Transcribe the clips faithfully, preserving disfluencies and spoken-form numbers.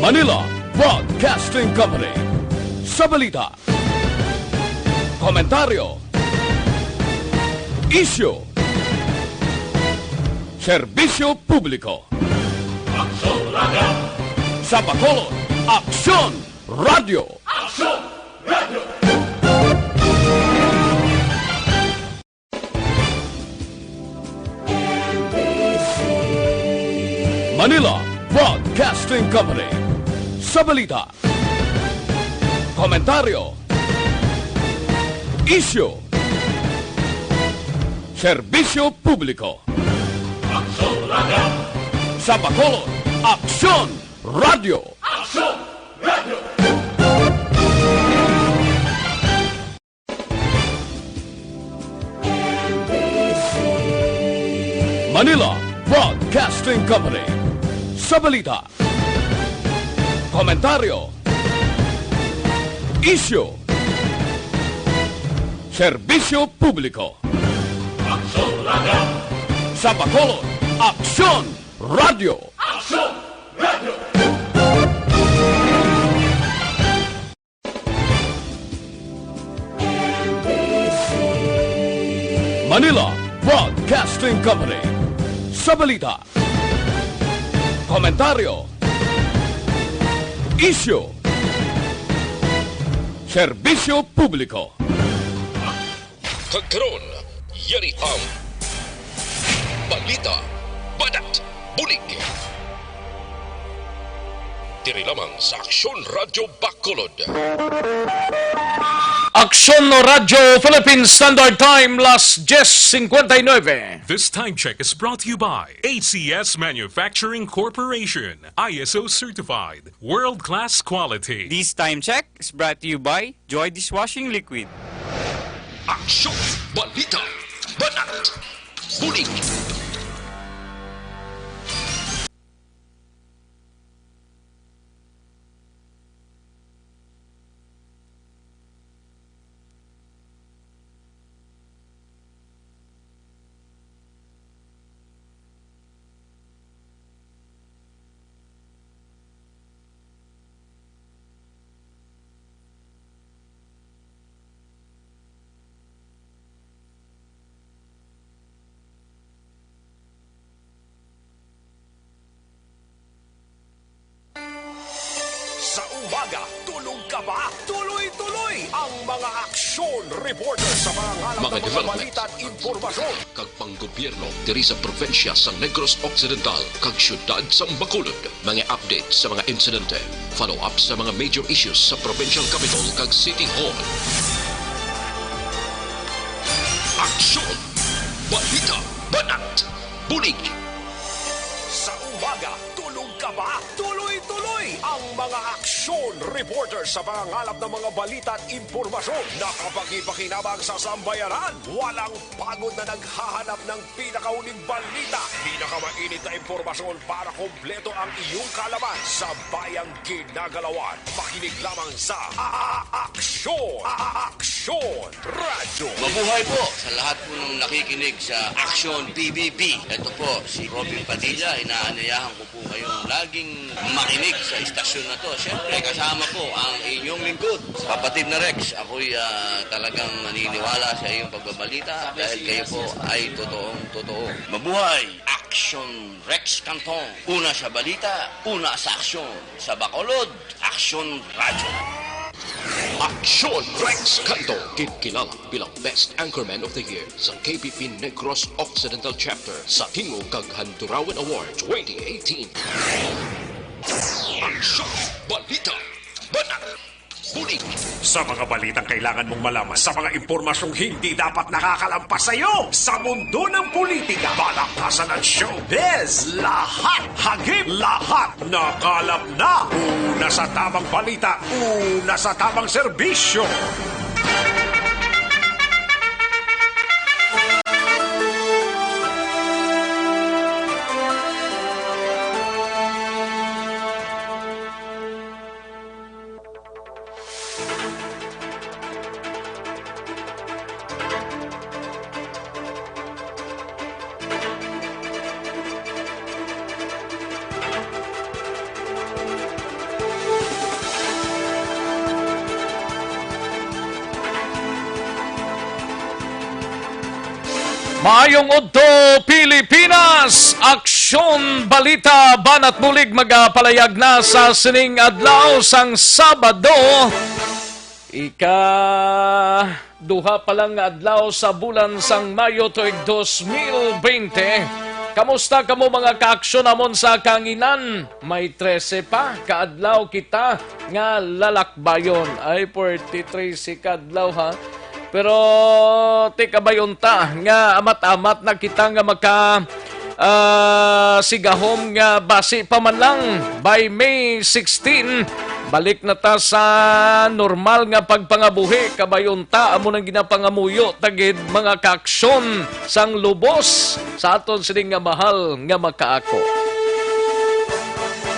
Manila Broadcasting Company. Sa balita, komentaryo, isyu, serbisyo publiko. Aksyon Radyo. Sa Bacolod, Aksyon Radyo. Aksyon Radyo. Manila Broadcasting Company. Sa balita, komentaryo, isyu, serbisyo publiko. Aksyon Radyo. Sa Bacolod, Aksyon Radyo. Aksyon Radyo. Manila Broadcasting Company. Sa balita, komentaryo, isyu, serbisyo publiko. Aksyon Radyo. Sa Bacolod, Aksyon Radyo. Aksyon Radyo. Manila Broadcasting Company. Sa balita, komentaryo, isyu, serbisyo publiko. Kag karon, yari ang balita, banat, bulig. Diri lamang sa Aksyon Radyo Bacolod. Aksyon Radyo Philippine Standard Time, las diez cincuenta y nueve. This time check is brought to you by A C S Manufacturing Corporation, I S O certified, world-class quality. This time check is brought to you by Joy Dishwashing Liquid. Aksyon, balita, banat, bulig. Sa umaga, tulog ka ba? Tuloy-tuloy ang mga aksyon reporter sa mga ngalap Mga ng mga development. balita at impormasyon. Kag panggobyerno diri sa probinsya sa Negros Occidental kag siyudad sa Bacolod. Mga update sa mga insidente, follow-up sa mga major issues sa provincial capitol kag city hall. Aksyon! Balita! Banat! Bulig! Sa umaga, tulog ka ba? Tuloy-tuloy ang mga aksyon reporter sa pangangalap ng mga balita at impormasyon. Nakapakipakinabang sa sambayanan. Walang pagod na naghahanap ng pinakauling balita, pinakamainit na impormasyon para kompleto ang iyong kaalaman sa bayang ginagalawan. Makinig lamang sa A-, A-, Aksyon, A-, A-, Aksyon Radyo. Mabuhay po sa lahat po ng nakikinig sa Aksyon P B B. Ito po si Robin Padilla, inaanyayahan ko po kayong laging makinig sa istasyon na to. Siyempre, kasama po ang inyong lingkod, kapatid na Rex. Ako'y, ah, talagang naniniwala sa iyong pagbabalita dahil kayo po ay totoong totoo. Mabuhay! Aksyon Rex Canton. Una sa balita, una sa aksyon. Sa Bacolod, Aksyon Radyo. Aksyon Rex Canto, ginkilala bilang Best Anchorman of the Year sa K P P Negros Occidental Chapter sa Tingog kag Handurawan Award twenty eighteen. Aksyon, balita, banat, bulig. Sa mga balitang kailangan mong malaman, sa mga impormasyong hindi dapat nakakalampas sa iyo, sa mundo ng politika, balakasan at showbiz, lahat, hagip, lahat. Nakalap na! Una sa tamang balita, una sa tamang serbisyo. Paayong udto, Pilipinas! Aksyon, balita, banat bulig magapalayag na sa sining adlaw sang Sabado. Ika duha pa lang nga adlaw sa bulan sang Mayo tuig dos mil bente. Kamusta kamo, mga kaaksyon namon sa kanginan? May trese pa ka adlaw kita nga lalakbayon. Ay, forty-three si kadlaw, ha? Pero ti kabay unta nga amat-amat na kita nga maka, ah, sigahom nga basi pa man lang by May sixteen, balik na ta sa normal nga pagpangabuhi. Kabay unta, amo nang ginapangamuyo ta gid, mga kaaksyon, sang lubos sa aton sining nga mahal nga makaako.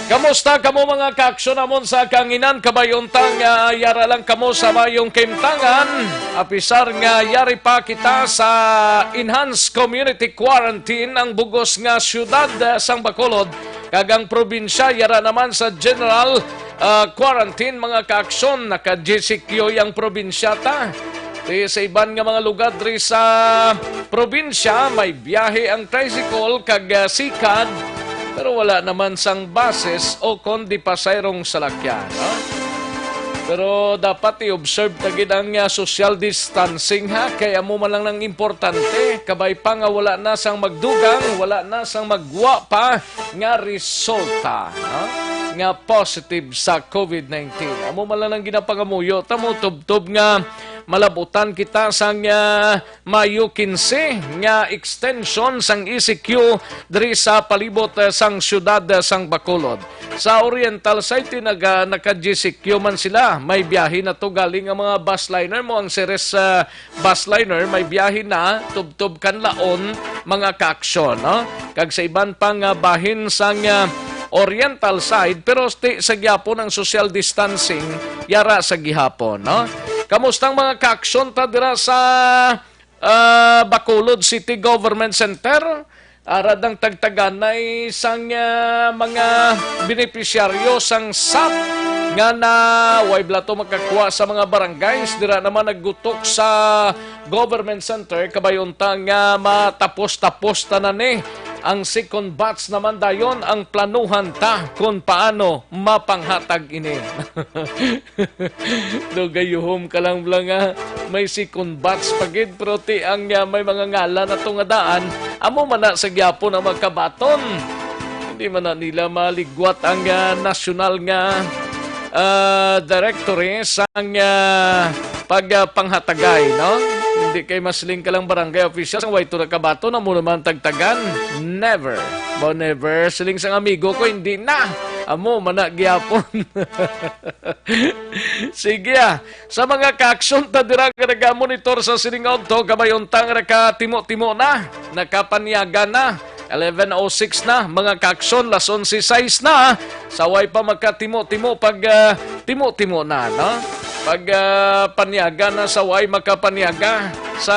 Kamusta kamo, mga kaaksyon namon sa kanginan? Kabay unta nga yara lang kamo sa mayong kahimtangan, apisar nga yari pa kita sa enhanced community quarantine, ang bugos nga siyudad, ah, sang Bacolod, kag ang probinsya yara naman sa general, ah, quarantine, mga kaaksyon. Naka-G C Q ang probinsya ta. Di sa iban nga mga lugar diri sa probinsya, may biyahe ang tricycle kag, ah, sikad, pero wala naman sang buses o kon di pasayrong salakyan, ha? Pero dapat i-observe ta gid ang, ah, social distancing, ha, kay amo man lang nang importante. Kabay pa nga wala na sang magdugang, wala na sang maggwa pa nga resulta, ha, nga positive sa COVID nineteen. Amo man lang ang ginapangamuyo ta mo tubtob nga malabutan kita sang, ah, Mayo quince nga extension sang E C Q diri sa palibot, eh, sang siyudad, eh, sang Bacolod. Sa Oriental Side, naga-, naka-G C Q man sila. May biyahe na to galing ang mga bus liner mo. Ang Ceres, eh, bus liner, may biyahe na tubtob kan Laon, mga kaaksyon, no? Kag sa iban pa nga bahin sang, ah, Oriental Side, pero sti-, sa gihapon ang social distancing, yara sa gihapon, no? Kamustang mga kaaksyon ta dira sa, ah, Bacolod City Government Center? Ara dang tagtaganay sang, ah, mga benepisyaryo sang sap nga na way bala to makakuha sa mga barangays. Dira naman naggutok sa Government Center, kabay unta nga matapos-tapos tanan ni. Ang second batch naman dayon ang planuhan ta kung paano mapanghatag ini. Dugayuhom ka lang bala nga may second batch pa gid, pero ti ang, ah, may mga ngalan ato nga daan, amo man na sa gyapon ang magkabaton. Hindi man na nila maligwat ang, ah, nasyonal nga, ah, directory sang, ah, pag, ah, panghatagay, no? Hindi kay masiling ka lang barangay officials ang way to nakabaton, amo naman tagtagan. Never. Ba, never. Siling sang amigo ko, hindi na. Amo man na gyapon. Sige, ah. Sa mga kaaksyon ta dira nga nagamonitor sa sining udto, kabay unta nga nakatimo-timo na, nakapanyaga na. Eleven oh six na, mga kaaksyon, las onse sais na. Sa way pa makatimo-timo pag, ah, timo-timo na, no? Pag, ah, panyaga na sa way makapanyaga. Sa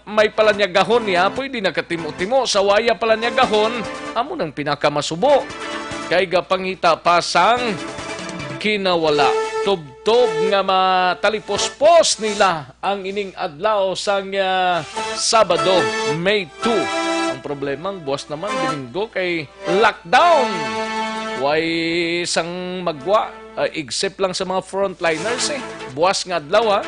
may palanyagahon niya, pwede na katimo-timo. Sa waya palanyagahon, amo nang pinakamasubo. Kay gapangita pa sang kinawala. Tubtob nga matalipospos nila ang ining adlaw sang, ah, Sabado, May two. Ang problema, ang buwas naman, Domingo, kay lockdown. Way sang magwa, ah, except lang sa mga frontliners, eh. Buwas nga adlaw, ha.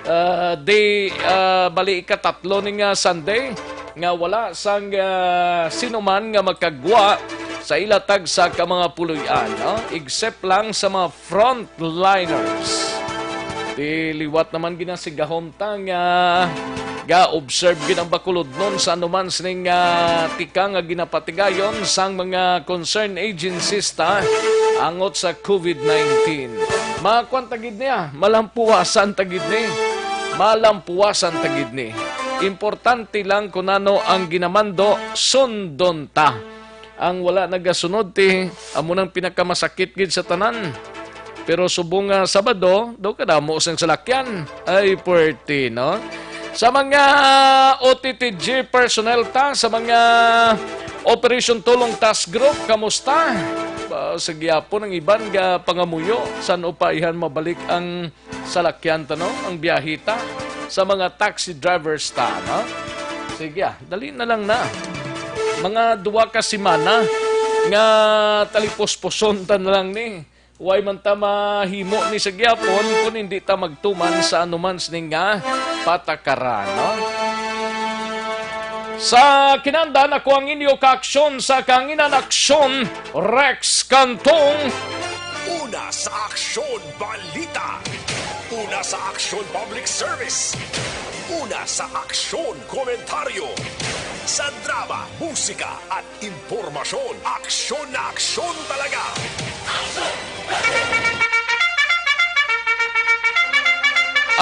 Ah, di, ah, bali ikatatlo ni nga Sunday nga wala sang, ah, sinuman nga makagwa sa ila tagsa ka mga puloy-an, no? Except lang sa mga frontliners. Di liwat naman ginasigahom ta nga ga-observe gid ang Bacolodnon sa anuman sining, ah, tika nga ginapatigayon sang mga concerned agencies ta angot sa COVID nineteen. Makuan ta gid niya, malampuwasan ta gid ni. Malampuwasan ta gid ni. Importante lang kung ano ang ginamando, sundon ta. Ang wala nagasunod, ti, amo nang pinakamasakit gid sa tanan. Pero subong nga Sabado, daw kadamo sing salakyan. Ay, puwerte, no? Sa mga O T T G personnel ta, sa mga Operation Tulong Task Group, kamusta? Ba, sa gyapon ang iban nga pangamuyo, san-o pa ihan mabalik ang salakyan ta, no? Ang biyahe ta sa mga taxi drivers ta, no? Sige, ah, dali na lang na. Mga duwa ka semana nga talipos-puson ta na lang ni. Way man ta mahimo ni sa gihapon kung hindi ta magtuman sa anuman sining nga patakaran, no? Sa kinahanglan, ako ang inyo kaaksyon sa kahanginan, Aksyon Rex Cantong. Una sa Aksyon Balita. Una sa Aksyon Public Service. Una sa Aksyon Komentaryo. Sa drama, musika, at impormasyon, aksyon na aksyon talaga.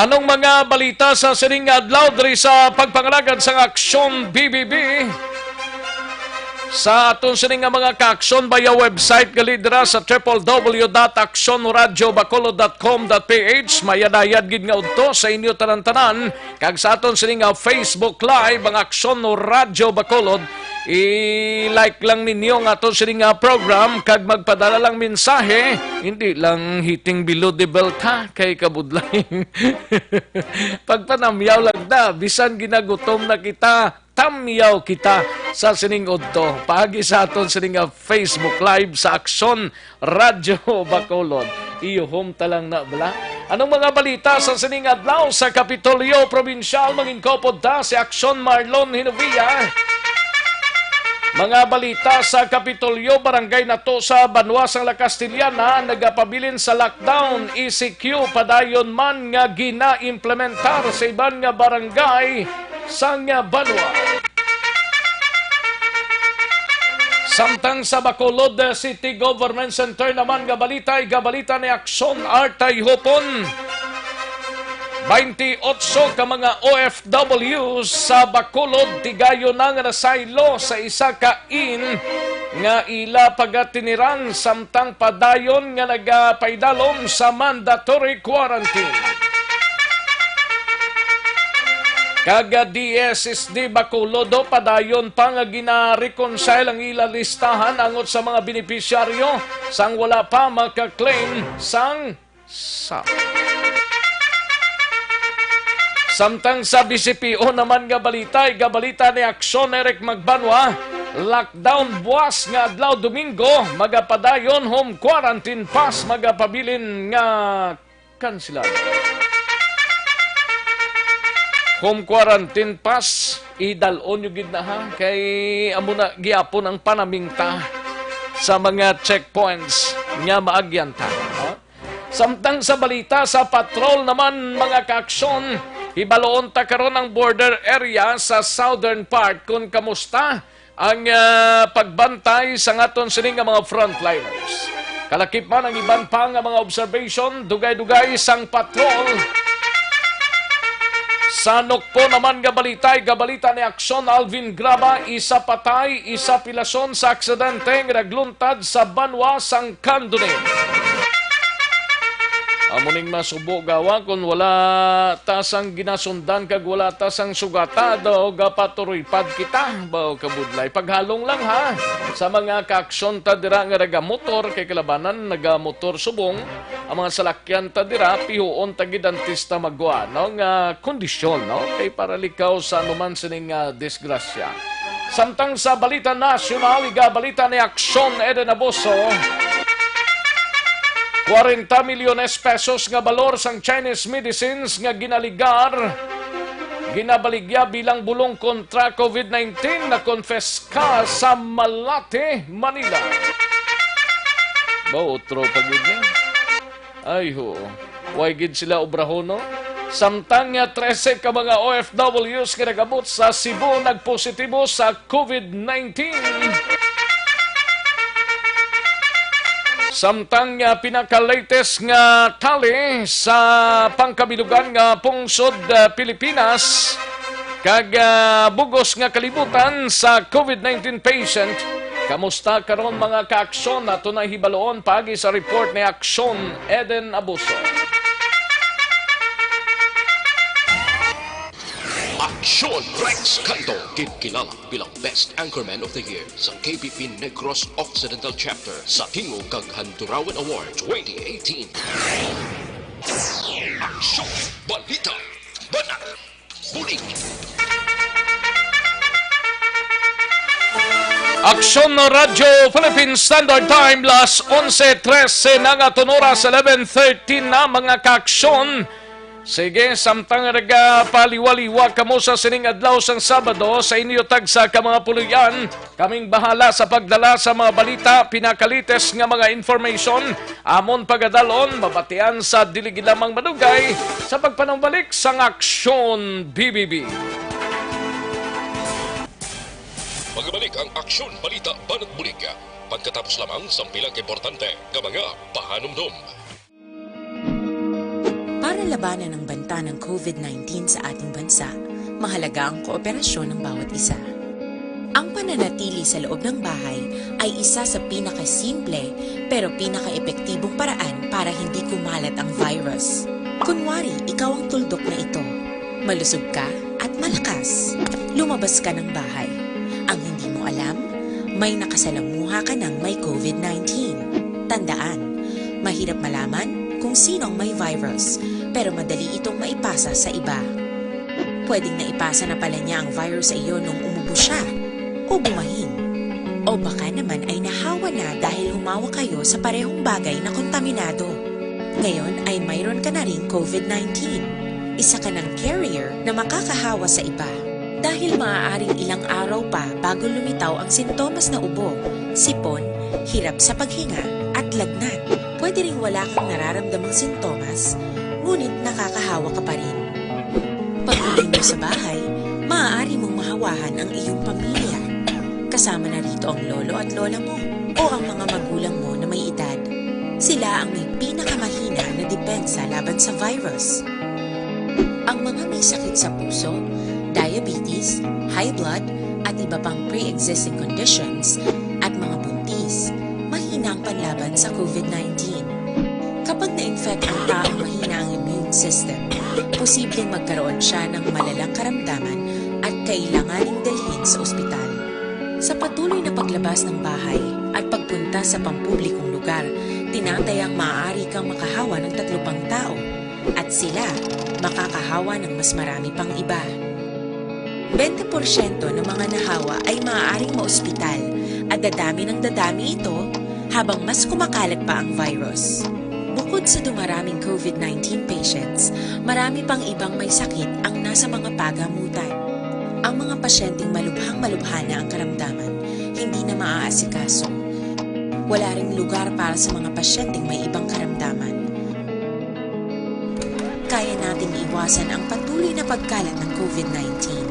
Anong mga balita sa sining adlaw diri sa pagpangalagad sang Aksyon B B B? Sa aton sini nga mga kaaksyon, via website gali dira sa triple W dot aksyon radyo bacolod dot com dot P H, mayadayad gid nga udto sa inyo tanan-tanan, kag sa aton sini nga Facebook Live, ang Aksyon Radyo Bacolod. I-like lang ninyo nga aton sini nga program kag magpadala lang mensahe, hindi lang hitting below the belt, ha, kay kabudlay. Pagpanamyaw lang ta, bisan ginagutom na kita, tamyaw kita sa sining udto. Paagi sa aton sining nga Facebook Live sa Aksyon Radyo Bacolod. Iyo, home ta lang na bala. Anong mga balita sa sining adlaw sa Kapitolyo Probinsyal? Mangin-upod ta si Aksyon Marlon Hinovia. Mga balita sa Kapitolyo, barangay nato sa banwa sang La Castellana nagapabilin sa lockdown. E C Q padayon man nga gina-implementar sa iban nga barangay sang banwa. Samtang sa Bacolod City Government Center naman nga balita, igabalita ni Aksyon Artay Hopon. Twenty-eight ka mga O F W sa Bacolod tigayon na nga nasaylo sa isa ka inn nga ila pagatiniran samtang padayon nga nagapaidalom sa mandatory quarantine. Kag D S S D Bacolod, padayon pa nga gina-reconcile ang ila listahan angot sa mga benepisyaryo sang wala pa maka-claim sang SAP. Samtang sa B C P O naman nga balita, igabalita ni Aksyon Eric Magbanwa, lockdown buwas nga adlaw Domingo, magapadayon home quarantine pass, magapabilin nga kansilado. Home quarantine pass, idal-on nyo gid na, ha, kay amo na gihapon ang panamingta sa mga checkpoints nga maagyan ta, ha? Samtang sa balita sa patrol naman, mga kaaksyon, hibaloon ta karon ang border area sa southern part kung kamusta ang, ah, pagbantay sa aton sini nga mga frontliners. Kalakip man ang iban pa nga mga observation, dugay-dugay sang patrol. Sa Nokpo naman nga balita, igabalita ni Aksyon Alvin Graba, isa patay, isa pilason sa aksidente nga nagluntad sa banwa sang Candonin. Amo ning masubo gawa kung wala ta sang ginasundan kag wala ta sang sugata, daw gapaturoypad kita. Baw kabudlay. Paghalong lang, ha, sa mga kaaksyon ta dira nga nagamotor, kay kalabanan nagamotor subong. Ang mga salakyan ta dira, pihuon ta gid ang tista magwa, no, nga kondisyon, no, kay para likaw sa anuman sining, ah, disgrasya. Samtang sa balita nasyonal, igabalita ni Aksyon Eden Abuso, kwarenta milyones pesos nga balor sang Chinese medicines nga ginaligar, ginabaligya bilang bulong kontra COVID nineteen, na-confisca sa Malate, Manila. Ba, otro pa gid ni? Ay, ho. Way gid sila obrahon, no? Samtang nga trese ka mga O F Ws nga nag-abot sa Cebu nagpositibo sa COVID nineteen. Samtang nga pinaka-latest nga tally sa pangkabilugan nga pungsod, ah, Pilipinas, kag, ah, bugos nga kalibutan sa COVID nineteen patient. Kamusta karon, mga kaaksyon? Ato na hibaluon paagi sa report ni Aksyon Eden Abuso. Aksyon Rex Canto, kinkilala bilang Best Anchorman of the Year sa K P P Negros Occidental Chapter sa Tingog kag Handurawan Award twenty eighteen. Aksyon, balita, banat, bulig. Aksyon Radyo Philippine Standard Time, las onse trese na nga, aton oras, eleven thirteen na, mga kaaksyon. Sige, samtang nagapaliwaliwa kamo sa sining adlaw sang Sabado sa inyo tagsa ka mga puloy-an, kaming bahala sa pagdala sa mga balita, pinakalites nga mga information, amon pagadalon, mabatian sa dili gid lamang madugay sa pagpanumbalik sang Aksyon B B B. Magbalik ang Aksyon Balita Banat Bulig, pagkatapos lamang sang pila ka importante nga mga pahanumdom. Para labanan ang banta ng COVID nineteen sa ating bansa, mahalaga ang kooperasyon ng bawat isa. Ang pananatili sa loob ng bahay ay isa sa pinakasimple pero pinakaepektibong paraan para hindi kumalat ang virus. Kunwari, ikaw ang tuldok na ito. Malusog ka at malakas. Lumabas ka ng bahay. Ang hindi mo alam, may nakasalamuha ka ng may COVID nineteen. Tandaan, mahirap malaman kung sino ang may virus, pero madali itong maipasa sa iba. Pwedeng naipasa na pala niya ang virus sa iyo nung umubo siya o bumahin. O baka naman ay nahawa na dahil humawak kayo sa parehong bagay na kontaminado. Ngayon ay mayroon ka na ring COVID nineteen. Isa ka ng carrier na makakahawa sa iba. Dahil maaaring ilang araw pa bago lumitaw ang sintomas na ubo, sipon, hirap sa paghinga, at lagnat. Pwede ring wala kang nararamdamang sintomas, ngunit nakakahawa ka pa rin. Pag-uwi mo sa bahay, maaari mong mahawahan ang iyong pamilya. Kasama na rito ang lolo at lola mo o ang mga magulang mo na may edad. Sila ang may pinakamahina na depensa laban sa virus. Ang mga may sakit sa puso, diabetes, high blood, at iba pang pre-existing conditions, at mga buntis, mahina ang panlaban sa COVID nineteen. Kapag na-infect ang taong mahina ang immune system, posibleng magkaroon siya ng malalang karamdaman at kailanganing dalhin sa ospital. Sa patuloy na paglabas ng bahay at pagpunta sa pampublikong lugar, tinatayang maaari kang makahawa ng tatlo pang tao, at sila makakahawa ng mas marami pang iba. Bente porsyento ng mga nahawa ay maaaring maospital, at dadami ng dadami ito habang mas kumakalat pa ang virus. Bukod sa dumaraming COVID nineteen patients, marami pang ibang may sakit ang nasa mga pagamutan. Ang mga pasyenteng malubhang-malubha na ang karamdaman, hindi na maaasikaso. Wala ring lugar para sa mga pasyenteng may ibang karamdaman. Kaya nating iwasan ang patuloy na pagkalat ng COVID nineteen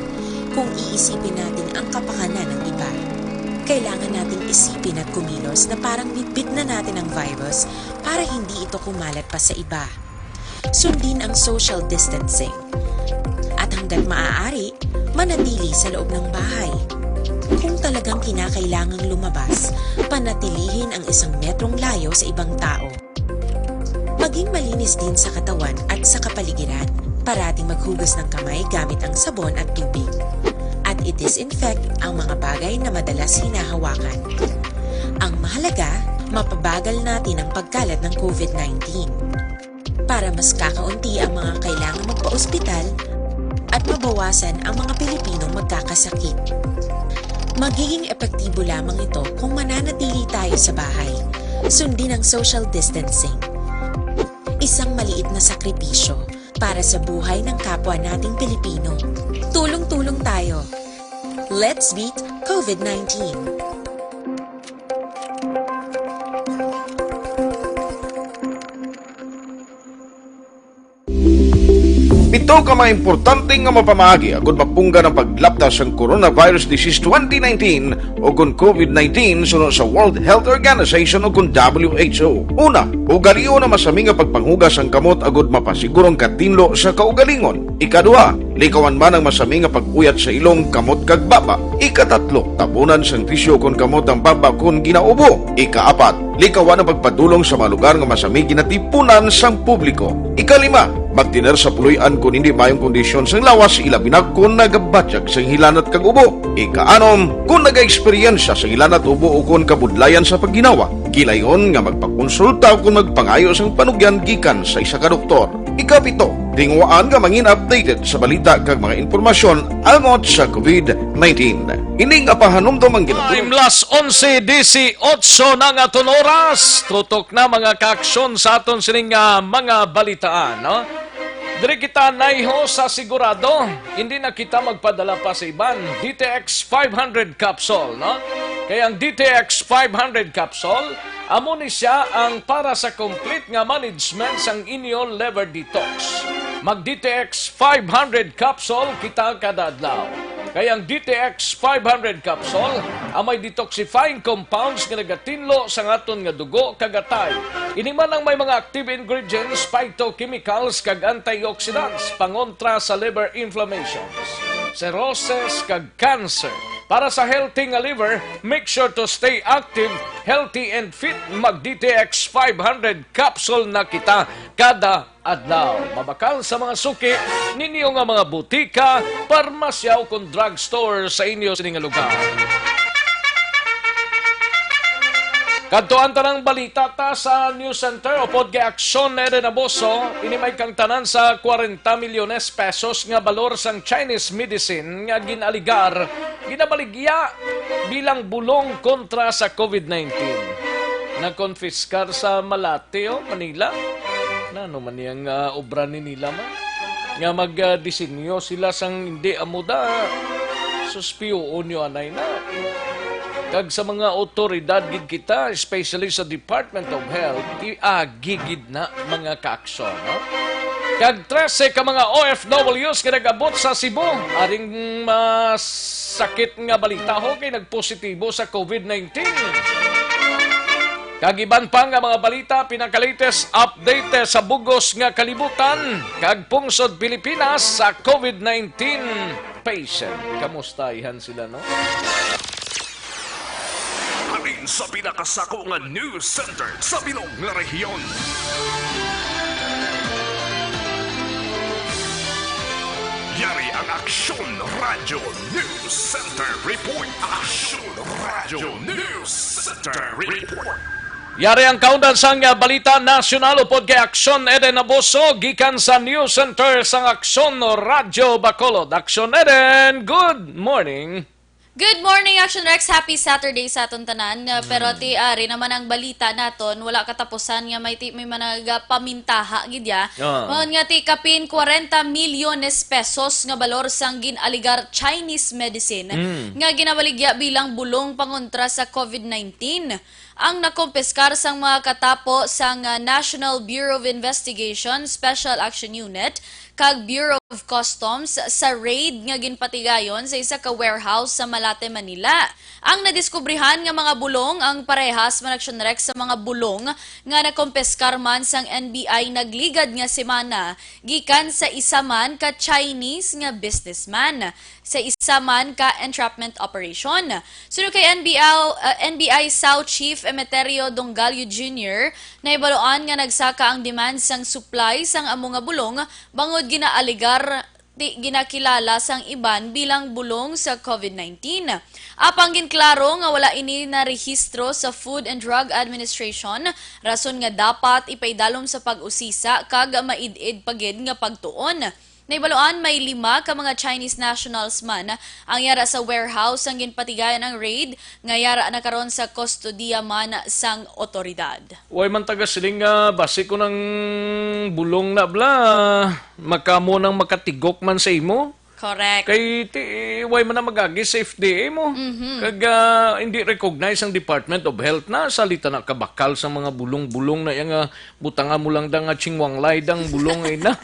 kung iisipin natin ang kapakanan ng iba. Kailangan nating isipin at kumilos na parang bitbit na natin ang virus para hindi ito kumalat pa sa iba. Sundin ang social distancing. At hanggat maaari, manatili sa loob ng bahay. Kung talagang kinakailangang lumabas, panatilihin ang isang metrong layo sa ibang tao. Maging malinis din sa katawan at sa kapaligiran. Parating maghugas ng kamay gamit ang sabon at tubig. At i-disinfect ang mga bagay na madalas hinahawakan. Ang mahalaga, mapabagal natin ang pagkalat ng COVID nineteen. Para mas kakaunti ang mga kailangang magpa-ospital at mabawasan ang mga Pilipinong magkakasakit. Magiging epektibo lamang ito kung mananatili tayo sa bahay. Sundin ang social distancing. Isang maliit na sakripisyo para sa buhay ng kapwa nating Pilipino. Tulong-tulong tayo. Let's beat COVID nineteen. Pito ka mga importante nga mapamaagi agud mapunggan ang paglapta sang coronavirus disease twenty nineteen o kon COVID nineteen suno sa World Health Organization o kon W H O. Una, ugalion ang masami nga pagpanghugas sang kamot agud mapasiguro ang katinlo sa kaugalingon. Ikaduha, likawan man ang masami nga pag-uyat sa ilong, kamot, kag baba. Ikatatlo, tabunan sang tisyu kon kamot ang baba kon ginaubo. Ikaapat, likawan ang pagpadulong sa mga lugar nga masami ginatipunan sang publiko. Ikalima, magtener sa puloy-an kon indi maayong kondisyon sang lawas, ilabi na kon nagabatyag sang hilanat kag ubo. Ikaanom, kon nagaeksperyensya sang hilanat, ubo, o kon kabudlayan sa pagginawa, gilayon nga magpakonsulta o kon magpangayo sang panugyan gikan sa isa ka doktor. Ikapito, tinguhaan nga mangin updated sa balita kag mga impormasyon angot sa COVID nineteen. Ini nga pahanumdom ang ginatulong. Time, las onse disiotso na nga aton oras. Tutok na, mga kaaksyon, sa aton sining, ah, mga balitaan, no? Diri kita naiho sa sigurado, hindi na kita magpadala pa sa iban. D T X five hundred capsule, no? Kay ang D T X five hundred capsule, amo ni siya ang para sa complete nga management sang inyo liver detox. Mag D T X five hundred capsule kita kada adlaw. Kay ang D T X five hundred capsule, ang may detoxifying compounds nga nagatinlo sa aton nga dugo kag atay. Ini man ang may mga active ingredients, phytochemicals, kag antioxidants, pangontra sa liver inflammations, cirrhosis, kag cancer. Para sa healthy nga liver, make sure to stay active, healthy, and fit. Mag D T X five hundred capsule na kita kada adlaw. Mabakal sa mga suki ninyo nga mga butika, parmasya, o kon drugstore sa inyo sini nga lugar. Kadto ang tanang balita ta sa News Center, upod kay Aksyon Eden Abuso. Ini may kangtanan sa kwarenta milyones pesos nga balor sang Chinese medicine nga gin-aligar ginabaligya bilang bulong kontra sa COVID nineteen. Nakonfiskar sa Malate, oh, Manila. Nano man niyang, ah, obra ni nila man? Nga mag, ah, disenyo sila sang hindi amo da. Suspiyoon nyo anay na. Kag sa mga otoridad gid kita, especially sa Department of Health, iagi gid na, mga kaaksyon, no? Kag trese ka mga O F Ws nga nag-abot sa Cebu, aring masakit nga balita ho kay nagpositibo sa COVID nineteen. Kag iban pa nga mga balita, pinaka-latest update sa bugos nga kalibutan kag pungsod Pilipinas sa COVID nineteen patient. Kamusta ihan sila, no? Halin sa pinakasako nga news center sa bilog nga rehiyon. Yari ang Aksyon Radyo News Center Report. Aksyon Radyo News Center Report. Yari ang kaundan sang, ah, balita nasyonal upod kay Aksyon Eden Abuso gikan sa News Center sang Aksyon Radyo Bacolod. Aksyon Eden, good morning. Good morning, Action Rex. Happy Saturday sa aton tanan. Uh, pero Mm. ti, ari naman ang balita naton, wala katapusan nga may ti-, may managapamintaha gid ya. Ah. Maon nga ti kapin kwarenta milyones pesos nga balor sang gin-aligar Chinese medicine Mm. nga ginabaligya bilang bulong pangontra sa COVID nineteen. Ang nakumpiskar sang mga katapo sang, ah, National Bureau of Investigation Special Action Unit kag Bureau of Customs sa raid nga ginpatigayon sa isa ka warehouse sa Malate, Manila. Ang nadiskubrihan nga mga bulong ang parehas man, Action Rex, sa mga bulong nga nakumpiskar man sang N B I nagligad nga semana gikan sa isa man ka Chinese nga businessman sa isa man ka entrapment operation. Suno kay N B L, uh, N B I South Chief Emeterio Dongallo Junior, nahibaluan nga nagsaka ang demand sang supply sang amo nga bulong bangod ginaaligar ti ginakilala sang iban bilang bulong sa COVID nineteen. Apang ginklaro nga wala ini narehistro sa Food and Drug Administration, rason nga dapat ipaidalom sa pag-usisa kag maid-id pa gid nga pagtuon. Nahibaluan may lima ka mga Chinese nationals man ang yara sa warehouse sang ginpatigayon ang raid, nga yara na karon sa kustodiya man sang otoridad. Way man taga siling nga basi ko nang bulong na bla, makamo nang makatigok man sa imo. Correct. Kay ti, way man na mag-agi sa F D A mo. Mhm. Kag, ah, hindi recognize ang Department of Health na salita na kabakal sa mga bulong-bulong na yang, ah, butangan mo lang da nga chingwanglay dang bulong ay na.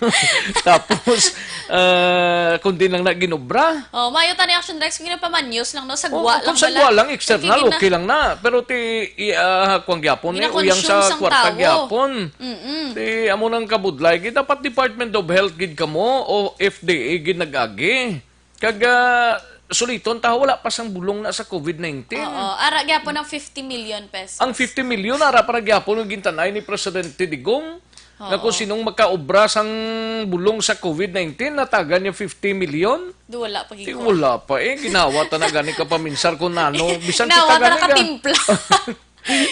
Tapos, ah, kundi lang na ginobra. Oh, mayo tani, Action Rex, kung ginapamanyos lang, no? Oh, sagwa lang kung sagwa bala. Lang, external, kay gina- okay lang na. Pero ti, i-, ah, kuwang gyapon, eh, uyang sa kwarta gyapon. Mm-mm. Ti, amo nang kabudlay. Gid dapat Department of Health gid kamo o F D A gid nag-agi. Kag, ah, suliton ta, wala pa sang bulong na sa COVID nineteen. Oo, ara gyapon ang fifty million pesos. Ang fifty million, ara para gyapon ang gintanay ni Presidente Digong. Nga kung sinong makaobra sang bulong sa COVID nineteen, natagan niya fifty million. Do, wala pa gid. Wala pa eh. Ginawa ta na gani ka paminsar kung nano. Bisan ginawa kita na gani ka nakatimpla.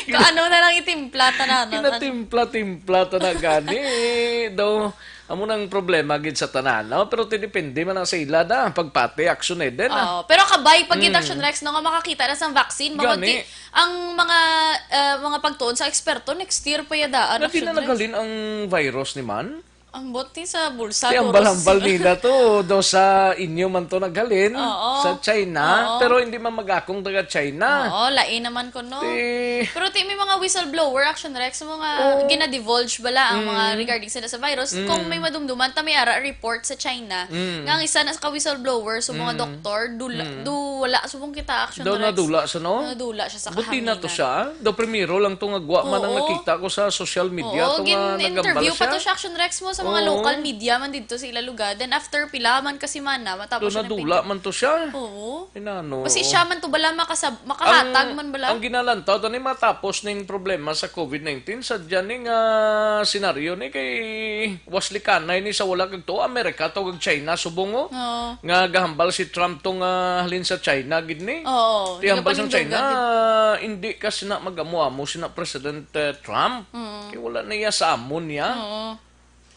Kung ano na lang itimpla ta na, no? Ginatimpla-timpla ta na gani, eh, daw. Amo nang problema gid sa tanan, no? Pero ti depende man na sa ila da, pagpati, action eh din, ah. Oo, pero kabay pa gid, Mm. Action Rex, no, nga makakita na sang vaccine, mao Gani. Ti ang mga, ah, mga pagtuon sa eksperto, next year pa yadaan, Nga di Action na Rex. Naghalin ang virus ni man? Ambot ni sa bulsa, Ti duros hambal-hambal sila. Nila to, do sa inyo man to naghalin, Oo. Sa China, Oo. Pero hindi man mag-akong taga China. Oo, lain naman kuno. Ti Pero ti may mga whistleblower, Action Rex, mga Oo. Gina-divulge bala ang mga Mm. regarding sila sa virus. Mm. Kung may madumduman, ta may ara report sa China, Mm. nga ang isa na ka whistleblower, so mga Mm. Doktor, dula, Mm. do wala subong kita, Action Daw Rex. Nadula sa, no? Nadula siya sa Buti na to kahanginan. Siya. Daw primero lang to nga gwa man ang Oo. Nakita ko sa social media, Oo, to nga gin-interview nagambal pa siya. To siya, Action Rex, mo sa mga Oo. Local media man didto sa ila lugar. Then after pila man ka semana, matapos Do siya nadula nagpinta. Man to siya. Oo. Inano, Kasi oo. Siya man to bala makasab-, makahatag Ang, man bala. Ang ginalantaw, to ni matapos ning problema sa covid nineteen, sa dyan ni nga senaryo ni kay Waslikanay ni sa wala kag to, Amerika to kag China, subong, oh. Oo. Nga gahambal si Trump to nga halin sa China, gid ni. Oo, Ti hambal sang nagapanindugan China, gid. Hindi ka sina mag-amo-amo sina President, eh, Trump. Mm. Kay wala na iya sa amon niya. Oo.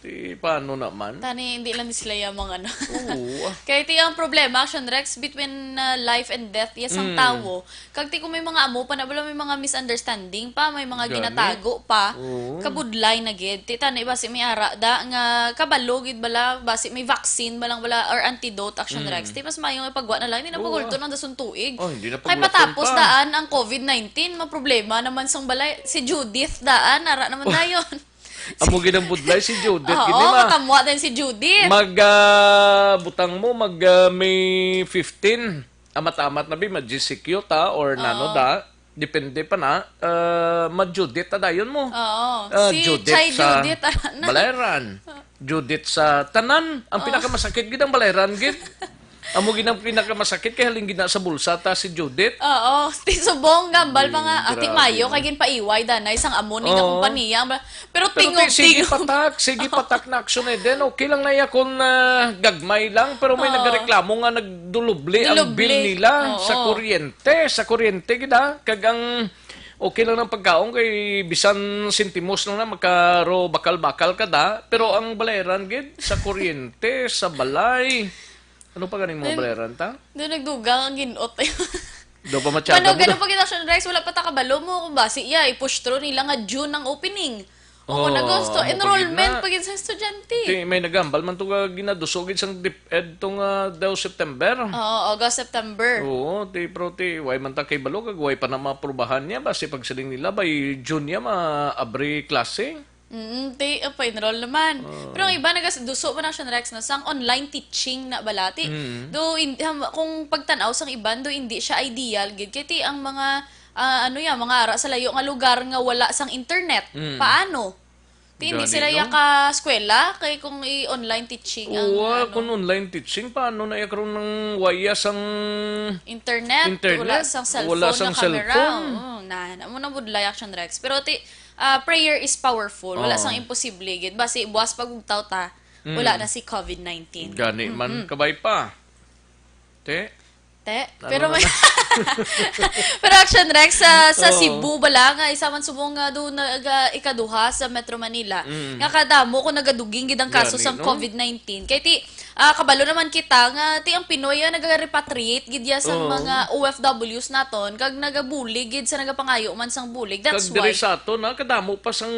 Ti paano naman? Tani, hindi lang sila yamang ano. Oo, ah. Kay ti ang problema, Action Rex, between, uh, life and death, ya sang Mm. Tawo. Kag ti kung may mga amo pa na, wala may mga misunderstanding pa, may mga Gani. Ginatago pa, Oo. Kabudlay na gid. Ti tani, basi may ara da nga kabalo gid bala, basi may vaccine balang bala or antidote, Action Mm. Rex. Ti mas mayo nga pagwa na lang, hindi na Oo, pagulton ah. Ang dason tuig. Oh, hindi na Kay pagulton patapos pa. Daan ang covid nineteen, maproblema naman sang balay. Si Judith daan, ara naman Oh. Dayon. Amo gid ang budlay si Judith, Oo, gid ni ma-, matamwa din si Judith. Mag, ah, butang mo, mag, ah, May fifteen. Amat-amat na bi, mag-G C Q ta or nano Oo. Da. Depende pa na. Ah, mag-Judith ta dayon mo. Oo. Ah, si Judith Chay sa Judith, ano na? Balayaran. Judith sa tanan. Ang Oo. Pinakamasakit gid ang Balayaran gid. Amo gid ang pinakamasakit kay halin gid na sa bulsa ta si Judith. Oo, ti subong gambal pa nga, Mm, ati grabe, mayo no? Kay ginpaiway danay sang amo ni nga Oo. Kompanya. Ang bala-, pero Pero tingog, ti, sige tingog. Patak, sige patak na action eh. Then okay lang na iya kung, ah, gagmay lang, pero may Oo. Nagareklamo nga nagdulubli ang Dulubli. Bill nila Oo. Sa kuryente, sa kuryente gid, ah. Kag ang okay lang ng pagkaon kay bisan sentimos lang na makaro bakal-bakal ka da, pero ang Balayaran gid sa kuryente, sa balay. Ano pa ganing mga Then, Balayaran ta? Doon nagdugang ang ginot. Do pa matsada Mano, mo ganun da. Pag Action Rex, wala pa ta kabalo mo kung basi iya, i-push through nila nga June ang opening. O kung Oh, Agosto, amo pa gid enrollment na. Pa gid sa estudyante. Ti, may nagambal man to nga ginaduso gid sang DepEd to nga daw September. Oo, August, September. Oo, ti, pero ti, way man ta kay balo, kag way pa na maaprubahan niya, basi pagsiling nila, by June niya, maabri klase. Mm, ti, uh, pa-enroll naman. Oo. Pero ang iba nagaduso man, Action Rex, no, sang online teaching na balati. Mm. Do, in-, ham-, kung pagtan-aw sang iban, do, hindi siya ideal gid. Kay ti, ang mga, ah, ano yan, mga ara sa layo nga lugar nga wala sang internet. Mm. Paano? Ti, hindi Gani, sila no? Yaka eskwela, kay kung i-online teaching ang, Oo, ah, ano. Kung online teaching, paano na iya karon nang waya sang Internet, internet? Wala sang cellphone Wala sang na camera. Cellphone. Oo, na, na mo na budlay, Action Rex. Pero ti, ah, prayer is powerful. Wala Oo. Sang imposible gid. Basi, buwas pag bugtaw ta, Mm. Wala na si covid nineteen. Gani man, Mm-mm. Kabay pa. Te? Te, ano pero may, naman? Pero Action Rex, sa, sa Oo. Cebu bala, nga isa man subong nga do nag, ah, ikaduha sa Metro Manila, Mm. Nga kadamo kung nagaduging gid ang kaso Gani, sang no? covid nineteen. Kay ti, ah, kabalo naman kita nga ti ang Pinoy, ah, nagarepatriate gid ya sang Oo. Mga O F Ws naton, kag nagabulig gid sa nagapangayo man sang bulig. That's Kag diri why. Sa aton, ha, kadamo pa sang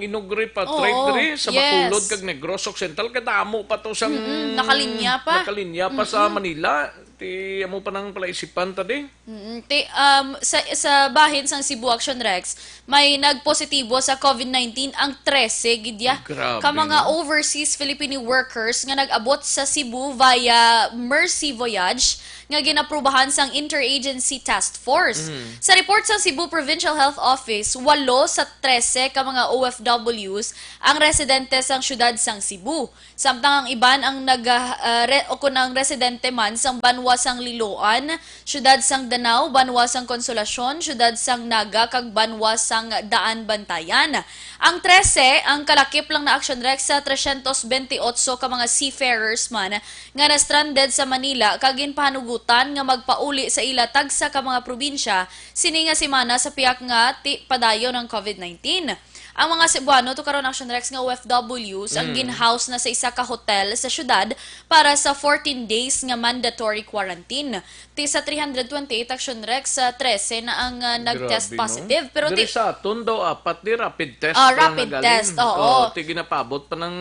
inug repatriate Oo, diri sa yes. Bacolod kag Negros Occidental, kadamo pa to sang Mm-mm, nakalinya pa. Nakalinya pa sa Mm-mm. Manila. Ti amo pa nang palaisipan ta di. Mm, ti, um, sa, sa bahin sang Cebu Action Rex, may nagpositibo sa covid nineteen ang trese gid ya Grabe, ka mga no? Overseas Filipino workers nga nag-abot sa Cebu via Mercy Voyage nga ginaprubahan sang Interagency Task Force. Mm. Sa report sang Cebu Provincial Health Office, walo sa trese ka mga O F Ws ang residente sang siyudad sang Cebu. Samtang ang iban ang naga-, ah, re-, o kun ang residente man sang banwa sang Liloan, siyudad sang Danao, banwa sang Consolacion, siyudad sang Naga, kag banwa sang Daan Bantayan. Ang trese, ang kalakip lang na Action Rex sa trescientos veintiocho ka mga seafarers man nga na-stranded sa Manila kag ginpahanugutan nga magpauli sa ila tagsa ka mga probinsya sini nga semana sa piyak nga ti-, padayon ang covid nineteen. Ang mga Cebuano to karon, Action Rex, nga O F Ws ang Mm. ginhouse na sa isa ka hotel sa syudad para sa fourteen days nga mandatory quarantine. Ti sa three hundred twenty-eight, Action Rex, sa trese na ang, ah, nag-test Grabe, no? positive. Pero Diri ti sa aton daw, apat di rapid test Ah, pa rapid nagaling. test, oo. Oh, ti ginapabot pa ng,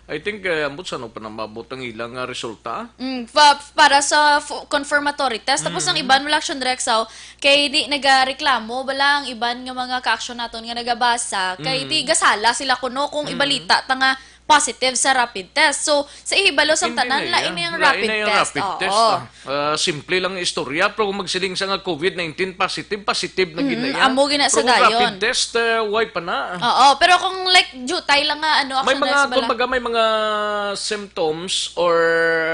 I think, eh, ambot sa ano pa nang maabot ang ilang, ah, resulta? Mm, pa-, para sa f-, confirmatory test. Tapos ang Mm. iban, wala, Action Rex, oh, kay di nagareklamo, bala ang iban nga mga ka-action naton nga nagabasa, kay Mm. di gasala sila kuno kung Mm. ibalita ta nga positive sa rapid test. So, sa ihibalo sang Hindi tanan, na lain iya. na yung Lain rapid na yung test. rapid Oo. test, ah. Ah, simple lang ang istorya, pero kung magsiling sa nga covid nineteen positive, positive na Mm, gina iya. amo gina sa Pero kung dayon. rapid test, eh, way pa na. Oo, pero kung, like, jutay lang nga, ano, May Action mga, Rex, bala. kumbaga, may mga symptoms or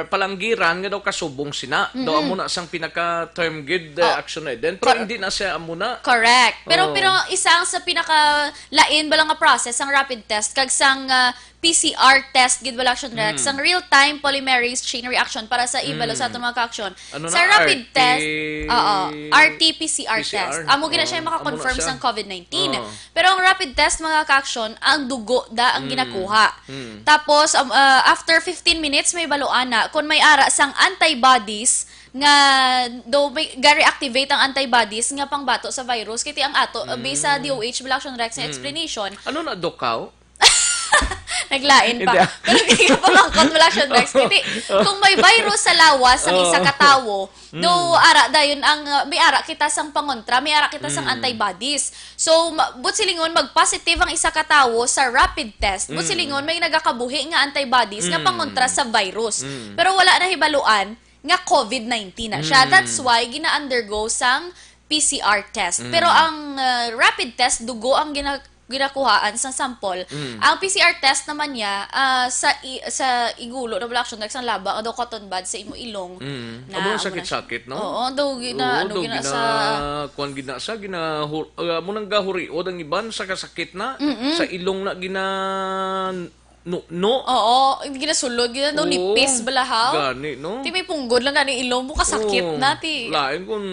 palanggiran nga daw kasubong sina. Daw Mm-mm. amo na sang pinaka-term gid, eh, Oh. Action Eden. Pero Cor- hindi na siya amo na. Correct. Pero, Oh. pero isa ang sa pinaka-lain bala nga process ang rapid test kag sang, ah, P C R test gid bala, Action Rex, Mm. sang real-time polymerase chain reaction para sa ibalo sa Mm. atong mga ka-action. Ano Sa na, rapid R T test, oo, R T P C R P C R? test. Amo gina siya Oo, amo na maka-confirm siya. sang covid nineteen. Oo. Pero ang rapid test, mga ka-action, ang dugo da ang Mm. ginakuha. Mm. Tapos, um, ah, after fifteen minutes, may balo ana kung may ara sang antibodies nga do may ga-reactivate ang antibodies nga pangbato sa virus. Kiti ang ato, uh, based sa Mm. D O H bala, Action Rex, nga Mm. explanation. Ano na, Dokaw? Naglain pa. Hindi, ah. Pero kaya pamangkot mo lang siya, Rex. Kasi kung may virus sa lawas sang isa ka tawo, do Mm. ara dayon ang, uh, may ara kita sang pangontra, may ara kita sang Mm. antibodies. So, ma-, but silingon, mag-positive ang isa ka tawo sa rapid test. But Mm. silingon, may nagakabuhi nga antibodies nga Mm. pangontra sa virus. Mm. Pero wala na hibaluan nga covid nineteen na siya. Mm. That's why gina-undergo sang P C R test. Mm. Pero ang, uh, rapid test, dugo ang gina-, ginakuhaan sa sample. Mm. Ang P C R test naman niya, ah, sa i-, sa igulo na wala, Action Rex, ang laba, daw cotton bud sa imo ilong. Mm. Na, Amo ang amo na siya. sakit-sakit, no? Oo, daw gina-, Oo, ano, daw gina-, gina-, sa kuwan gina-, sa gina-, hur-, ah, amo nang gahuriod ang iban sa kasakit na, Mm-mm. sa ilong na gina-, no, no. Oo, ginasulod, gina-, no, Oo. nipis, balahaw. Gani, no? Ti may punggod lang gani ilong mo, kasakit Oo. na, ti. Lain kung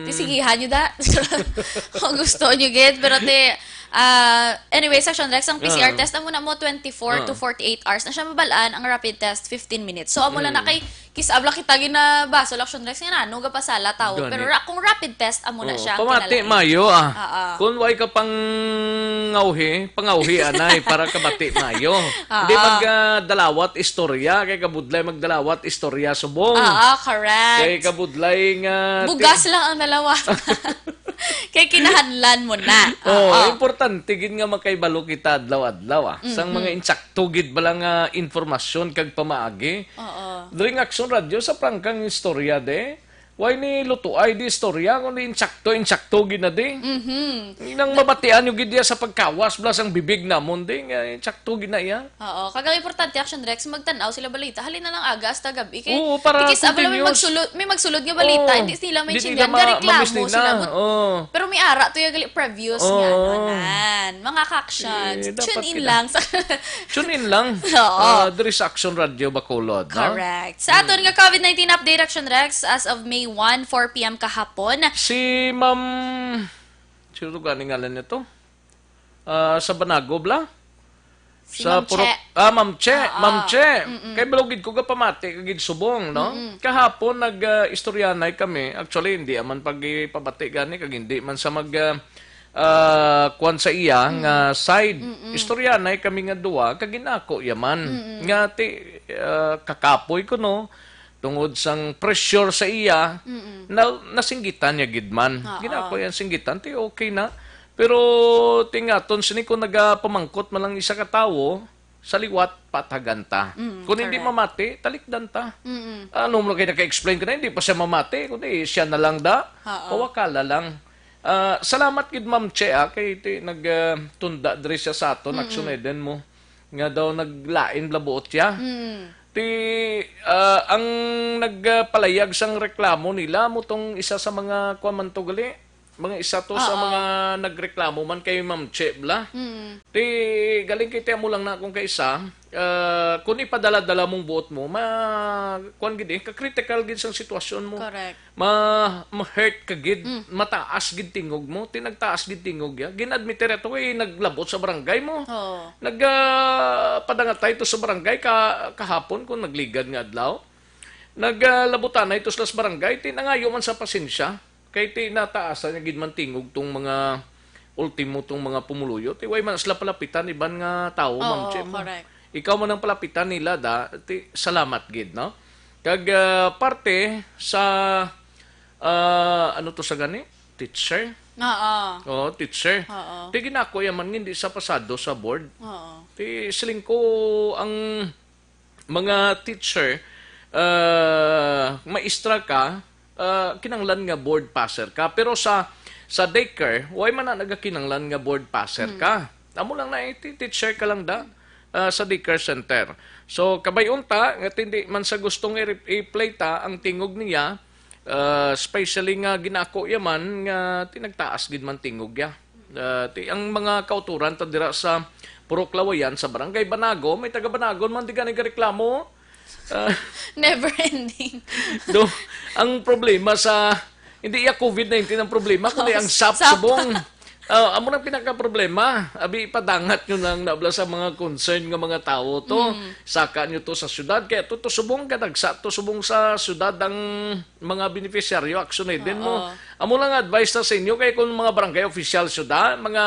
Ti sigihan nyo da. Kung gusto nyo, gid. Pero ti, ah, anyway, Action Rex, ang P C R Ah. test, amo na mo twenty-four to Ah. forty-eight hours na siya mabalaan, ang rapid test, fifteen minutes. So, amo lang na Mm. kay, kis-, abla kita ginabasol, Action Rex, nga nano, gapasala tao. Gani. Pero ra-, kung rapid test, amo na Oo, siya, pamati kinalain. mayo, ah. Ah, ah. Kung way ka pang ngawhi, pangawhi, anay, para kabati mayo. Ah, Hindi ah. mag, ah, dalawat istorya, kay kabudlay magdalawat istorya subong. Ah, ah, correct. Kay kabudlay nga Bugas ti- lang ang dalawat. Kay kinahanlan mo na. Oh, Oo. importante gid nga makaibalo kita adlaw-adlaw, ah. Sang Mhm. mga insakto gid bala nga impormasyon kag pamaagi. Oo. Diri nga Action Radio sa prangkang istorya, de. Way ni lutuay di istorya, kundi insakto, insakto gid na di. Mhm. Nang mabatian nyo gid diya sa pagkawas, bala sang bibig namon di, nga insakto gid na iya. Oo, kag ang importante, Action Rex, magtan-aw sila balita. Halin na lang aga hasta gabi. Kay Oo, para tikis abla may continuous. magsulod, may magsulod nga balita, Oo. hindi sila Hindi maintindihan, nila ma-, gareklamo mamis nila. sila. But, Oo. pero may ara to yung gali-, previous Oo. nga, ano, nan. Mga ka-action. Eh, dapat Tune in kita. lang sa Tune in lang. Oo. Ah, diri sa Action Radio Bacolod, no? Correct. Sa aton Hmm. nga covid nineteen update, Action Rex, as of May one, four p m kahapon. Si Ma'am, sino to gani ngalan niya to? Ah, sa Banago, bla? Si Sa Ma'am Purok-, Che. ah, Ma'am Che, Oo. Ma'am Che. Mm-mm. Kay balugid ko gapamati, kagid subong, no? Mm-mm. Kahapon, nag, ah, istoryanay kami. Actually, hindi man pag-ipabati gani, kag hindi man sa mag, ah, ah, kuwan sa iya Mm. nga side. Mm-mm. Istoryanay kami nga duwa, kag ginako yaman. Mm-mm. Nga ti, ah, kakapoy ko, no? Tungod sang pressure sa iya, Mm-mm. na, nasinggitan niya gid man. Oo. Ginako yan singgitan, ti okay na. Pero tingaton sini kung nagapamangkot man lang isa ka tawo, sa liwat, patagan ta. Mm, Kung hindi correct. mamati, talikdan ta. Mm-mm. Ano mo kay naka-explain ka na, hindi pa siya mamati, kundi siya na lang da, Oo. pawakala lang. Ah, salamat gid, Ma'am Che, ah, kay ti-, nag, ah, tunda diri siya sa aton, Mm-mm. Action Eden mo. Nga daw naglain bala buot siya. Mm. Ti, ah, ang nagpalayag sang reklamo nila mo tong isa sa mga kuwan man to gali. Mga isa to sa Oo. mga nagreklamo man kay Ma'am Che bala. Mm. Ti, galing kay ti amo lang na akong kaisa, ah, kung ipadala-dala mong buot mo, ma-, kuwan gid eh, ka-critical gid sang sitwasyon mo. Correct. Ma-, ma-hurt ka gid, Mm. mataas gid tingog mo, ti nagtaas gid tingog ya. Gin-admit ra to, eh, naglabot sa barangay mo. Oo. Nag, ah, padangatay to sa barangay ka-, kahapon kung nagligad nga adlaw. Nag, ah, labutanay to sila sa barangay, ti nangayo man sa pasensya. Kay ti nataasan niya gid man tingog tong mga ultimo tong mga pumuluyo. Ti way man sila palapitan iban nga tawo, Ma'am Oo, Che, mo. correct. Ikaw man ang palapitan nila da, ti salamat gid, no? Kag, ah, parte sa, ah, ano to sa gani? Teacher? Oo. Oo, teacher. Oo. Ti ginako ya man nga hindi sa pasado sa board. Oo. Ti siling ko ang mga teacher, ah, maestra ka, ah, kinahanglan nga board passer ka. Pero sa, sa daycare, way man na nagakinahanglan nga board passer Hmm. ka. Amo lang na, eh, ti-, teacher ka lang da, ah, sa daycare center. So, kabay unta, nga ti hindi man sa gustong i-, i-play ta ang tingog niya, ah, especially nga ginako ya man, nga ti nagtaas gid man tingog ya. Ah, ti, ang mga kauturan ta dira sa Purok Lawayan sa Barangay Banago, may taga Banagon man di gani gareklamo. Ah, Never ending. Do, ang problema sa, hindi iya covid nineteen ang problema, kundi Oh, ang sap sap. subong. Ah, amo nang pinaka-problema. Abi, ipadangat nyo nang nabla sa mga concern nga mga tawo to. Mm. Saka nyo to sa syudad. Kaya to, to subong ka, nagsa, to subong sa syudad ang mga beneficiaryo, action din mo. Oo. Amo lang advice na sa inyo, kay kung mga barangay officials yun, ha, mga,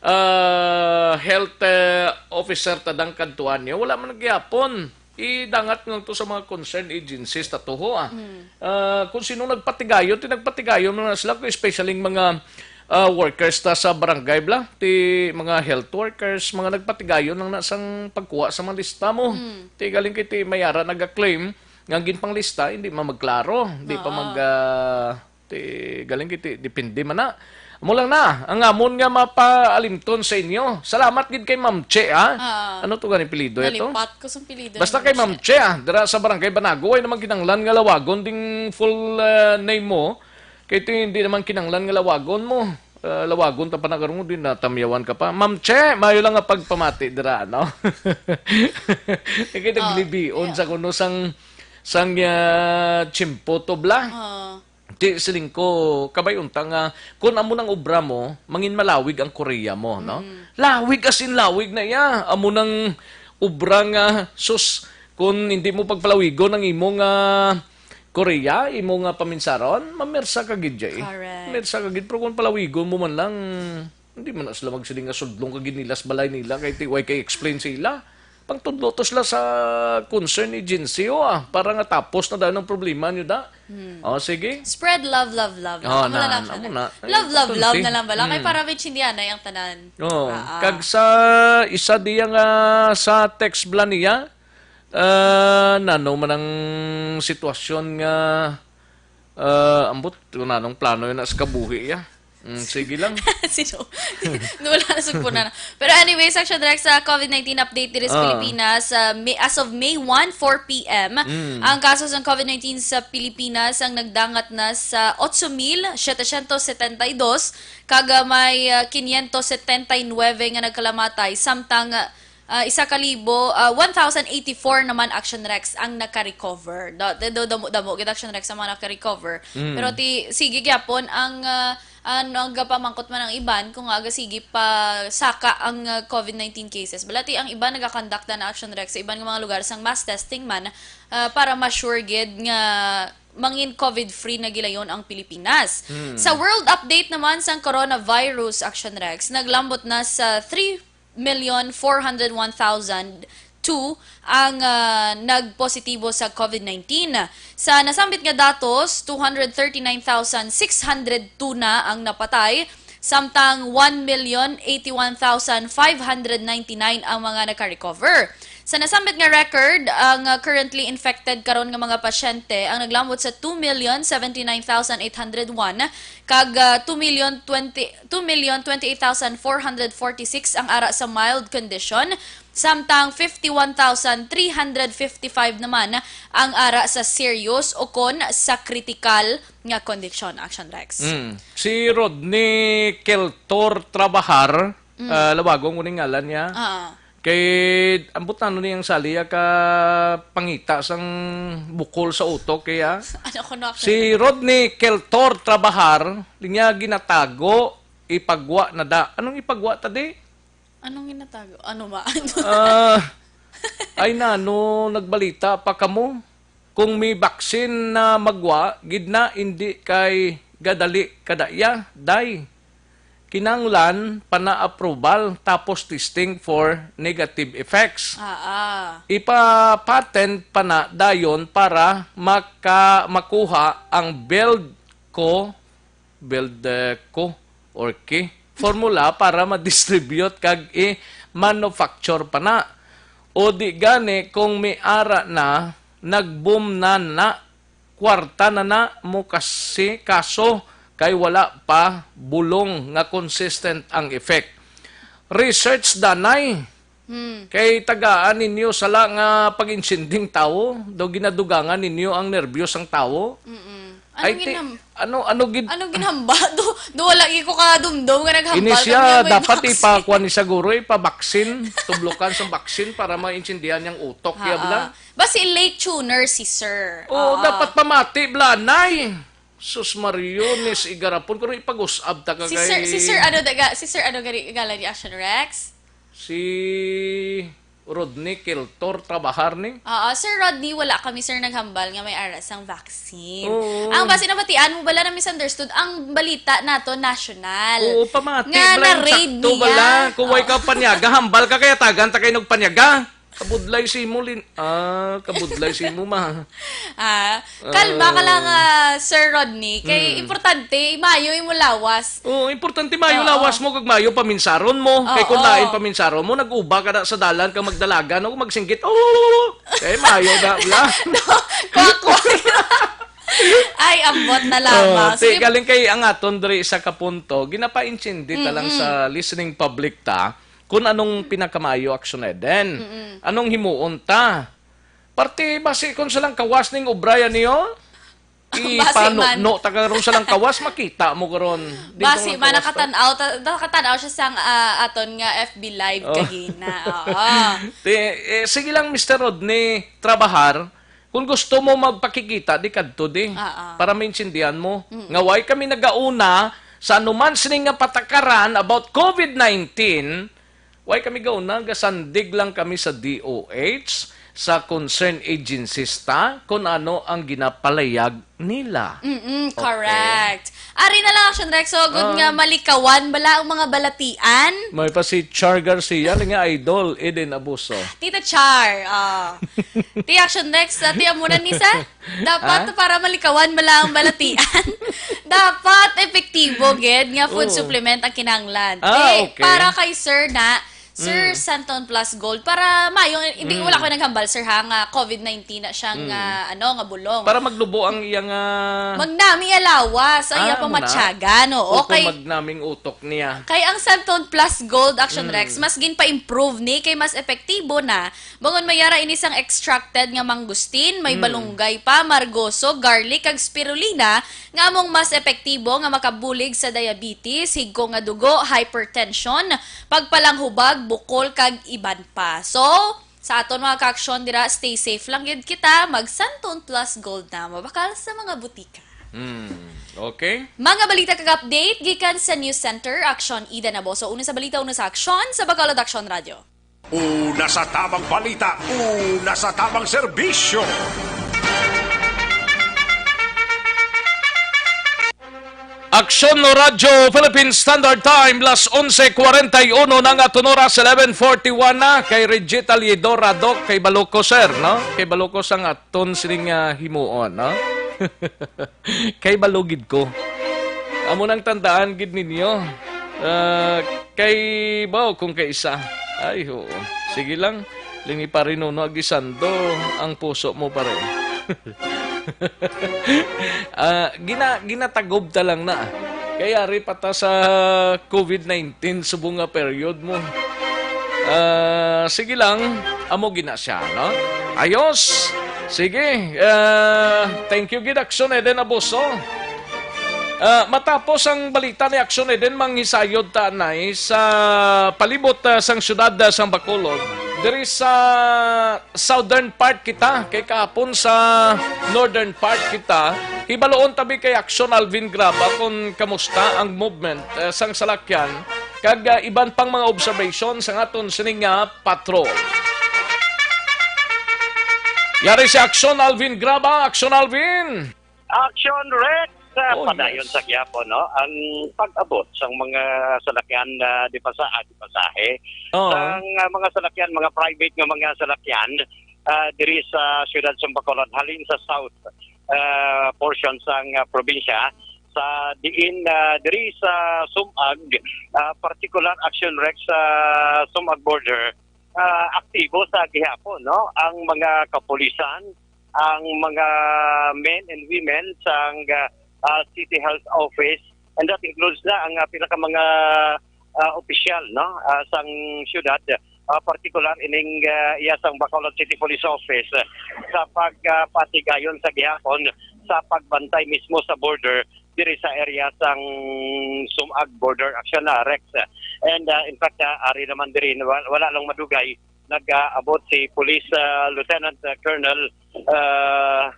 ah, health, eh, officer tadang kadtuan niyo, wala man nagyapon. Idangat nga to sa mga concerned agencies ta to, ho, ah. Mm. Ah, kung sino nagpatigayon, ti nagpatigayon man na sila, kung especially mga, ah, workers ta sa barangay, bla, ti mga health workers, mga nagpatigayon lang na sang pagkuha sa mga lista mo. Mm. Ti galing kay ti may ara nag-claim nga ang ginpanglista, hindi man magklaro, hindi pa Oo. mag, ah, ti, galing kiti, depende man na. Amo lang na, ang amon nga mapaalimton sa inyo. Salamat gid kay Ma'am Che, ha? Ah. Ano to gani pilido ito? Nalipat ko sa pilido Basta ni kay Ma'am Ma'am Che. Che, ah, dira sa Barangay Banago, way naman kinanglan nga lawagon ding full, ah, name mo. Kay ito hindi naman kinanglan nga lawagon mo. Ah, lawagon ta pa na karong din natamyawan ka pa. Ma'am Che, mayo lang nga pagpamati dira, no? Kay Oh, naglibion yeah. sa kuno sang, sang, ah, tiyempo to, bla. Oh. Di, siling ko, kabay unta nga, kung amo nang obra mo, mangin malawig ang Korea mo, no? Mm. Lawig as in lawig na iya. Amo nang obra nga, sus, kung hindi mo pagpalawigon ang imo nga Korea, imo nga paminsaron, mamersa ka gid, jay. Correct. Mamersa ka gid, pero kung palawigon mo man lang, hindi man na sila magsiling nga sudlong ka gid nila sa balay nila, kay ti-, way kay explain sa ila. Pangtudlo to sila sa concern agency, oh, ah, para nga tapos na dahil ang problema nyo da. Hmm. Oh, sige. Spread love, love, love. Oh, Amo na na, lang siya amo na. na. Ay, Love, love, love importante. na lang bala. Kay Hmm. para rich hindi anay ang tanan. Oh, Ah, ah. kag sa isa diya nga sa text bala niya, ah, nano man ang sitwasyon nga, ah, ambot, kung nanong plano yun na sa kabuhi, ya. Mm, sige lang. Sino? Wala na, sugpo na na. Pero anyway, Action Rex, sa covid nineteen update diri sa Ah. Pilipinas, ah, May, as of May one, four p m, Mm. ang kaso sa covid nineteen sa Pilipinas ang nagdangat na sa otso mil setecientos setenta y dos, kag, ah, may, ah, quinientos setenta y nueve nga nagkalamatay, samtang, ah, ah, isa ka libo, ah, one thousand eighty-four naman, Action Rex, ang naka-recover. Da-, da-, da-, damo-, damo gid, Action Rex, ang mga naka-recover. Mm. Pero ti-, sige gyapon ang, ah, ang nagapamangkot man ang iban kung aga sige pa saka ang, ah, covid nineteen cases. Balati ang iban nagakonduct na, Action Rex, sa iban nga mga lugar sang mass testing man, ah, para ma-sure gid nga mangin covid-free na gilayon ang Pilipinas. Mm. Sa world update naman sang coronavirus, Action Rex, naglambot na sa three million four hundred one thousand two ang, ah, nagpositibo sa covid nineteen. Sa nasambit nga datos, two hundred thirty-nine thousand six hundred two na ang napatay, samtang one million eighty-one thousand five hundred ninety-nine ang mga naka-recover. Sa nasambit nga record, ang, ah, currently infected karon nga mga pasyente ang naglambot sa two million seventy-nine thousand eight hundred one, kag, ah, two million twenty, two million twenty-eight thousand four hundred forty-six ang ara sa mild condition, Samtang fifty-one thousand three hundred fifty-five naman ang ara sa serious o kon sa kritikal nga kondisyon, Action Rex. Mm. Si Rodney Keltor Trabahar, Mm. ah, lawagon ko ning ngalan niya. Ah. Kay, ambot na ano niyang sali, ya ka pangita sang bukol sa utok, kaya. Ano ko na Si Rodney Keltor Trabahar, niya ginatago, ipagwa na da. Anong ipagwa ta di? Anong ginatago? Ano ma? Ah, ay nano, nagbalita pa kamo? Kung may baksin na magwa, gid na, indi kay gadali kadaya, day. Kinanglan pa na approval, tapos testing for negative effects. Ah, ah. Ipa-patent pa na dayon para maka-, makuha ang build ko, build, eh, ko, or ki, formula para ma-distribute kag i-manufacture pa na. O di gani, kung may ara na, nag-boom na na, kwarta na na mo kasi kaso kay wala pa bulong nga consistent ang effect. Research danay. Hmm. Kay tagaan ninyo sala nga pag-insinding tawo, daw ginadugangan ninyo ang nerbiyos sang tawo. Mm-mm. Ay, Anong ti-, ginam-, ano, ano gid-, anong ginhamba? Do, do wala gyud ko kadumdom nga naghambal Ini siya, kami may dapat vaccine. Ipakuan ni siguro, ipabaksin, tublokan sa baksin para maintindihan niyang utok, Ah, ya bala? ah. Basi late tuner si sir. Oo, Oo. dapat pamati, bla, nay. Sus Mario, Nis Igarapon, kung ipag-usab ta ka Si sir, kay si sir, ano, daga, si sir, ano, gani, gala ni Action Rex? Si Rodney Kiltor Trabahar ni? Oo, Sir Rodney, wala kami, sir, naghambal nga may ara sang vaccine. Oo. Ang basi nabatian mo bala na misunderstood, ang balita nato national. Oo, pamati, Nga bala yung na-raid sakto, niya. bala. Kung way Oo. ka panyaga, hambal ka kaya tagan ta kay nagpanyaga. Kabudlay si mo, Lin-, ah, kabudlay si mo, ma. Ah, kalma ka lang, Ah. ah, Sir Rodney. Kay Mm. importante, mayo imo lawas. Oo, importante mayo Oo. lawas mo kag mayo paminsaron mo. Kay kung Oo. lain paminsaron mo, nag-uba ka na sa dalan kag magdalagan o magsinggit. Oh! Kay mayo na, bla. No, kwak-kwak. Ay, ambot na lamang. Oh, ti, Sige. galing kay ang aton diri isa ka punto, ginapaintindi ta lang Mm-mm. sa listening public ta kung anong pinakamaayo aksyon, Eden. Mm-mm. Anong himuon ta? Parte, basi kung sa lang kawas ning obra yan niyo, Basi man. Ipanuno ta karon sa lang kawas, makita mo karon. Dito Basi nga man, kawas to. nakatan-aw ta-, nakatan-aw siya sang, ah, aton nga F B Live Oh. kagina. Oo. Ti, eh, sige lang, Mister Rodney, trabahar. Kung gusto mo magpakikita, di kadto di. Oo. Para maintindihan mo. Mm. Nga way kami nagauna sa anuman sini nga patakaran about COVID nineteen, Way kami gauna, gasandig lang kami sa D O H, sa concerned agencies ta, kung ano ang ginapalayag nila. Mm-mm, Okay. correct. Ari na lang, Action Rex, so good Ah. nga malikawan bala ang mga balatian. May pa si Char Garcia, nga idol, Eden Abuso. Tita Char, ah. Ti Action Rex, ah, ti amo na ni sa? Dapat Ha? para malikawan bala ang balatian. Dapat epektibo gid nga food Oo. supplement ang kinahanglan. Ah, Ti, okay. para kay Sir na, Sir Mm. Santon Plus Gold, para mayo, hindi, Mm. wala ko naghambal, sir, ha, nga COVID nineteen na siya Mm. nga, ano, nga bulong. Para maglubo ang iyang, ah, Magnami alawas, ang Ah, iya amo na? pamatyagan, oo, O kung kay magnaming utok niya. Kay ang Santon Plus Gold Action Mm. Rex, mas ginpa-improve ni, kay mas epektibo na Bangon may ara ini sang extracted nga mangustin, may Mm. balunggay pa, margoso, garlic, kag spirulina nga among mas epektibo nga makabulig sa diabetes, higko nga dugo, hypertension, pagpalanghubag, bukol, kag iban pa. So, sa aton mga kaaksyon dira, stay safe lang gid kita, mag Santon Plus Gold na, mabakal sa mga butika. Mm. Okay. Mga balita kag update gikan sa News Center, Aksyon Eden Abuso. Una sa balita, una sa aksyon, sa Bacolod Aksyon Radyo. Una sa tamang balita, una sa tamang serbisyo. Aksyon no Radyo Philippine Standard Time, las onse cuarenta y uno na nga aton oras, eleven forty-one na. Kay Reggie Talidor Radok, kay Baluko, sir, no? Kay Baluko sang aton sining, ah, himuon, no? Kay balugid ko. Amo nang tandaan gid ninyo. Ah, kay, baw, kung kay isa. Ay, oo. Sige lang. Lingi pa rin, no, agisando ang puso mo, pare. Ah, gina-, ginatagob ta lang na. Kaya ari pa ta sa COVID nineteen, subong nga period mo. Ah, sige lang, amo gina siya, no? Ayos. Sige, ah, thank you gid, Action Eden Abuso. Ah, matapos ang balita ni Action Eden, manghisayod ta anay sa palibot, ah, sang siyudad, ah, sang Bacolod. Diri sa southern part kita, kay kahapon sa northern part kita. Hibaluon tabi kay Action Alvin Graba kung kamusta ang movement, ah, sang salakyan kag, ah, iban pang mga observation sa aton sini nga patrol. Yari si Action Alvin Graba. Action Alvin! Action Rex! Ah, Oh, padayon yes. sa gihapon, no? Ang pag-abot sang mga salakyan na di pasa-, ah, di pasahe. Oo. Sang, ah, mga salakyan, mga private nga mga salakyan, ah, diri sa siyudad sa Bacolod, halin sa south, ah, portion sang, ah, probinsya, sa diin, ah, diri sa Sumag, ah, particular Action Rex sa Sumag border, ah, aktibo sa gihapon, no? Ang mga kapulisan, ang mga men and women sang, ah, ah, City Health Office, and that includes na ang, ah, pila ka mga, ah, opisyal, no, ah, sang siyudad, ah, partikular ining, ah, iya sang Bacolod City Police Office, ah, sa pagpatigayon sa gihapon sa pagbantay mismo sa border diri sa area sang Sumag Border Action, ah, Rex. And, ah, in fact, ah, ari naman diri, wa-, wala lang madugay, nag-aabot si Police, ah, Lieutenant, ah, Colonel, ah,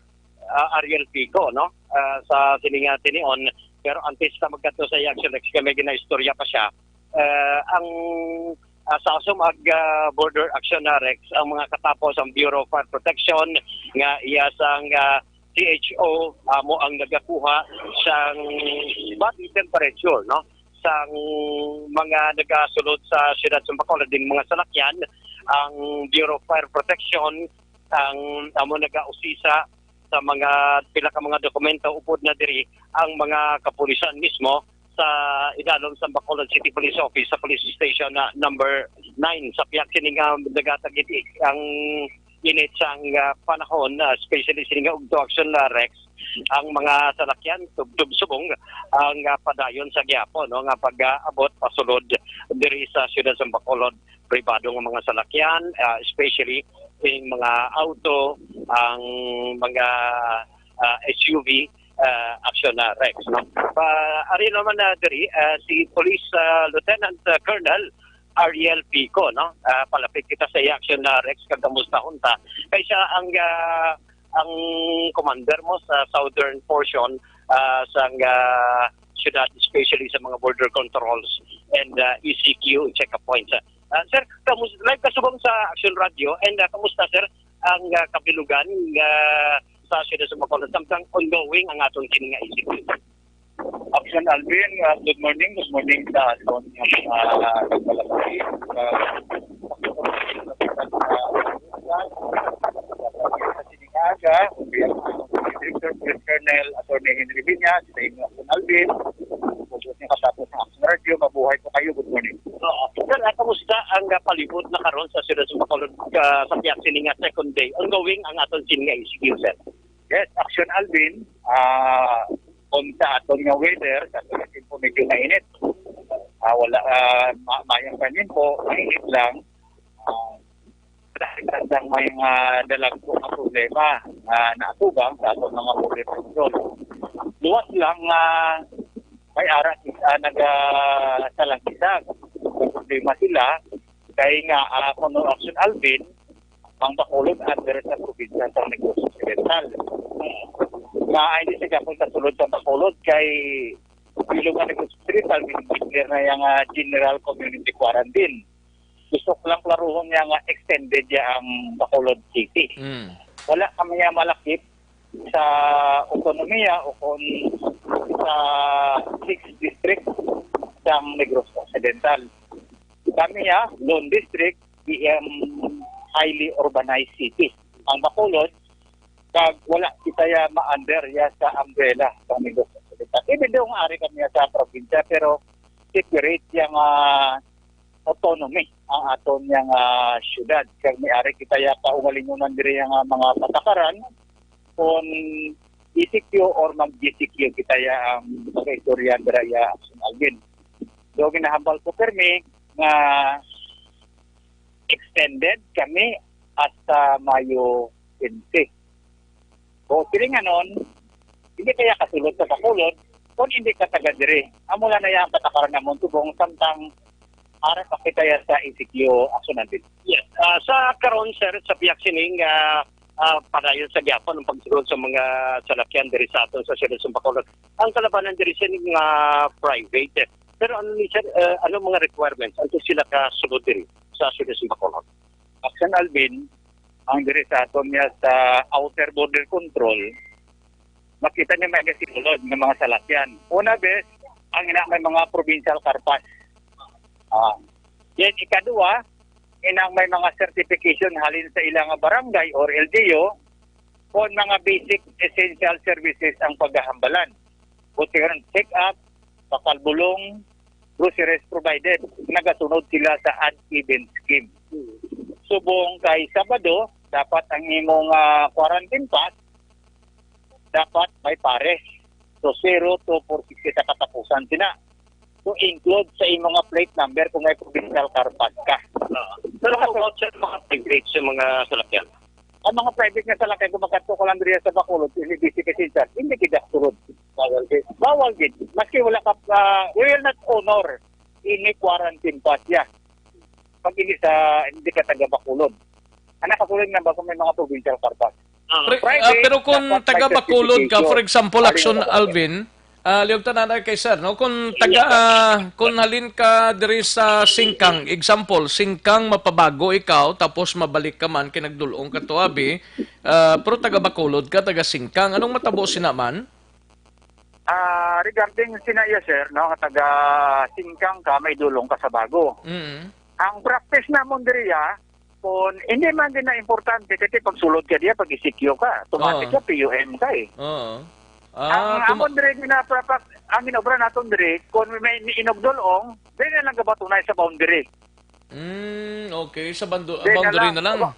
ah, Ariel Pico, no? Ah, sa sini nga tinion. Pero antes na magkadto sa iya Action Rex, kay may ginaistorya pa siya. Ah, ang, ah, sa Sumag, ah, Border Action na Rex, ang mga katapos ang Bureau of Fire Protection nga iya sang, ah, C H O, amo ang nagakuha sang body temperature, no? Sang mga nagasulod sa siyudad sa Bacolod, ding mga salakyan, ang Bureau of Fire Protection ang amo nagausisa sa mga pila ka mga dokumento upod na diri ang mga kapulisan mismo sa idalom sa Bacolod City Police Office sa Police Station na number nine. Sa pihak sini nga nagatagiti ang init sang, ah, panahon, ah, especially sini nga ugto action na Rex, ang mga salakyan tubtob subong ang, ah, padayon sa gihapon, no, nga pag-abot pasulod diri sa siyudad sa Bacolod. Pribado nga mga salakyan, ah, especially ing mga auto, ang mga, ah, S U V, ah, action na Rex, no? Pa, ari naman na diri, ah, si Police, ah, Lieutenant, ah, Colonel Ariel Pico, no? Ah, palapit kita sa iya action na Rex kag kamusta unta. Kay siya ang, ah, ang commander mo sa southern portion, ah, sang, ah, syudad, especially sa mga border controls and, ah, E C Q checkpoints. Ah, sir, kamus-, live ka subong sa Action Radio, and, ah, kamusta, sir, ang, ah, kabilugan nga sa siyudad sa Bacolod samtang ongoing ang aton kini nga incident? Action Alvin, ah, good morning, good morning sa aton nga mga nagbalakay. Sa, sa, sa, sa, sa, sa, Aga, ang Director Police Colonel Attorney Henry Viñas, sa inyo, Action Alvin. Hugot niya katapos ng Action Radio, mabuhay po kayo. Good morning. Oo. Sir, ah, kamusta ang, ah, palibot na karon sa siyudad sa Bacolod, ah, sa pihak sini nga second day? Ongoing ang aton sini nga E C Q, sir. Yes, Action Alvin, ah, kung sa aton nga weather, sa aton nga tempo, medyo mainit. Ah, wala, ah, ma-, mayang kanin po, mainit lang. Ah, dahil lang may mga dalagko nga problema nga naatubang sa aton mga border control. Luwas lang nga may ara kita nagasalangisag. May problema sila kay nga, ah, kuno Action Alvin, ang Bacolod under sa probinsya sa Negros Occidental. Nga hindi siya gyapon kasulod sa Bacolod kay bilog nga Negros Occidental, declare na yang, ah, general community quarantine. Gusto ko lang klaruhon niya nga extended ya ang Bacolod City. Mm. Wala kami nga malakip sa autonomiya o kon sa sixth district sang Negros Occidental. Kami ya, lone district, B M highly urbanized city. Ang Bacolod, kag wala kita ya ma-under ya sa umbrella sang Negros Occidental. Even though nga ari kami ya sa probinsya, pero separate ya nga autonomy ang aton yang, ah, syudad. Kag may ari kita ya kaugalingonan diri yang, ah, mga patakaran kung E C Q or mag-G C Q kita ya ang pag-istorya dira ya, Action Alvin. So, ginahambal ko permi nga extended kami hasta Mayo quince. O silinganon, hindi kaya kasulod sa Bacolod kung hindi ka taga diri. Amo lang na yan ang patakaran namon subong samtang ara pa kita ya sa E C Q action natin. Yes. Ah, sa karon, sir, sa biyak sining, ah, ah, padayon sa gyapon ang pagsulod sa mga salakyan diri sa aton sa Siyudad sa Bacolod. Ang kalabanan diri sining, ah, private. Pero ano ni, sir, ah, ano mga requirements? Ano sila kasulod diri sa Siyudad sa Bacolod? Action Alvin, ang diri sa aton niya sa outer border control, makita niya may gasilod nga mga salakyan. Una, bes, ang ina may mga provincial car pass. Ah, yan, ikaduha, inang may mga certification halin sa ilang barangay or L G U, o mga basic essential services ang paghahambalan. Buti karon, check-up, bakal bulong, groceries provided, nagasunod sila sa ad even scheme. Subong kay Sabado, dapat ang imong, ah, quarantine pass, dapat may pares. So, zero to four sixty sa katapusan sina. So, include sa imong nga plate number kung may provincial car pass ka. Ah, pero how about sa mga private sa mga salakyan? Ang mga private nga salakyan, kung magkadto ka lang diri sa Bacolod, hindi busy kasi sa, hindi kita sulod. Bawal gid. Bawal gid. Maski wala ka, ah, we will not honor any quarantine pass ya. Pag hindi sa, hindi ka taga Bacolod. Anak, kasulod na ba kung may mga provincial car pass? Ah. Pre-, ah, Private, pero kung dapat may taga Bacolod ka, certification. For example, Action Alvin, ah, liwag tanan ay kay sir, no? Kung taga, Yes, sir. ah, kung halin ka diri sa Singkang, example, Singkang mapabago ikaw, tapos mabalik ka man, kay nagdulong ka to, abi, ah, pero taga Bacolod ka, taga Singkang, anong matabo sina man? Ah, regarding sina iya, sir, no, nga taga Singkang ka, may dulong ka sa Bago. Mm. Ang practice namon diri, ah, kung hindi man din na importante, kasi pag sulod ka diya, pag E C Q ka, automatic Oo. ka, P U M ka eh. Oo. Ang Ah, tuma- amon diri, ginaprapak-, ang ginobra naton diri, kung may inugdulong, diri na lang gabatunay sa boundary. Mm, okay. Sa bando-, Diri na boundary lang. na lang. Sa ba-,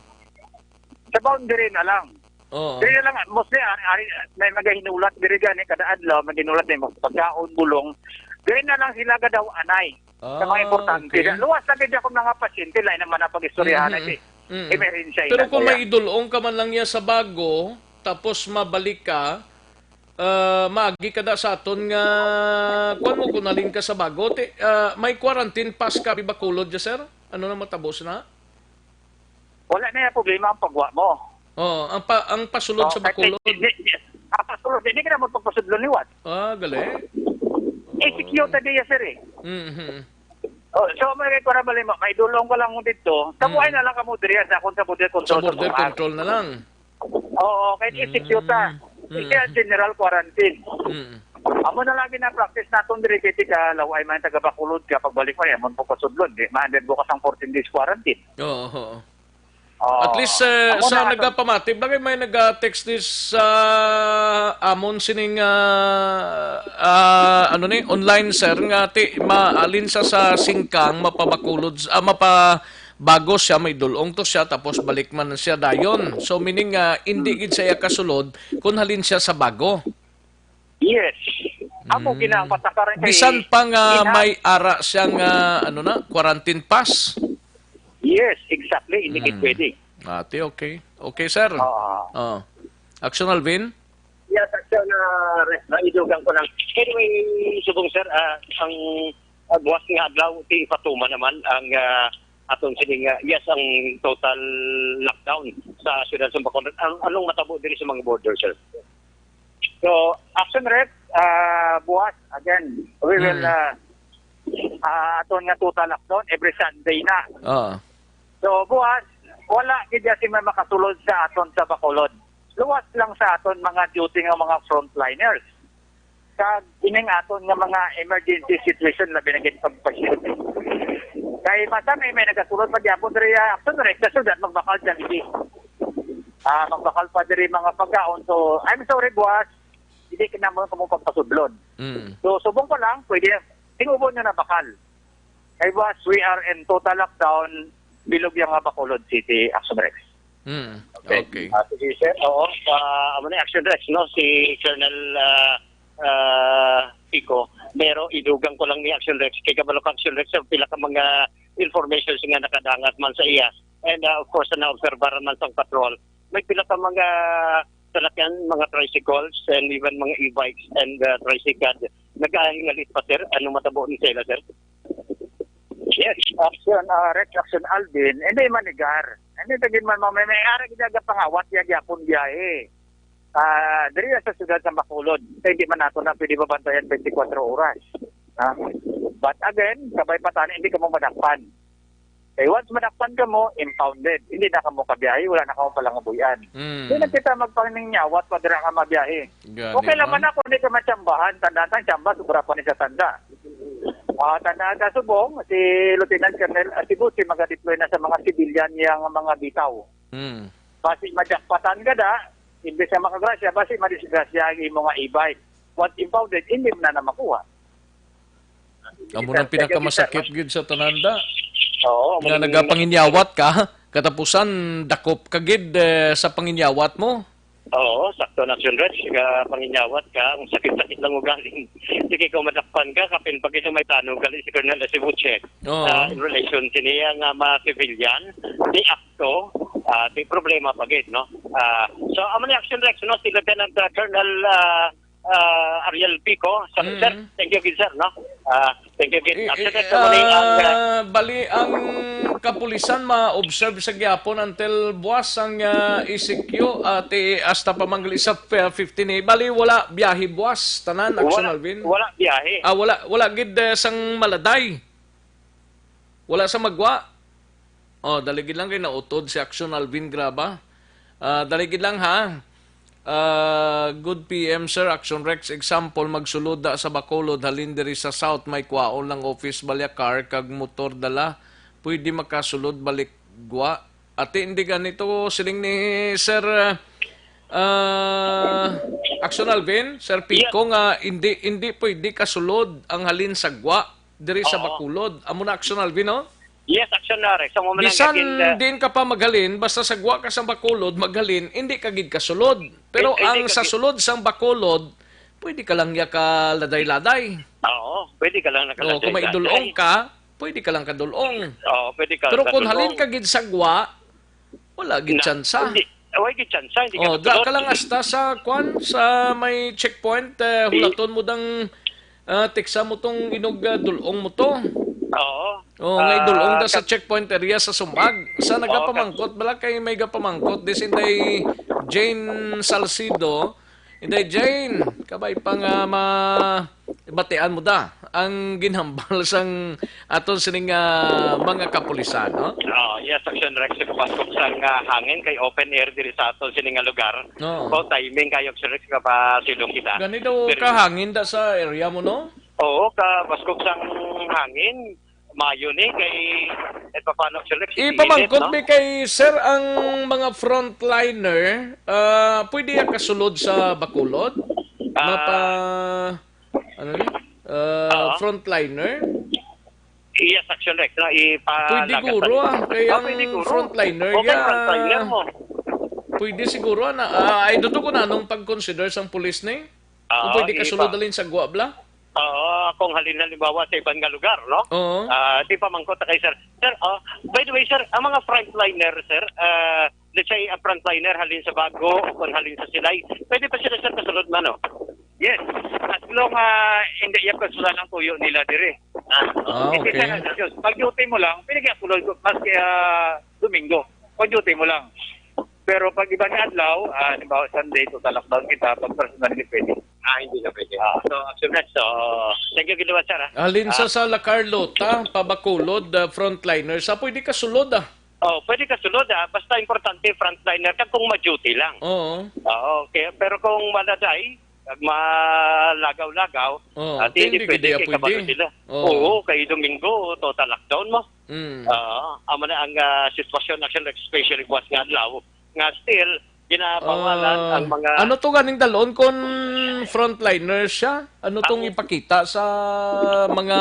sa boundary na lang. Oo. Diri lang, mostly, ari, ari, may magahinulat diri gani, kada adlaw, may ginulat na yung pagkaon, bulong. Diri na lang sila gadaw anay. Sa mga Ah, importante. okay. Luwas na gid akong mga pasyente, lain naman ang pag-istoryahan Mhm. na si Mhm. emerhensya Pero ina kung kaya. may idulong ka man lang niya sa Bago, tapos mabalik ka, ah, maagi ka da sa aton nga, kuwan mo, kung nalin ka sa Bago, ti-, ah, may quarantine pass ka, Bacolod, ya, sir? Ano na matabo na? Wala na yung problema ang pagwa mo. Oo, ang pa-, ang pasulod Oh, sa kahit Bacolod. Hindi, hindi, ang pasulod, hindi ka na magpagpasudlon liwat. Ah, gali. E C Q Oo. ta diya, sir, eh. Mhm. Oh, so, may para bali mo, may dulong ko lang dito. Sa Mm. buhay na lang kamo diri sa akong sa border Sa control sa border lugar. control na lang. Oo, kahit E C Q ta. Mm. Hindi Mm. ka general quarantine. Mm. Amo na lagi na practice naton diri kay tika laway man taga Bacolod ka pagbalik mo, amon po pasudlon, di man din bukas ang fourteen days quarantine. Oo, oo. Oo. At least, eh, Amo sa na ato. nagapamati, bagay may nag-text this sa amon sining, ah, ah, ano ni, online, sir, nga ti maalin sa, sa Singkang, mapabakulod, ah, mapabago siya, may dulong to siya, tapos balik man siya dayon. So, meaning, ah, hindi gid siya kasulod kung halin siya sa Bago. Yes. Amo Mm. ginapatakaran kay Bisan pa nga ina- may ara siya nga, ano na, quarantine pass. Yes, exactly. Hindi gid Mm. pwede. Ate, okay. Okay, sir. Oo. Oh. Action, Alvin? Yes, action, ah, Rex, naidugang ko lang. Anyway, subong, sir, ah, ang, ah, buwas nga adlaw, ti ipatuman naman ang, ah, aton sining, ah, yes, ang total lockdown sa siyudad sa Bacolod. Ang, anong matabo diri sa mga border, sir? So, action, Rex, ah, buwas, again, we will, Mm. ah, ah, aton nga total lockdown every Sunday na. Oo. So, buwas, wala gid si may makasulod sa aton sa Bacolod. Luwas lang sa aton mga duty nga mga frontliners. Kag ining aton nga mga emergency situation, labi na gid pag pasyente. Kay basta may, may nagasulod pa gyapon diri, ah, action, Rex, sa syudad, magbakal dyan, hindi. Ah, magbakal pa diri mga pagkaon. So, I'm sorry, buwas, hindi ka naman kamo pagpasudlon. Mm. So, subong pa lang, pwede, tingubon nyo na bakal. Kay buwas, we are in total lockdown, bilog yung nga Bacolod City, action, Rex. Mm. Okay. Okay. Ah, sige, sir. Oo. Ah, amo na, action, Rex, no? Si Colonel, ah, ah, Pico. Pero idugang ko lang ni action, Rex. Kay kabalo ka, action, Rex, sa pila ka mga information nga nakadangat man sa iya. And, ah, of course, naobserbaran man sang patrol, may pila ka mga salakyan, mga tricycles, and even mga e-bikes and, ah, tricycle. Nagahingalit pa, sir. Ano matabo ni sila, sir? Yes, action, ah, Rex, action, Alvin. Hindi manigar. Hindi tagin man mo may may ara gid nga pangawat ya gyapon biyahe. Ah, diri sa siyudad sa Bacolod, kay hindi man nato na pwede mabantayan twenty-four oras. Ah, but again, kabay pa tani, hindi ka mo madakpan. Kay once madakpan ka mo, impounded. Hindi na ka mo kabiyahe, wala na ka mo palangabuyan. Mm. Hindi na kita magpanginyawat pa dira nga mabiyahe. Gani Okay lang man. man ako, hindi ka matsambahan. Tanda ang tsamba, sobra pa ni sa tanda. Ah, tanda ka subong, si Lieutenant Colonel Asibusi magadeploy na sa mga civilian yang mga bitaw. Mm. Basi madakpatan ka da, imbes na makagrasya, basi madisgrasya ang imo nga e-bike. Once impounded, hindi mo na na makuha. Amo nang pinakamasakit gid sa tananda. Oo, Nga amo nang nagapanginyawat ka, katapusan dakop ka gid eh, sa panginyawat mo. Oo, sakto na, Action Rex. Ka panginyawat ka, ang sakit-sakit lang ugaling. Sige, kung madakpan ka, kapin pa gid may plano gali si Colonel Esibuche. Oo. Ah, in relation siniya nga mga civilian, di akto, ah, di problema pa gid, no? Ah, so, amo ni Action Rex, no? Si Lieutenant, ah, Colonel, ah, ah, Ariel Pico. So, Mm. sir, thank you gid, sir, no? Ah, thank you gid. Eh, Action eh, Rex, amo ni ang, ah, ah, bali ang kapulisan ma-observe sa gyapon until buwas ang, ah, E C Q, ah, ti, hasta pa manggali sa, ah, fifteen A. Bali wala biyahe buwas, tanan, Action Wala, Alvin? wala biyahe. Ah, wala, wala gid eh, sang Maladay. Wala sa magwa. Oh, dali gid lang kay nautod si Action Alvin Graba. Ah, dali gid lang ha. Ah, good P M, sir. Action Rex, example, magsulod da sa Bacolod, halin diri sa South, may kwaon lang office, balya car, kag motor dala. Pwede makasulod balik gwa. Ate, hindi ganito, siling ni Sir, ah, Action Alvin, Sir Pico, Yeah. nga hindi, hindi pwede kasulod ang halin sa gwa diri sa Oo. Bacolod. Amo na, Action Alvin, no? Yes, Action na, Rex. Amo man ang Bisan akin, uh, din ka pa maghalin, basta sa gwa ka sa Bacolod, maghalin, hindi ka gid kasulod. Pero Hindi, hindi ang ka sa gid. sulod sang Bacolod, pwede ka lang niya kaladay-laday. Oo, pwede ka lang Oo, kung may nakaladay-laday. dulong ka, pwede ka lang kadulong. Oo, pwede ka Pero kung kadulong. halin ka gid sa gwa, wala gid Na, tsansa. hindi. Wala gid tsansa, hindi ka Oh, da kasulod. ka lang hasta sa kwan, sa may checkpoint, eh, Di- hulaton mo dang, ah, tiksa mo tong inog, ah, dulong mo to. Oo. Oh, ngay Ah, dulong da sa kag- checkpoint area sa Sumbag. Sa Oo, nagapamangkot, bala kay may gapamangkot, di si Inday Jane Salcido. Inday Jane, kabay pa nga ma-, batian mo da ang ginhambal sang aton sining, ah, mga kapulisan, no? Oh, yes, Action Rex, kapaskog sang, ah, hangin kay open air diri sa aton sini nga lugar. Oo. So, timing kayo, Action Rex, kapasilong kita. Gani daw Pero kahangin da sa area mo, no? Oo, kapaskog sang hangin. Mayo ni kay, eh, paano, Action Rex, Ipamangkot init, no? mi kay sir ang mga frontliner, ah, pwede ya kasulod sa Bacolod? Ah. Mapa, ano ni? Ah, Oo. frontliner? Yes, Action Rex, no? Ipa-, Pwede lagas guro, pa rin. ah, kay Oh, ang pwede guro. frontliner, Okay, ya, frontliner mo. pwede siguro, ah, na, ah, I don't know kung anong pag-consider sang pulis ni. Kung Oo, pwede ipa- kasulod halin sa gwa, bla? Oo, kung halin halimbawa sa iban nga lugar, no? Oo. Ah, di pa mangkot kay sir. Sir, ah, by the way, sir, ang mga frontliner, sir, ah, let's say, ang frontliner halin sa Bago o kung halin sa Silay, pwede pa sila, sir, kasulod man, no? Yes. As long, ah, hindi yan personal ang tuyo nila dire. Ah, Ah, hindi okay. sila nag-adjust. Pag duty mo lang, pwede ka sulod ko, maski, ah, Domingo. Pag duty mo lang. Pero pag iba nga adlaw, ah, halimbawa Sunday, total lockdown kita, pag personal, hindi pwede. Ah, hindi na pwede. Ah. So, Action Rex, so, thank you, Giliwan, sir, ah. Halin sa, Ah. sa La Carlota, pa Bacolod, ah, frontliner, sa pwede kasulod, ah. Oh, pwede kasulod, ah. Basta importante, frontliner ka kung ma-duty lang. Oo. Ah, okay. Pero kung maladay, pag malagaw-lagaw, Oo, ah, di, hindi hindi pwede, gid kay pwede. kabalo sila. Oo. Oo, kay Domingo, total lockdown mo. Mm. Ah, amo na ang, ah, sitwasyon, actually, especially buwas nga adlaw, nga still ginabawalan Ah, ang mga ano to ganing dalon kon frontliner siya? Ano tong Ang ipakita sa mga,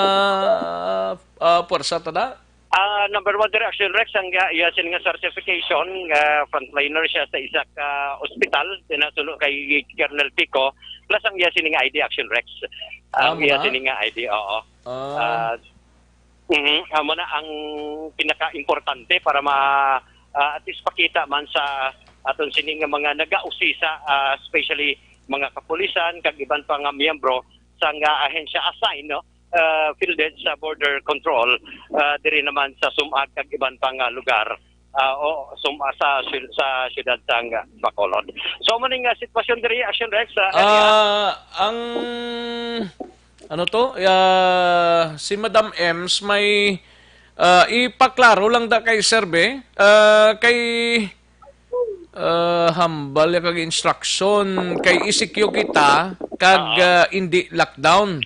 ah, puwersa ta da? Ah, number one, Direction Rex, ang, ah, iya sini nga certification nga frontliner siya sa isa ka ospital, sinasulo kay Colonel Pico, plus ang iya sini nga I D, Action Rex. Ang Amo iya na? sini nga I D, oo. Ah. Ah, mhm, amo na ang pinaka-importante para ma-, ah, at least pakita man sa aton sini nga mga nagausisa, ah, especially mga kapulisan kag iban pa nga miyembro sang, ah, ahensya assigned, no, ah, fielded sa border control, ah, diri naman sa Sumag kag iban pa nga lugar, ah, o sum-, sa sy-, sa siyudad sang Bacolod. So, amo ning, ah, sitwasyon diri, Action Rex, sa area. Ah, ang, ano to? Ah, si Madam Ems may, ah, ipaklaro lang da kay Sir Be. Ah, kay, ah, hambal ya kag instruction kay E C Q kita kag, Oo. ah, hindi lockdown.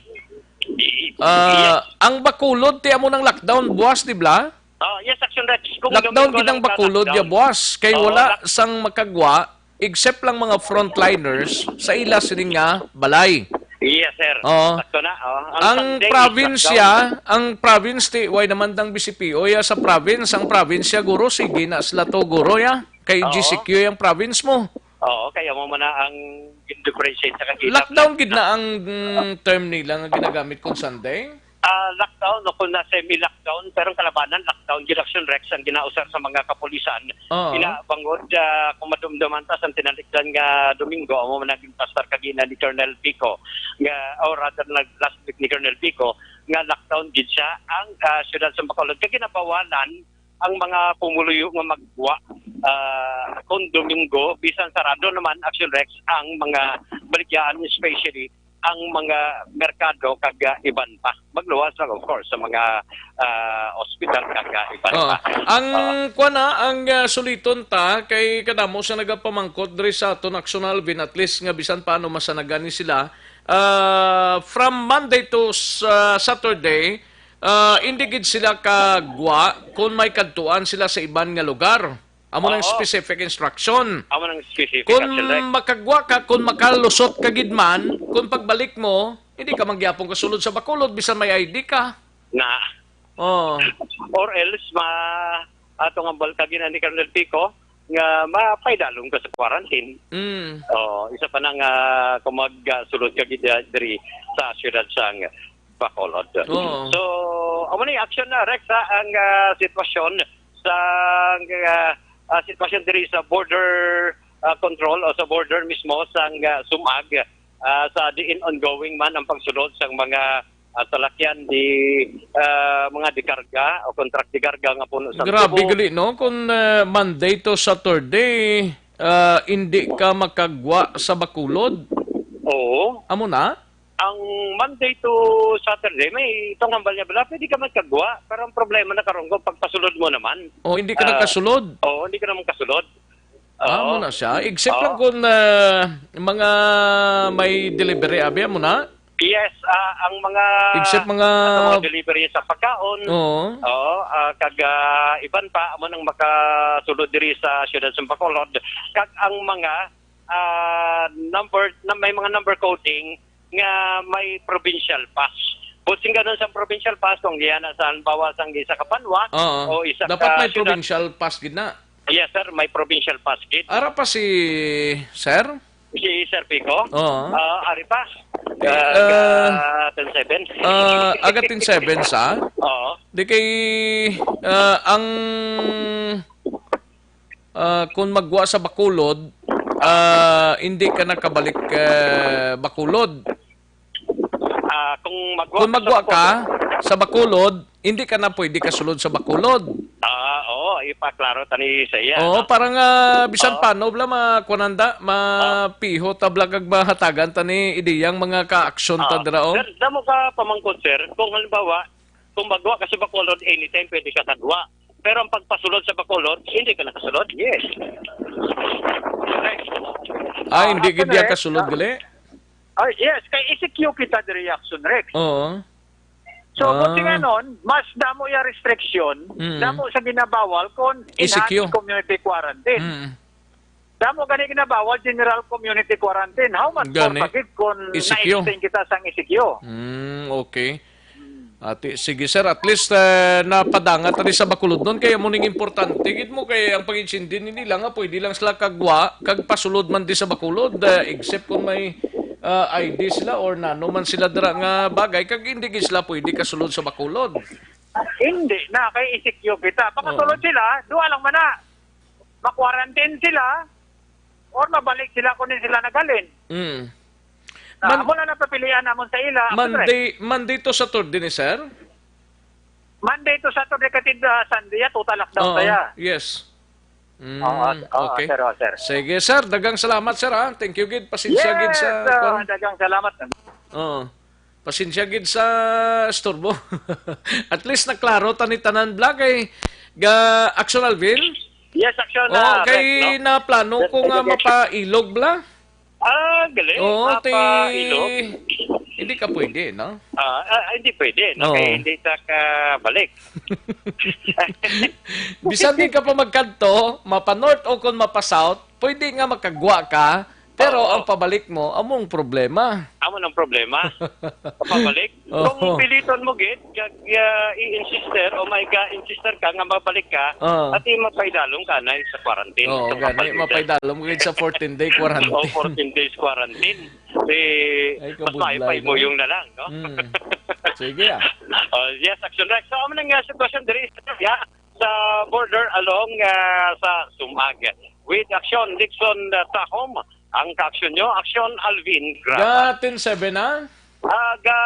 I-, Ah, yes. Ang Bacolod, ti amo nang lockdown buwas, di bla? Oh, yes, Action Rex. Kung Lockdown Domingo gid ang lang Bacolod, ya naka-lockdown. Buwas. Kay Oo, wala lock- sang makagwa, except lang mga frontliners sa ila sini nga balay. Yes, sir. Oo. Sakto na, oh. Ang Ang Sunday is probinsya, lockdown. Ang province, ti, way naman dang B C P O ya sa province. Ang probinsya, guro, sige na sila to, guro, ya. Kay Oo. G C Q yung province mo. Oo, kaya mo man na ang differentiate sa kanila. Lockdown gid na ang, mm, term nila nga ginagamit kon Sunday? Ah, lockdown o kung na semi-lockdown, pero ang kalabanan, lockdown gid, Action Rex, ang ginausar sa mga kapulisan. Oo. Ina, bangod, ah, kung madumduman ta sa tinalikdan nga Domingo, amo man naging pastor kagina ni Colonel Pico, nga, or rather, nag-, last week ni Colonel Pico, nga lockdown gid siya ang, ah, siyudad sa Bacolod. Kaya ginabawalan ang mga pumuluyo nga magwa, ah, kon Domingo, bisan sarado naman, Action Rex, ang mga baligyahan, especially ang mga merkado kag, ah, iban pa. Magluwas lang, of course, sa mga, ah, ospital kag, ah, iban Oo. pa. Ang Oo. Kuwan na, ang, ah, suliton ta, kay kadamo sa nagapamangkot diri sa aton, Action Alvin, at least nga bisan paano masanagan ni sila. Ah, from Monday to sa Saturday, ah, hindi gid sila kagwa kung may kadtuan sila sa iban nga lugar. Amo nang Oo. Specific instruction. Amo nang specific Kung instruction, like, makagwa ka, kung makalusot ka gid man, kung pagbalik mo, hindi ka mangyapon kasulod sa Bacolod, bisan may I D ka. Na. Oh. Or else, ma-, ato nga balkagin ni Colonel Pico, nga mapaidalom ka sa quarantine. Mm. Oh, isa pa na nga kung magsulod ka gid, ah, diri sa siyudad sang Bacolod. Oo. So, amo ni action na, Rex, ha, ang, ah, sitwasyon sa, ah, ah, sitwasyon diri sa border, ah, control o sa border mismo sang, ah, Sumag, ah, sa diin ongoing man ang pagsulod sang mga, ah, salakyan di, ah, mga dikarga o contract dikarga nga puno sa Grabe tubo. Gali, no? Kung, ah, Monday to Saturday, ah, hindi ka makagwa sa Bacolod? Oo. Amo na? Ang Monday to Saturday, may itong hambal niya bala, pwede ka magkagwa. Pero ang problema na karon kung pagpasulod mo naman. O, hindi ka Ah, nagkasulod? Oo, hindi ka naman kasulod. Ah, Oo. Mo na siya. Except Oo. Lang kung, ah, mga may delivery, abi, mo na? Yes, ah, ang mga Except mga ano, mga delivery sa pagkaon. Oo. Oo, ah, kag, ah, iban pa, amo nang makasulod diri sa siyudad sa Bacolod. Kag ang mga, ah, number, na may mga number coding nga may provincial pass. But sing ganun sa provincial pass, kung giya na sa halimbawa sang isa ka banwa Oo. O isa Dapat ka may siyudad. Provincial pass gid na. Yes, sir. May provincial pass gid. Ara pa si Sir? Si Sir Pico? Oo. Ah, ari pa. Eh, Ah, ah, aga ten seven. Ah, aga ten seven sa? Oo. Di kay, ah, ang, ah, kung magwa sa Bacolod, ah, hindi ka nakabalik, eh, Bacolod. Ah, kung magwa Kung ka sa magwa ka Bacolod. Sa Bacolod, hindi ka na pwede kasulod sa Bacolod. Ah, oo, ipaklaro tani sa iya, Oo, no? Para nga bisan Oo. Paano bla makuananda, Oo. Mapiho ta bla kag mahatagan tani ideyang mga ka-action ta Oo. Dira, oh. Sir, damo ka pamangkot, sir. Kung halimbawa, kung magwa ka sa Bacolod, anytime pwede ka kagwa. Pero ang pagpasulod sa Bacolod, hindi ka nakasulod. Yes. Correct. Ah, hindi Ah, gid correct. Kasulod Ah. Gali. Ah, yes, kay E C Q kita diri, Action Rex. Oo. So, Ah. Kung tinganon, mas damo ya restriction, Mm. Damo sa ginabawal kon E C Q. Enhanced community quarantine. Mm. Damo gani ginabawal general community quarantine. How much more Gani. Pa gid kon E C Q. Na-extend kita sang E C Q? Mm, okay. Ati, sige, sir, at least, eh, napadanga ta di sa Bacolod nun, kaya mo ning importante gid mo, kay ang pag-intindi nila nga pwede lang sila kagwa kag pasulod man di sa Bacolod, eh, except kung may, ah, I D sila or nano man sila dira nga bagay, kag hindi gid sila pwede kasulod sa Bacolod. Hindi na, kay E C Q kita. Pakasulod Oo. Sila, duha lang man na. ma-quarantine sila or mabalik sila kung di sila naghalin. Mm. Ah, Man-, amo lang napapilian namon sa ila, Apo Dre. Monday, Monday to Saturday ni sir? Monday to Saturday, katid, ah, Sunday, ya, total lockdown Oo, saya. Yes. Mm, Oo, oo, okay. Sir, oh, sir. Sige, sir. Daghang salamat, sir, ha. Thank you gid. Pasensya gid Yes, sa, ah, kuwan. Daghang salamat. Oo. Pasensya gid sa istorbo. At least naklaro ta ni tanan, bla, kay ga Action Alvin. Yes, Action, Oo, ah, kay Rex, no? naplano Yes, ko nga yes, yes. mapailog, bla. Ah, gali. Oo, ti-, Mapailog. hindi ka pwede, no? Ah, ah, hindi pwede, no? Oo. Kay hindi ta ka balik. Bisan di ka pa magkadto, mapa-north o kung mapa-south, pwede nga makagwa ka, pero Oo. ang pabalik mo, among problema. Amo nang problema. Pabalik. Oo. Kung piliton mo gid, kag, ah, i-insister o may ka-insister ka nga mabalik ka, Oo. at di mapaidalom ka na sa quarantine. Oo, Sa gani, kapalitan. mapaidalom gid sa fourteen-day quarantine. O, fourteen days quarantine. Si, Ay, mas kabudlay, maipay mo no? yung na lang, no? Mm. Sige, ah. Oh, yes, Action Rex. So, amo na nga sitwasyon diri sa, yeah, sa border along, ah, sa Sumag. With Action Dixon, ah, Tahom, ang ka-action nyo, Action Alvin Graba. Ga ten seven na? Ah, ga,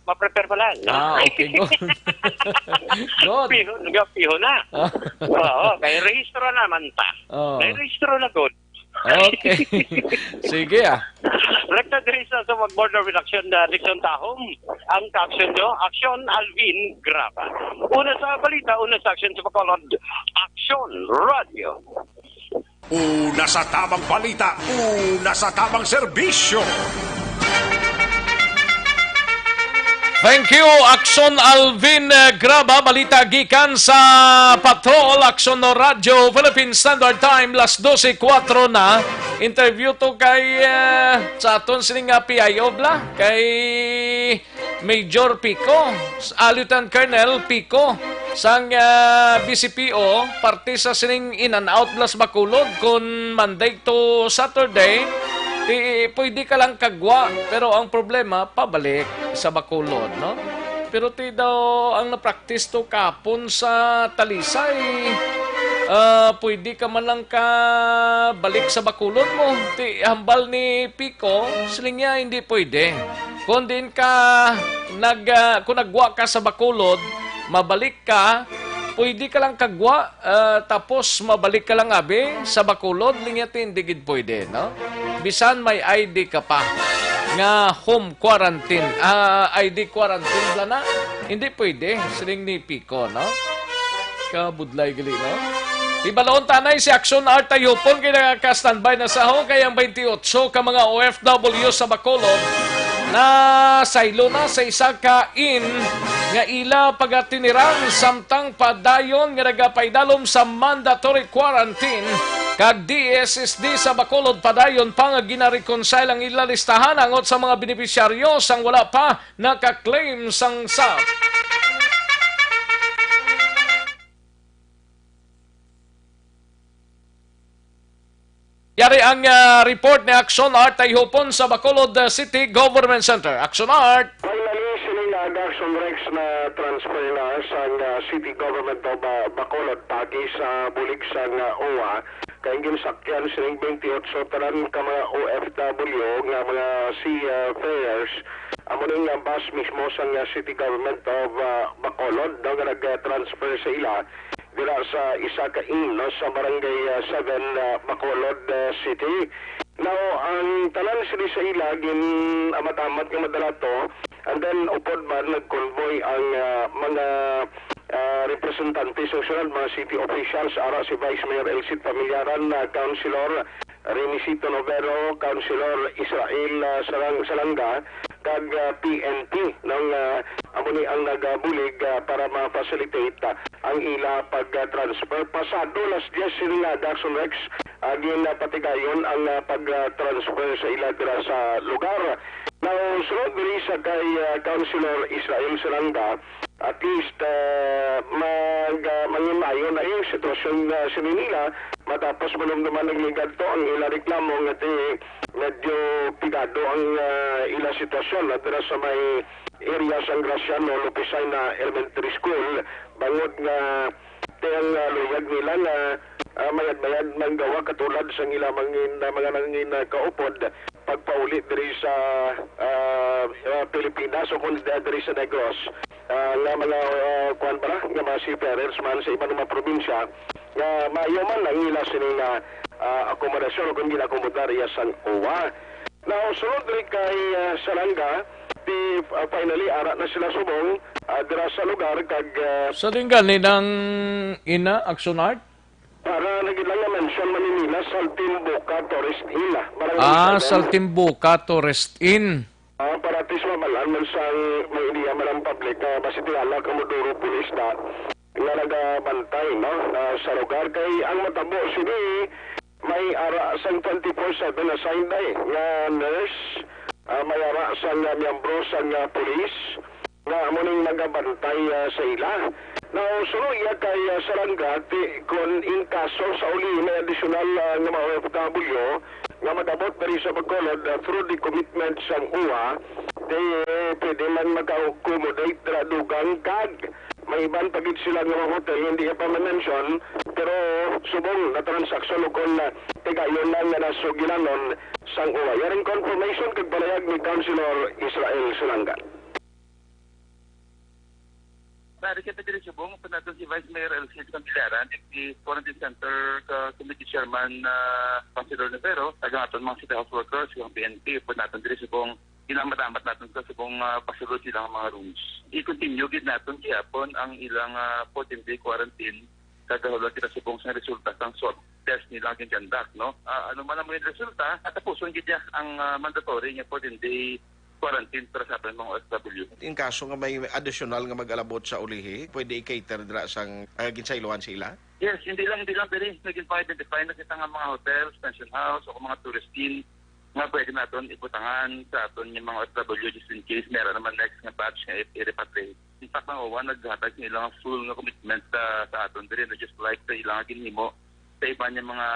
ma-prepare pa lang, no? Ah, okay, good. Good. Piho, ga piho na. Ah. Oo, kay rehistro naman ta. Oh. May rehistro na, good. Okay. Sige, ah. Rekta diri sa Sumag Border with Action, ah, Dixon Tahom. Ang ka-action nyo, Action Alvin Graba. Una sa balita, una sa action sa Bacolod, Action Radio. Una sa tamang balita, una sa tamang serbisyo. Thank you, Action Alvin, eh, Graba. Balita gikan sa Patrol, Action Radio, Philippine Standard Time, las dose kuwatro na. Interview to kay, eh, sa aton sini nga P I O, bla, kay Major Pico, s-, ah, Lieutenant Colonel Pico, sang, ah, B C P O, parte sa sining in and out bla sa Bacolod, kun Monday to Saturday, ti, pwede ka lang kagwa, pero ang problema, pabalik sa Bacolod, no? Pero ti daw ang na-practice to kapon sa Talisay, ah, pwede ka man lang ka balik sa Bacolod mo. Ti hambal ni Pico, siling niya, hindi pwede. Kung diin ka nag-, ah, kung nagwa ka sa Bacolod, mabalik ka, pwede ka lang kagwa, ah, tapos mabalik ka lang abi sa Bacolod, linya ti hindi gid pwede, no? Bisan may I D ka pa nga home quarantine, ah, I D quarantine bla na, hindi pwede, siling ni Pico, no? Kabudlay gali, no? Ibalon tanay si Action Art Tayupon kay nagaka-standby na sa ho, kay ang twenty-eight ka mga O F W sa Bacolod nasaylo na sa isa ka inn nga ila pagatiniran, samtang padayon nga nagapaidalom sa mandatory quarantine, kag D S S D sa Bacolod padayon pa nga gina-reconcile ang ila listahan angot sa mga benepisyaryo sang wala pa naka-claim sang sap. Yari ang, ah, report ni Action Art Tayhupon sa Bacolod, ah, City Government Center. Action Art! Finally, sini nga aga, Action Rex, na-transfer na sang, ah, City Government of, ah, Bacolod, paagi sa bulig sang, ah, O W A. Kay ang ginsakyan sining twenty-eight tanan ka mga O F W nga mga seafarers, amo ning, ah, bus mismo sang, ah, City Government of, ah, Bacolod, no, nga nag-transfer sa ila dira sa isa ka inn, no, sa Barangay, ah, seven, ah, Bacolod, ah, City. Now, ang tanan sini sa ila gin-amat-amat nga madala to, and then upod man nag-convoy ang, ah, mga, ah, representante sa syudad, mga city officials, ara si Vice Mayor Elsit Familiaran, ah, Councilor Remisito Novero, Councilor Israel, ah, Sarang-, Salanga, kag, ah, P N P, nang, ah, amo ni ang nagabulig, ah, para ma-facilitate, ah, ang ila pag-transfer. Pasado las diyes sini nga aga, Action Rex, ah, ginapatigayon ang, ah, pag-transfer sa ila dira sa lugar. Now, sunod diri sa kay, ah, Councilor Israel Salanga, at least, ah, mag-, ah, mangimayo na yung sitwasyon, ah, sini nila, matapos malumduman nagligad to ang ila reklamo nga ti medyo pigado ang, ah, ila sitwasyon, ah, dira sa may area sang Graciano Lopesina Elementary School, bangod nga ti ang, ah, luyag nila nga ah, mayad-mayad manggawa katulad sang ila mangin-, ah, mga nangin, ah, kaupod pagpauli diri sa, ah, ah, Pilipinas o kon diri sa Negros. Ah, nga mga, ah, kuwan ba na? Nga mga seafarers man sa iban nga mga probinsya nga maayo man ang ila sining, ah, ah, akomodasyon o kon ginakomodar iya sang O W A. Now, sulod diri kay, ah, Salanga, di, ah, finally, ara na sila subong, ah, dira sa lugar kag, ah, Sa tinggal ni nang ina, Action Art? Para na gid lang nga mention man ni nila, Saltimbuca Tourist Inn, ah, Barangay Ah, seven. Saltimbuca Tourist Inn. Ah, para at least mabalaan man sang may idea man ang public, ah, basi tingala ka maduro pulis na nga nagabantay, no, ah, sa lugar. Kay ang matabo sini, may ara sang twenty-four seven assigned ay nga nurse, ah, may ara sang, ah, miyembro sang, ah, pulis nga amo ning nagabantay, ah, sa ila. Now, suno iya kay, ah, Sarangga, ti, kon in kaso sa uli may additional, ah, nga mga O F W nga madabot diri sa Bacolod, ah, through the commitment sang O W A, ti, eh, pwede man maka-accommodate dira dugang kag may iban pa gid sila nga mga hotel nga hindi pa ma-mention, pero subong na transaksyon o kon, ah, tigayon lang nga nasugilanon sang O W A. Yaring confirmation kag palayag ni Councilor Israel Salangga. Nari kita diri subong, upod naton si Vice Mayor Elsie Candelaran, di quarantine center ka committee chairman, ah, Councilor Nivero, taga aton mga city house workers, yung P N P, upod naton diri subong, ginaamat-amat naton sa subong, ah, pasulod silang mga rooms. I-continue gid naton gihapon ang ilang, ah, fourteen-day quarantine, kagahulat kita subong sa resulta sang swab test nila ginconduct, no? Ah, ano man ang mga resulta, tapuson gid niya ang, ah, mandatory nga fourteen-day quarantine para sa aton mga O F W. In kaso nga may additional nga mag-alabot sa ulihi, pwede i-cater dira sang, ah, ginsaylohan sa ila? Yes, hindi lang, hindi lang diri. Naging pa-identify na kita nga mga hotels, pension house, o mga tourist inn nga pwede naton ibutangan sa aton nga mga O F W just in case meron naman next nga batch nga i-, i-repatriate. In fact, ang O W A naghatag sa ilang full nga commitment sa, sa aton diri, no, just like sa ilang ginhimo sa iban nga mga,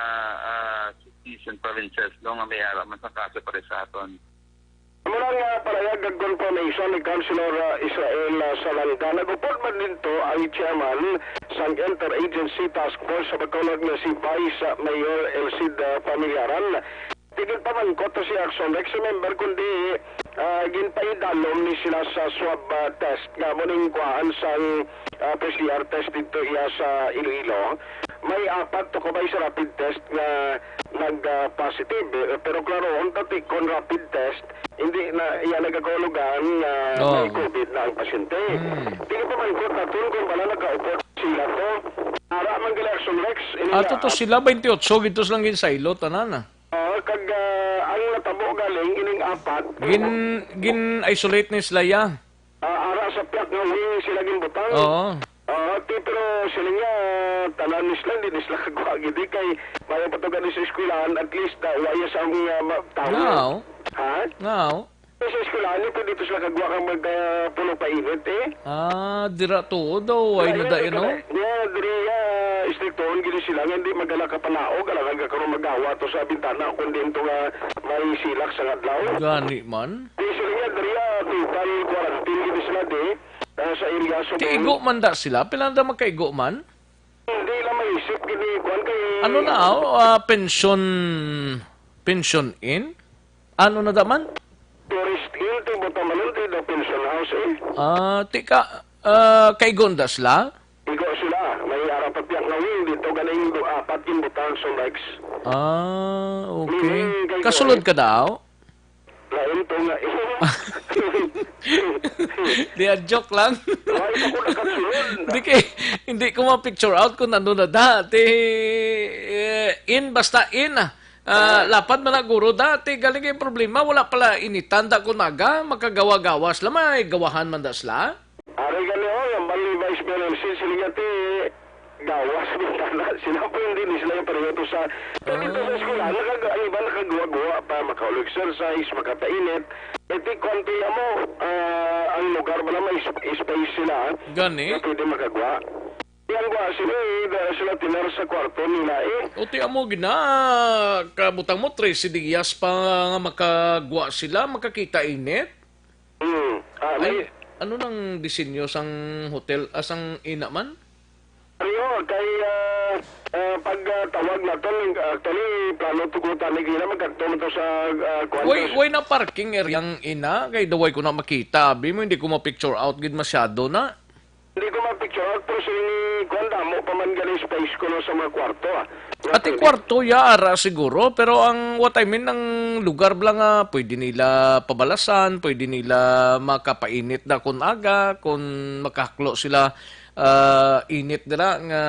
ah, cities and provinces, no, nga may ara man sa kaso para sa aton. Amo lang nga palayag kag confirmation ni Councilor, ah, Israel, ah, Salangga. Nag-upod man didto ang chairman sang Interagency Task Force sa Bacolod nga si Vice, ah, Mayor Elcid, ah, Familiaran. Di ginpamangkot si Action Rex sa member, kundi, ah, ginpaidalom ni sila sa swab, ah, test nga amo ning kuhaan sang, ah, P C R test didto iya sa Iloilo. May apat to kabay sa rapid test nga nag, ah, positive. Eh, pero klaro, unta ti kon rapid test, hindi na iya nagakahulugan nga Oh. may COVID na ang pasyente. Hmm. Di ginpamangkot naton kung bala nagkaupod sila to. Ara man gali, Action Rex, ini Ato nga to sila, twenty-eight gid to silang ginsaylo, tanan, ah. Ah, kag, ah, ang natabo galing ining apat. Gin-, gin-isolate ni sila, ya? Ah, ara sa piyak nga wing sila ginbutang. Oo. Ah, ti, pero sila nga, tanan ni sila, hindi ni sila kagwa gid, eh, kay maayo pa to gani sa eskwelahan, at least, ah, waya sa ang, ah, ma-, tao. Now. Ha? Now. Sa eskwelahan, eh, pwede to sila kagwa kang mag, ah, puno pa init, eh. Ah, dira to daw, ay Dira, na dayon, no? Dira, diri, ah, istriktohon gid sila nga hindi magala ka panaog, ala nga karon magawa to sa bintana, kundi ito nga may silak sa adlaw. Gani man. Di sila nga, diri, ah, total quarantine gid sila, di, ah, sa area, so, Ti igo man da sila? Pila na da magkaigo man? Hindi lang maisip gid ni kuwan kay Ano na, oh, ah, pension, pension in? Ano na da man? Tourist inn, ti, buta man nun, ti, the pension house, eh. Ah, ti ka, ah, kaigo na da sila? Igo sila. May ara pa piyak nga wing dito, galing do-, apat yung butang sa Rex. Ah, okay. Meaning, kay Kasulod Kuwan, ka daw? Lain to nga, eh. Di, ah, joke lang. Why ako nakasulod? Hindi kay, hindi ko ma-picture out kung ano na dati. Eh, in, basta in, ah. Ah, Ah. lapad man na guro dati. Galing kay problema, wala pala initanda kung maga, makagawa-gawas lang, may gawahan man da sila. Ari gani, oh, yung bali Vice Mayor Elsie, sila nga ti gawas bintana. Sila po hindi ni sila yung pareho to sa, pero dito sa Ah. eskwela, nakaga-, ang iba nakagawa-gawa pa, maka-exercise, makapainit. E ti, kwan ti amo, ah, ang lugar ba na may sp-, space sila, Gani? na pwede makagawa. Yang gwa sila, eh, dahil sila tinar sa kwarto nila, eh. O ti amo gina, kabutang mo, trese dias pa nga makagwa sila, makakita init? Hmm. Ah, Ay, may ano nang disenyo sang hotel, ah, sang ina man? Ano, kay, ah, Ah, pag, ah, tawag naton, actually, plano tugutan ni Gina, magkadto man to sa, ah, kuwan, Way, sa way na parking area ang ina, kay daway ko na makita. Abi mo, hindi ko ma-picture out gid masyado na. Hindi ko ma-picture out, pero sini, kuwan, damo pa man gali space ko no sa mga kwarto, ah. Mga At yung pwede. Kwarto, ya, ara siguro, pero ang, what I mean, ang lugar bala nga pwede nila pabalasan, pwede nila makapainit na kun aga, kung makahaklo sila, ah, init dira nga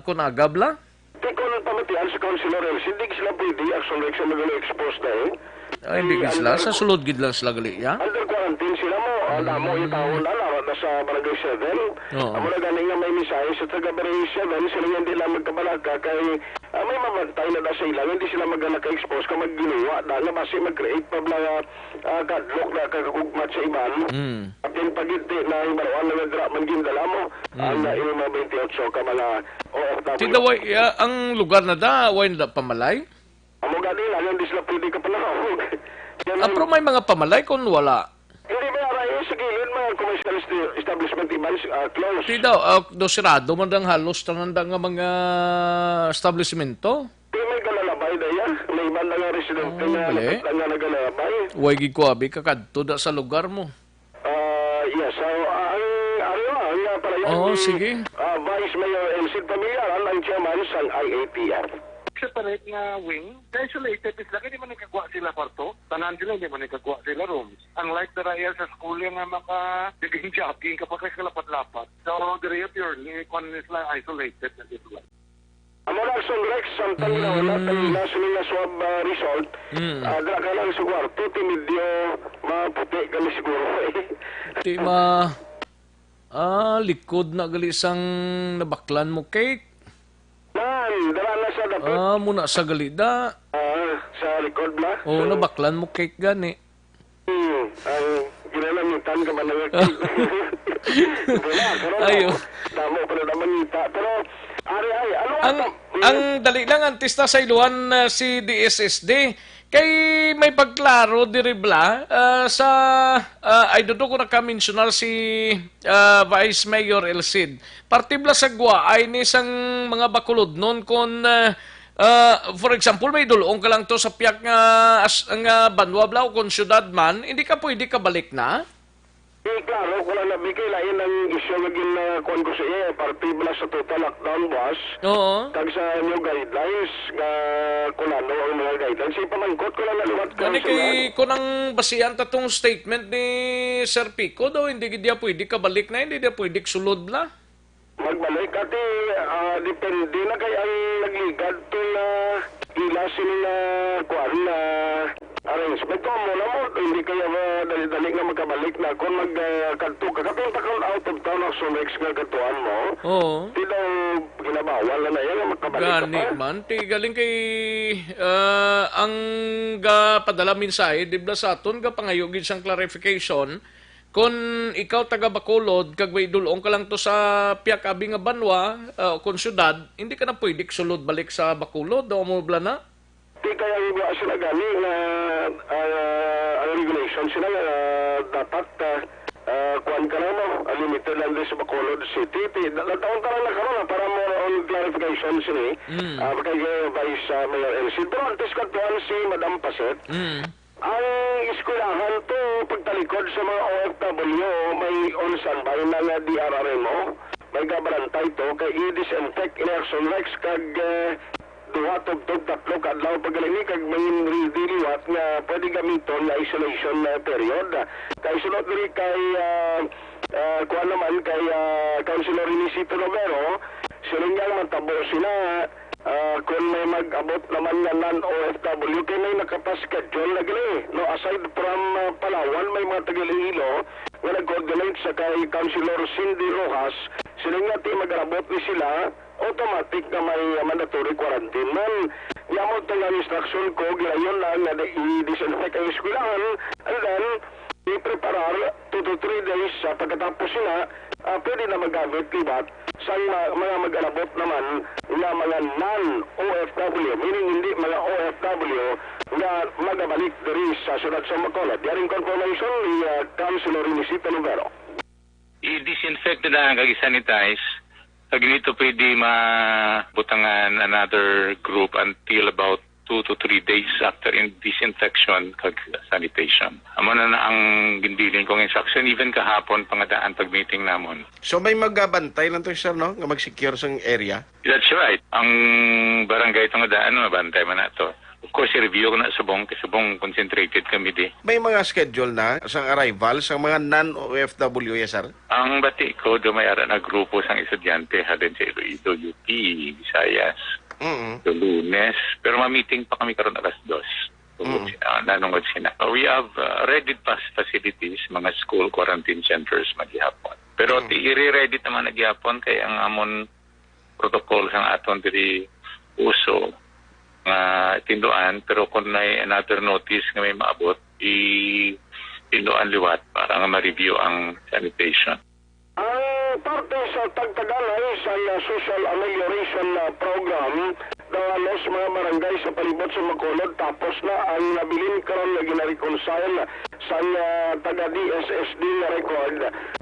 kun aga bala. Di ko lang pamatian sa Councilor Elsie, di sila pwede, action rate sa mga expose na eh. Ay, hindi gid sila. Sa sulod gid lang sila gali, ya? Under quarantine sila mo. Ah, damo yung taon na, laro na sa Barangay seven. Oo. Amo na gani nga may mensahe sa taga Barangay seven, sila nga hindi lang magkabalaka kay, ah, may mabantay na da sa ilang, hindi sila magana ka-expose ka magginuwa da, nga basi mag-create pa bala, ah, kadlok na kagugmat sa iban. Mm. Apin pagiti na hibaroan na nga dira man gindala mo ang, Mm. ah, ilang mga twenty-eight ka mga O F W. Ti daway, ah, ang lugar na da, way na da pamalay? Amo gani lang, hindi sila pwede kapanahon. Yan Ah, ang pero may mga pamalay kung wala. Hindi ba, aray, sa gilid, mga commercial esti-, establishment, iban, ah, close. Ti daw, ah, do sirado man dang halos tanan da nga mga establishmento? Di may galalabay na yan. May iban na nga residente Ah, nga gali. Nakita nga nagalalabay. Way gid ko abi kakadto da sa lugar mo. Ah, yes. So, ah, ang, ano, ang, ah, palayan Oo, ni, sige. ah, Vice Mayor Elsie Pamillaran, ang chairman sang I A T F. Separate nga wing, isolated sila, kaya di man nagkagwa sila kwarto. Tanan sila, di man nagkagwa sila rooms. Unlike the raya sa school nga maka jogging-jogging ka pa kay kalapat-lapat. So, diri purely, kwan sila, isolated na sila. Amo na, Son Rex, samtang Mm. ginauna, kay last nila swab, ah, result, Mm. ah, dira ka lang sa kwarto, ti medyo maputi ka ni siguro, eh. Ti ma-, ah, likod na gali sang nabaklan mo cake. Man, dira na sa dapit. Ah, muna sa gali da. Ah, sa likod na. Oo, So, nabaklan mo cake gani. Hmm, ang ginanamitan ka man nga cake. Wala, karon Ayo. damo, damo pa na mangita. Pero, ari, ay, ano Ang, ang ang dali lang, antes ta sa iluhan, ah, si D S S D, kay may pagklaro diri bala, ah, sa, ah, ay, dudo ko naka-mensionar si, ah, Vice Mayor Elsie. Parte bala sa gwaay ni sang mga Bacolodnon kon, ah, ah, for example, may dul-ong ka lang to sa piyak nga as-, nga banwa bala o kon syudad man, hindi ka pwede kabalik na? Di, klaro ko lang na, Vicky, lain ang isyu nga gin, ah, kuwan ko sa iya, eh, parte bala sa total lockdown, boss. Oo. Kag sa new guidelines, nga kung ano ang mga guidelines. Ipamangkot ko lang na liwat ka Gani sa kay, kung ang basihan ta tong statement ni Sir Pico daw, hindi gid niya pwede kabalik na, hindi niya pwede sulod na. Magbalik, ati, ah, depende na kay ang nagligad to na ila sini nga kuan na arrangement. Kung amo na mo, hindi kaya, ah, dali-dali nga magkabalik na. Kung mag, ah, kadto ka, kapin pa kung out of town ang sunex nga kadtuan mo, Oo. di daw ginabawal na na yan nga magkabalik ka Gani pa. man, ti galing kay, ah, ang gapadala mensahe, di ba, sa aton, gapangayo gid sang clarification, Kon ikaw taga Bacolod kag may dul-ong ka lang to sa piyak abi nga banwa, ah, kon syudad, hindi ka na pwede sulod balik sa Bacolod, o amo bala na? Di kaya ang iba sila gani nga, ah, ang regulation sila nga, ah, dapat, ah, ah, kuwan ka lang, no? Ah, limited lang din sa Bacolod City. Ti, na-, nataon ka lang na karon, ah, para more on clarification sini. Mm. Ah, kay, ah, Vice, ah, Mayor Elsie. Pero antes ka tuwan si Madam Paset, Mm. Ang eskwelahan to, pagtalikod sa mga O F W, may on standby na nga D R R M O. May gabarantay to, kay i-disinfect ini action Rex, kag, eh, duha, tubtob, tatlo ka adlaw paggalini, kag may ready liwat nga pwede gamiton nga isolation, eh, period. Kay sunod diri kay, ah, ah, kuwan naman, kay, ah, Councilor Inesito Romero, siling niya matabo sila, Ah, kung may mag-abot naman nga non-O F W, kay may nakapaschedule na gali, no? Aside from, ah, Palawan, may mga taga Iloilo nga nag-coordinate sa kay Councilor Cindy Rojas, sila nga ti mag-abot ni sila, automatic nga may, ah, mandatory quarantine man. Yamo to nga instruction ko, gilayon lang nga i-disinfect ang eskwelahan, and then, i-preparar two to three days sa pagkatapos sila, ah, pwede na magamit liwat sa ma-, mga mag-alabot naman nga mga non-O F W, meaning hindi mga O F W nga magabalik diri sa siyudad sa Bacolod. Yaring confirmation ni, ah, Councilor Inesito Lubero. I-disinfect na lang kag i-sanitize. Hindi to pwede mabutangan another group until about two to three days after in disinfection kag sanitation. Amo na, na ang ginbilin kong instruction, even kahapon, pangadaan pag-meeting namon. So, may magabantay lang to, sir, no? Nga mag-secure sang area? That's right. Ang barangay, pangadaan, mabantay man na to. Of course, i-review ko na subong, subong concentrated kami di. May mga schedule na sang arrival sa mga non-O F W, yes, sir? Ang bati ko, do may ara na grupo sang estudyante halin sa Iloilo, U P, Visayas. Mm. So, Lunes. Pero ma-meeting pa kami karon alas dos. Mm. Ah, nanungod sina. We have, uh, ready pa facilities, mga school quarantine centers, maghihapon. Pero Mm. ti-, i-ready naman na gihapon kay ang amon protocol sang aton diri uso nga tinduan, pero kung may another notice nga may maabot, i-tinduan liwat para nga ma-review ang sanitation. Ang parte sa tagtaganay sa, uh, social amelioration, uh, program, daw halos mga barangay sa palibot sa Bacolod tapos na ang nabilin karon nga gina-reconcile sang, ah, taga D S S D nga record,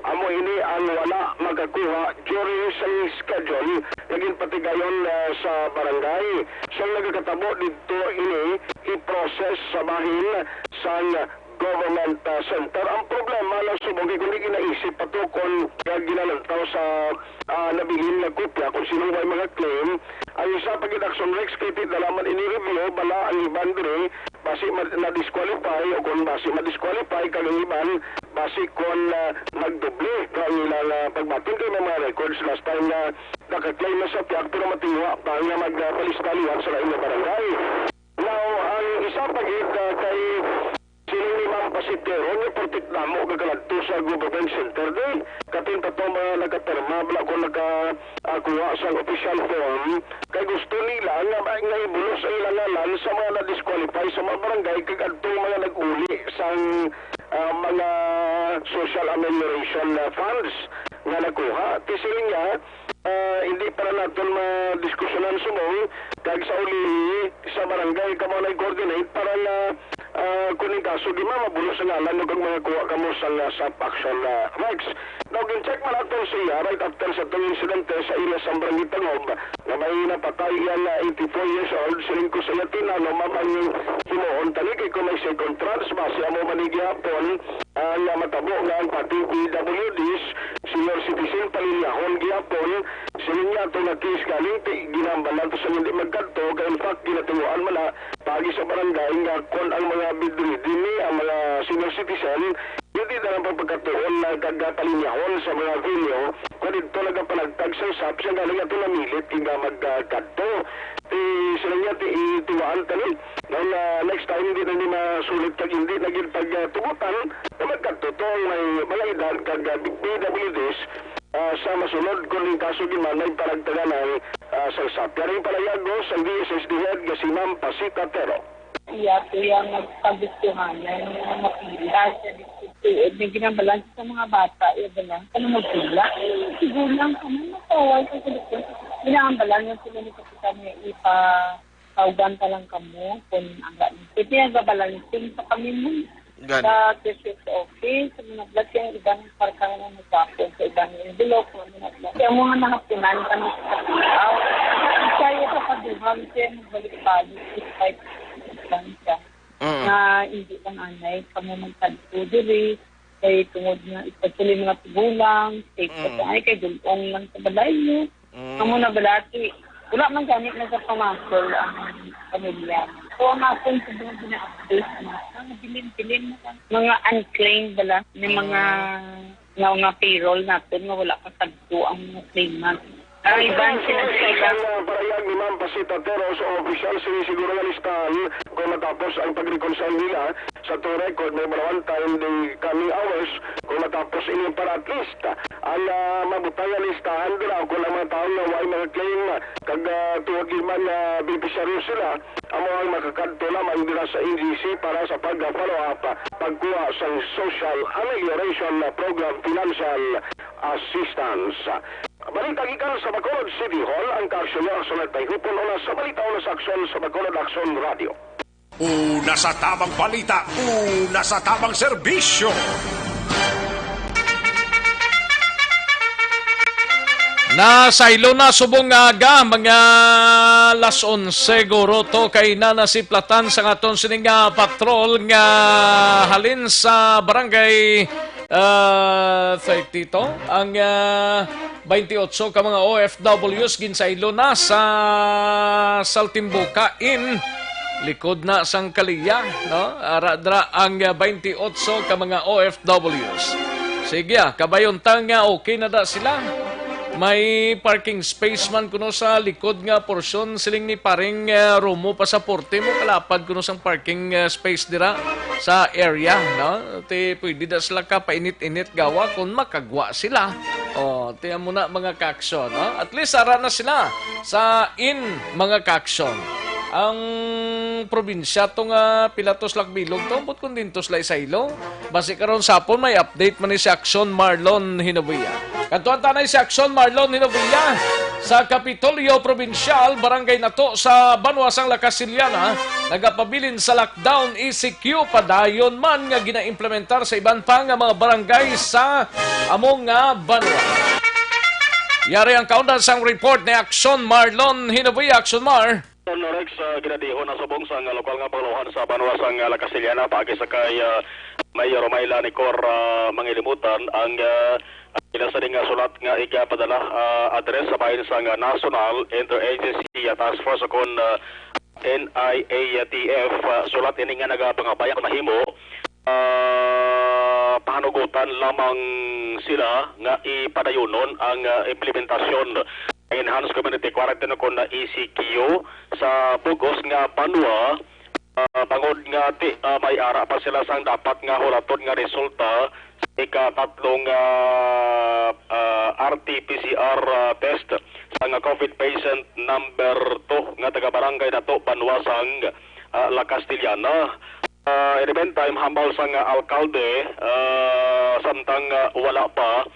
amo ini ang wala makakuha during sa schedule nga ginpatigayon, ah, sa barangay. So, nagakatabo didto ini i-process sa bahin sang government, ah, center. Ang problema lang subong kay kung di ginaisip pa to kung kaya ginalantaw sa, ah, nabilin nga kopya kung sino may mga claim. Ang isa pa gid, Action Rex, kay ti dala man ini review, bala ang iban diri, basi ma-, na-disqualify, o kung basi ma-disqualify, kag ang iban, basi kon, ah, nagdoble na ang ilang, ah, pagbaton kay may mga records last time nga naka-claim na sa piak pero matingwa pa nga magpalista liwat sa lain nga barangay. Now, ang isa pa gid, ah, kay siling ni Ma'am Pasitero, ni Portik Damo, kagaladto sa government center day. Katin pa to mga nakapirma, bala ko naka, ah, kuha sang official form. Kay gusto nila nga, nga ibulos ang ilang ngalan sa mga na-disqualify sa mga barangay kag adtong mga nag-uli sang, ah, mga social amelioration, ah, funds nga nakuha. Ti siling niya, ah, hindi para naton madiskusyonan subong kag sa uli sa barangay kamo na i-coordinate para nga, ah, kung in kaso di ma mabulos ang ngalan mo kag mga kuha kamo sa, ah, sa action, ah, Rex. Now, gin-check man naton siya right after sa tong insidente sa ila sa Barangay Tangob nga may napatay iya nga eighty-four years old, siling ko sa iya, tinano, mabang himuon tani kay kung may second chance, basi amo man ni gihapon ang, ah, matabo nga ang pati P W Ds, senior citizen, palinyahon gihapon. Siling niya ato nga case galing ti ginambalan to sa hindi magkadto, kay in fact, ginatinguan man na paagi sa barangay nga kon ang mga bedridden ni ang mga senior citizen, hindi na lang pagpagkatuon na kagapalinyahon sa mga venue nga didto nagapanagtag sang sap siya galing ato namilit nga magkadto. Ti sila niya ti itiwaan tani. Now, na next time, hindi na ni masulit kag hindi na gid pagtugutan na magkadto to ang may mga edad kag, ah, P W Ds, ah, sa masunod kon in kaso gid man may panagtaganay, ah, sa sap. Yaring palayago sang D S S D head nga si Ma'am Pasita Tero. Iya, kuya, magkagustuhanan nga mapila siya dito. Tuod, may ginabalan sa mga bata, iya ba lang? Ano magpila? Siguro lang kami, matawag sa cellphone. Ginabalan nga sila ni Kapitan nga ipa-, tawgan pa lang kamo kung ang gani. Ito yung gabalancing sa kami mo. Gani. Sa cashier's office, sa mga blood, yung ibang parkang na nagpapon, sa ibang envelope, mga blood. Kaya mga nahapunan kami sa kapila. Kaya sa kaduhang, siya magbalik-balik, despite lang siya. Mm. Na hindi lang anay, kamo magtagpo diri, kay tungod nga, especially mga tigulang, safe pa Mm. sa ay, kay dulong lang sa balay niyo. Mm. Kamo na balati, wala man gani nagapamasol ang pamilya. So, ang akon sa mga gina-update na, mga bilin-bilin na lang. Mga unclaimed bala, may mga, Mm. nga, nga payroll natin nga wala pa sagto ang mga claimant. Ang iban sila sa ila. Ang parayag ni Ma'am Pasita Tero sa official, sinisiguro nga listahan kung matapos ang pag-reconcile nila sa to record, may one time the coming hours, kung matapos ini para at least ang, ah, mabutang nga listahan dira kung ang mga tawo nga way mga claim kag, ah, tuod gid man nga benepisyaryo sila, amo ang makakadto lamang dira sa N G C para sa pag-follow up, pagkuha sang social amelioration program financial assistance. Balita gikan sa Bacolod City Hall, ang kaaksyon niya sa nagpahigupon una sa balita una sa aksyon sa Bacolod Aksyon Radio. Una sa tamang balita, una sa tamang serbisyo. Nasaylo na subong nga aga, mga las onse guro to kay na nasiplatan sa aton sining nga patrol nga halin sa barangay, ah, thirty to. Ang, ah, twenty-eight ka mga O F Ws ginsaylo na sa Saltimbuca in likod na sang Kalia, no? Ara dra ang, ah, twenty-eight ka mga O F Ws. Sige, ah, kabayon ta nga okay na da sila. May parking space man kuno sa likod nga porsyon, siling ni paring, ah, Romo Pasaporte mo kalapad kuno sang parking, ah, space dira sa area, no? Ti pwede da sila ka painit-init gawa kung makagwa sila. Oh, tiyan mo na mga kaaksyon, no? At least ara na sila sa in mga kaaksyon. Ang probinsya to nga pila to sila kabilog to, ambot kung dinto sila isaylo. Basi karon sapon may update man ni si Aksyon Marlon Hinobuya. Kantuan tanay si Aksyon Marlon Hinobuya sa Kapitolyo Probinsyal, Barangay Nato sa banwa sang La Castellana, nagapabilin sa lockdown E C Q padayon man nga ginaimplementar sa iban pa nga mga barangay sa amo nga banwa. Yari ang kaundan sang report ni Aksyon Marlon Hinobuya. Aksyon Mar. Rex, ah, ginadihon na subong sang lokal nga panguluhan sa banwa sang, ah, La Castellana, paagi sa kay, ah, Mayor Romayla Nicor, ah, Mangilimutan ang, ah, ila sa nga sulat nga igapadala, ah, address sa bahin sang, ah, National Interagency, ah, Task Force o kon, ah, N I A T F. Ah, sulat ini nga nagapangabay ang mahimo, ah, pahanugutan lamang sila nga ipadayunon ang, ah, implementasyon Enhanced Community Quarantine o kon na E C Q sa bug-os nga banwa, ah, bangod nga ti, ah, may ara pa sila sang dapat nga hulaton nga resulta sa ikatatlo nga, ah, R T P C R, ah, test sang COVID patient number two nga taga Barangay Nato, banwa sang, ah, La Castellana. Ah, in the meantime, hambal sang, ah, alkalde, ah, samtang, ah, wala pa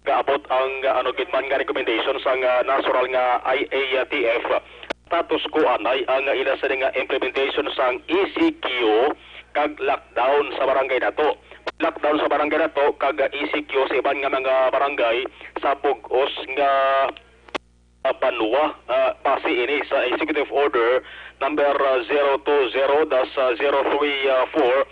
gaabot ang, ah, ano gid man nga recommendation sang, ah, national nga I A T F. Status quo anay ang, ah, ila sini nga implementation sang E C Q kag lockdown sa Barangay Nato. Lockdown sa Barangay Nato kag, ah, E C Q sa iban nga mga barangay sa bug-os nga, ah, banwa. Ah, base ini sa Executive Order number, ah, zero two zero dash zero three four,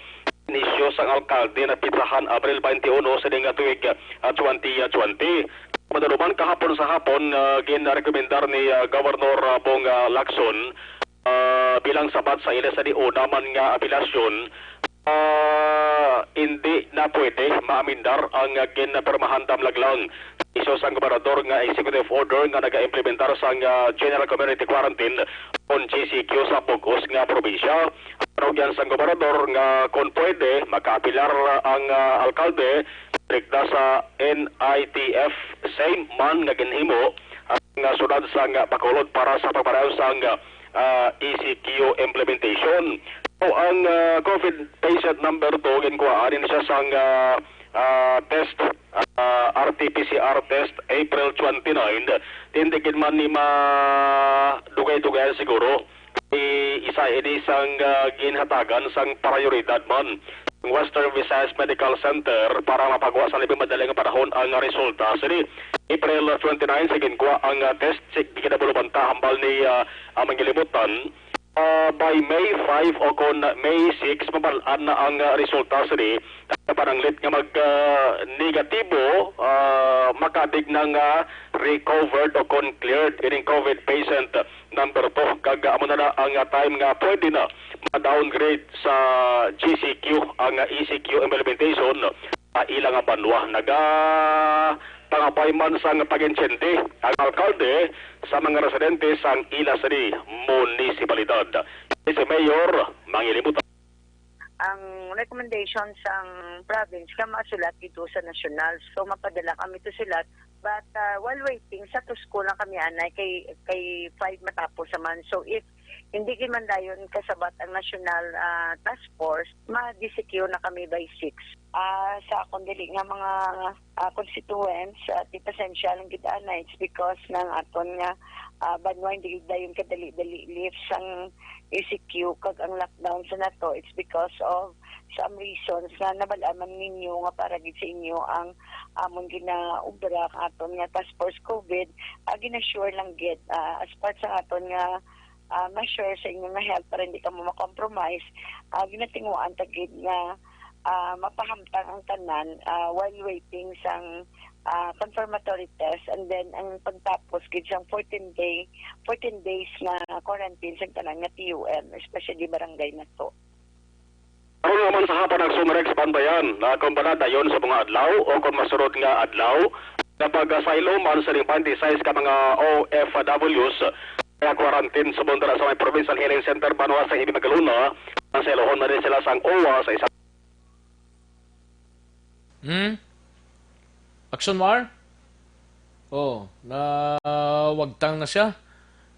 inisyu sang alkalde na petsahan Abril twenty-one sa ding tuig, ah, twenty twenty. Madalom man, kahapon sa hapon, ah, ginrekomendar ni, ah, Governor, ah, Bong, ah, Lacson, ah, bilang sabat sa ila sa diuna man nga apelasyon, ah, hindi na pwede maamendar ang, ah, ginpirmahan damlag lang. Iso sang gobernador nga executive order nga nagaimplementar sang, ah, General Community Quarantine o G C Q sa bug-os nga probinsya. Arugyan sang gobernador nga kon pwede, makaapelar ang, ah, alkalde direkta sa N I T F, same man nga ginhimo ang, ah, sudad sang Bacolod para sa pagpadayon sang, ah, E C Q implementation. So, ang, ah, COVID patient number two, ginkuhaan ini siya sang, ah, ah, test, ah, R T P C R test April twenty-nine. Tindig gid man ni madugay-dugayan siguro. Kay isa ini sang, ah, ginhatagan sang prioridad man ang Western Visayas Medical Center para mapagwa sa labi madali nga panahon ang resulta. Sini, April twenty-nine, sa ginkwa ang, ah, test, si ginabulo man ta hambal ni, ah, ang Mangilimutan. Ah, by May five o kon May six, mabal-an na ang, ah, resulta sini. Pananglit nga mag, ah, negatibo, ah, makadig na nga recovered o kon cleared ining COVID patient number two. Kag amo na na ang, ah, time nga pwede na ma-downgrade sa G C Q ang, ah, E C Q implementation sa ila nga banwa. Nagapangabay man sang pag-intindi ang alkalde sa mga residente sang ila sini munisipalidad. Si Mayor Mangilimutan. Ang recommendation sang province nga masulat ito sa national. So, mapadala kami to sulat. But, ah, while waiting, sa Tusco lang kami anay kay, kay five matapos naman. So, if Hindi gid man dayon kasabat ang national, ah, task force, ma-D C Q na kami by six. Ah, sa akon dili nga mga, ah, constituents, ah, ti pasensya lang gid ana, it's because ng aton nga, ah, banwa hindi gid dayon kadali-dali lift sang E C Q kag ang lockdown sa nato, it's because of some reasons nga nabal-an man ninyo nga para gid sa inyo ang amon ginaubra ang aton nga task force COVID, ah, gina-sure lang gid, ah, as part sa aton nga, ah, measure sa inyo nga health para hindi kamo ma-compromise, ah, ginatinguan ta gid nga, ah, mapahamtang ang tanan, ah, while waiting sang, ah, confirmatory test, and then ang pagtapos gid sang fourteen day, fourteen days nga quarantine sa tanan nga T U M, especially barangay na to. Karon naman sa hapon, Aksyon Rex, bantayan na kung bala dayon sa mga adlaw o kung masunod nga adlaw, kapag asylum ang sining twenty-six ka mga O F Ws nga quarantine subong dira sa may Provincial Healing Center, banwa sa Hibi Magalona, ang sailohon na rin sila sang O W A sa isa. Hmm? Action Mar? Oh, nawagtang na siya.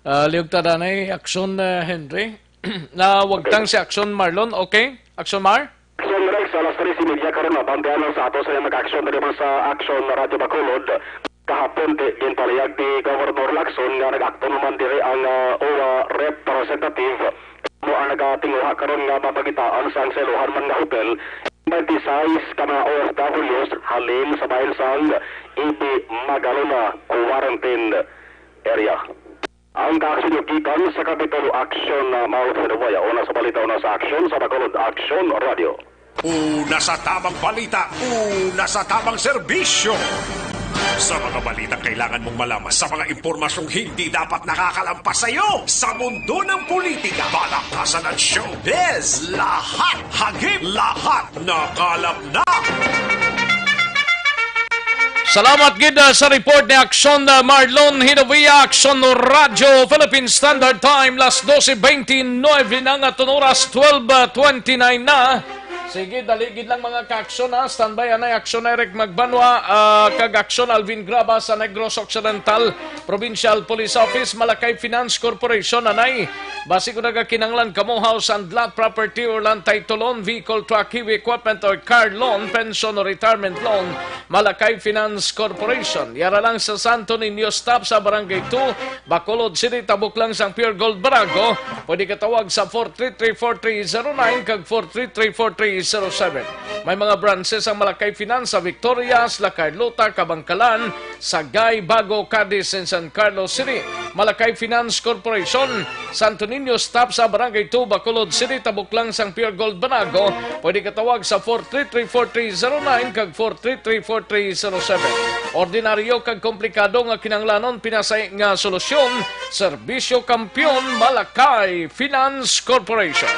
Ah, liog ta danay, Action, ah, Henry. Nawagtang si Action Marlon. Okay? Action Mar? Action Rex, alas tres y media karon na. Bantayan lang sa ato sa mag-action diri man sa Action Radio Bacolod. Kahapon, di, ginpalihag ni Governor Lacson nga nag-akto naman diri ang, ah, O W A representative. Mo ang nagatinguha karon nga mapagitaan sang sailohan man nga hotel, twenty-six ka mga O F Ws halin sa bahin sang Hibi Magalona quarantine area. Ang kaaksyon nyo gikan sa Kapitulo Action, ah, Mount Hinuwaya. Una sa balita, una sa aksyon, sa Bacolod Action Radio. Una sa tamang balita, una sa tamang serbisyo. Sa mga balitang kailangan mong malaman, sa mga impormasyong hindi dapat nakakalampas sa iyo, sa mundo ng politika, balakasan at showbiz, lahat hagip, lahat nakalap na. Salamat gid, ah, sa report ni Action, ah, Marlon Hinovia, Action Radyo Philippine Standard Time, las doce veintinueve na nga, tun oras twelve twenty-nine na. Sige, dali gid lang, mga ka-aksyon, ha. Standby anay, Action Eric Magbanwa, ah, kag Action Alvin Graba sa Negros Occidental Provincial Police Office, Malacay Finance Corporation, anay. Basi kung nagakinahanglan kamo house and lot property or land title loan, vehicle, truck, heavy equipment, or car loan, pension or retirement loan, Malacay Finance Corporation. Yara lang sa Santo Niño Stop sa Barangay two, Bacolod City, tabok lang sang Pure Gold Barago. Pwede ka tawag sa four three three four three zero nine kag four three three four three zero seven. May mga branches ang Malacay Finance sa Victorias, La Carlota, Kabangkalan, Sagay, Bago, Cadiz, and San Carlos City. Malacay Finance Corporation, Santo Niño Stop sa Barangay two, Bacolod City, tabok lang sang Pure Gold Banago. Pwede ka tawag sa four three three four three zero nine kag four three three four three zero seven. Ordinaryo kag komplikado nga kinahanglanon, pinasay nga solusyon, Serbisyo Kampiyon, Malacay Finance Corporation.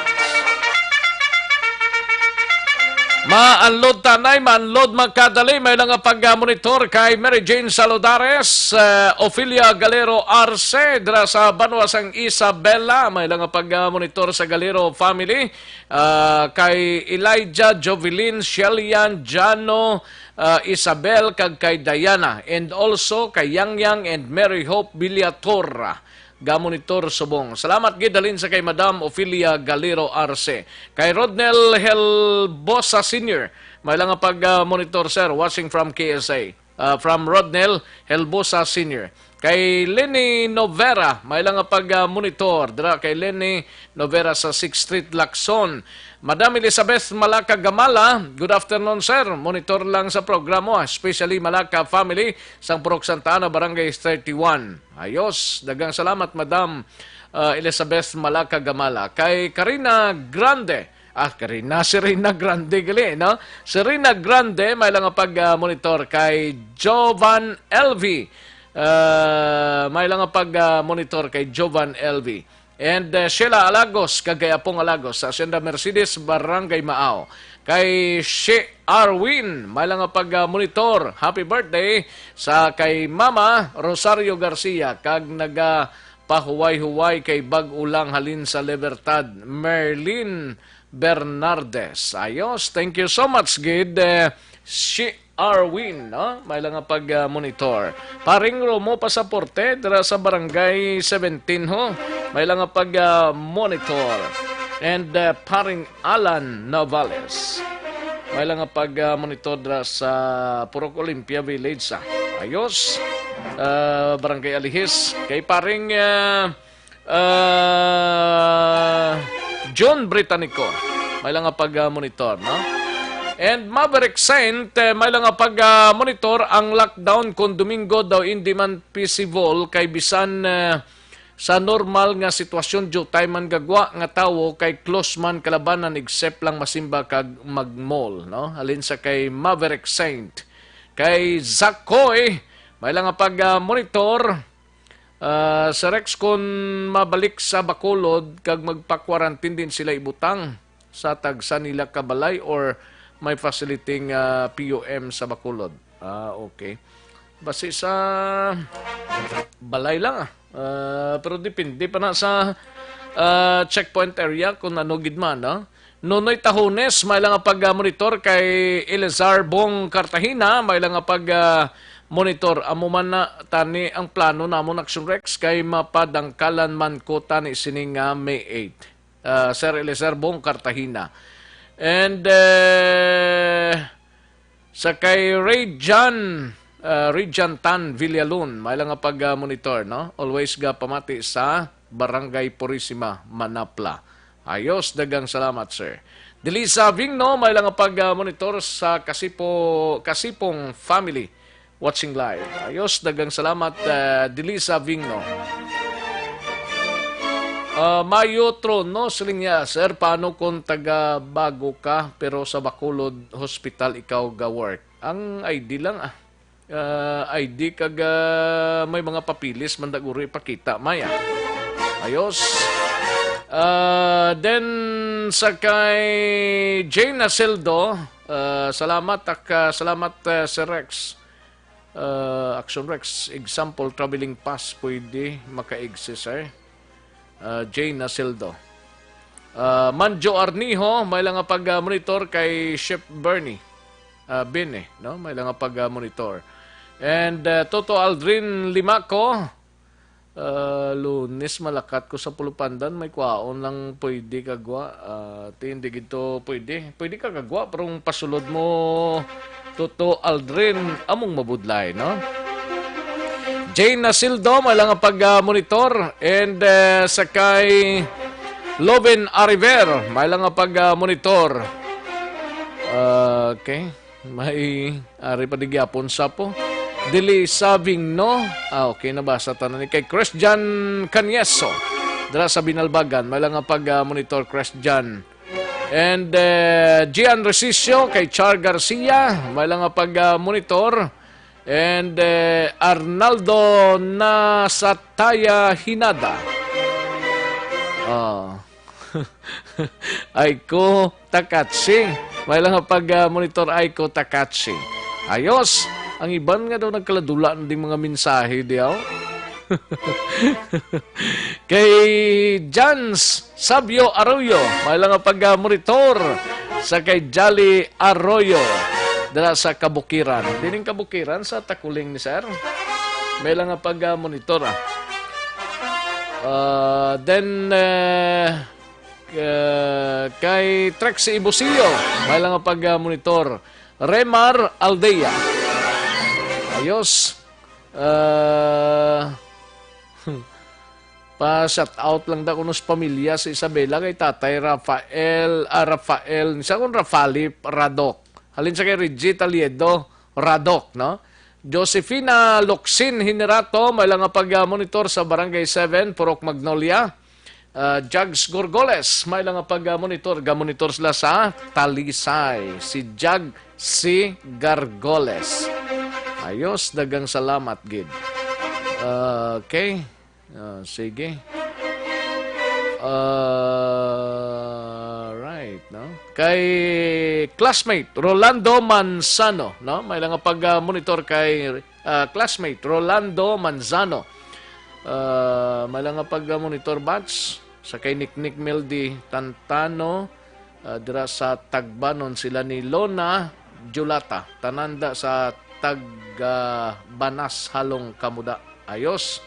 Ma-unload tanay, ma-unload magkadali. May lang nga pag-monitor kay Mary Jane Saludares, eh, Ofelia Galero Arce, dira sa banwa sang Isabela. May lang nga pag-monitor sa Galero family, ah, kay Elijah, Jovelyn, Shelian, Jano, ah, Isabel, kag kay Diana, and also kay Yang Yang and Mary Hope Villator. Ga-monitor subong. Salamat gid halin sa kay Madam Ofelia Galero Arce. Kay Rodnel Helbosa Senior, may lang nga pag-monitor, sir, watching from K S A. Ah, from Rodnel Helbosa Senior. Kay Lenny Novera, may lang nga pag-monitor. Dira kay Lenny Novera sa Sixth Street, Lacson. Madam Elizabeth Malaka Gamala, good afternoon, sir. Monitor lang sa programa, especially Malaka family, sang Purok Santa Ana, Barangay thirty-one. Ayos, daghang salamat, Madam, ah, Elizabeth Malaka Gamala. Kay Karina Grande, ah, Karina, Serena Grande gali, no? Serena Grande, may lang nga pag-monitor kay Jovan L V. Ah, may lang nga pag-monitor kay Jovan L V. And, uh, Sheila Alagos, kag kay Apong Alagos, sa Hacienda Mercedes, Barangay Maao. Kay She Arwin, may lang nga pag-monitor. Happy birthday sa kay Mama Rosario Garcia, kag nagapahuway-huway kay bag-o lang halin sa Libertad, Merlin Bernardes. Ayos, thank you so much, gid, eh, She Arwin, no? May lang nga pag-monitor. Paring Romo Pasaporte, dira sa Barangay seventeen, ho. May lang nga pag-monitor. And uh, Paring Alan Navales. May lang nga pag-monitor dira sa Purok Olympia Village, ah. Ayos. Uh, Barangay Alihis. Kay Paring uh, uh, John Britannico. May lang nga pag-monitor, no? And Maverick Saint, eh, may lang nga pag-monitor ang lockdown kung Domingo daw hindi man feasible kay bisan eh, sa normal nga sitwasyon, diutay man gagwa nga tawo kay close man kalabanan except lang masimba kag mag-mall, no? Halin sa kay Maverick Saint. Kay Zakoy, may lang nga pag-monitor, ah, sa Rex, kun mabalik sa Bacolod kag magpa-quarantine din sila, ibutang sa tagsa nila ka balay or may facility nga P U M sa Bacolod? Ah, okay. Basi sa balay lang, ah. Ah, pero depende pa na sa ah, checkpoint area kung ano gid man, no? Nonoy Tahones, may lang nga pag-monitor kay Elizar Bong Cartagena, may lang nga pag-monitor. Amo man na tani ang plano namon, Action Rex, kay mapadangkalan man ko tani sini nga May eight. Ah, Sir Eliezer Bong Cartagena. And eh, sa kay Ray John, ah, Ray John Tan Villalon, may lang nga pag-monitor, no? Always ga pamati sa Barangay Purisima, Manapla. Ayos, dagang salamat, sir. Dili sa Vingno, may lang nga pag-monitor sa Kasipo, Kasipong family. Watching live. Ayos, dagang salamat, ah, dili sa Vingno. Ah, Mayo Trono, siling niya, "Sir, paano kung taga Bago ka, pero sa Bacolod Hospital ikaw ga-work?" Ang I D lang, ah. Ah, I D kag, ah, may mga papilis man daguri ipakita, Maya. Ayos. Ah, then, sa kay Jane Aseldo, ah, salamat, ak-, ah, salamat, ah, Sir Rex. Ah, Action Rex, example, traveling pass, pwede maka-exercise. Ah, Jane Nasildo. Ah, Manjo Arnijo, may lang nga pag-monitor kay Chef Bernie. Ah, Bene, no? May lang nga pag-monitor. And ah, Toto Aldrin Limaco, ah, Lunes malakat ko sa Pulupandan, may kwaon lang pwede kagwa. Ah, ti, hindi gid to pwede. Pwede ka kagwa, pero ang pasulod mo, Toto Aldrin, among mabudlay, no? Jane Nasildo, may lang nga pag-monitor. And ah, sa kay Loven Ariver, may lang nga pag-monitor. Okay. May ari pa di gyapon sa po. Dili sabing no. Ah, okay, nabasa tanan ni kay Christian Canieso. Dira sa Binalbagan, may lang nga pag-monitor, Christian. And eh, Gian Resicio, kay Char Garcia, may lang nga pag-monitor. And eh, Arnaldo Nasataya Hinada. Ah. Aiko Takachi. May lang nga pag-monitor, Aiko Takachi. Ayos. Ang iban nga daw nagkaladula na ding mga mensahe diyaw. Kay Jans Sabio Arroyo, may lang nga pag-monitor sa kay Jolly Arroyo dira sa Kabukiran. Dining Kabukiran sa Takuling ni Sir. May lang nga pag-monitor, ah. Ah, then, eh, eh, kay Trexie Ibusillo, may lang nga pag-monitor. Remar Aldea. Ayos. Ah, pa-shout out lang da kuno sa pamilya sa Isabela kay Tatay Rafael, ah, Rafael, sa kun Rafali Radok. Halin sa kay Reggie Taliedo Radok, no? Josefina Locsin Hinerato, may lang nga pag-monitor sa Barangay seven, Purok Magnolia. Ah, Jags Gorgoles, may lang nga pag-monitor. Ga-monitor sila sa Talisay. Si Jag, si Gargoles. Ayos, dagang salamat gid. Ah, okay. Ah, sige. Ah, right, no? Kay classmate Rolando Manzano, no? May lang nga pag-monitor kay ah, classmate Rolando Manzano. Ah, may lang nga pag-monitor batch sa kay Niknik Meldy Tantano, ah, dira sa Tagbanon sila ni Lona Julata, tanan da sa taga Banas, Halong, Kamuda. Ayos.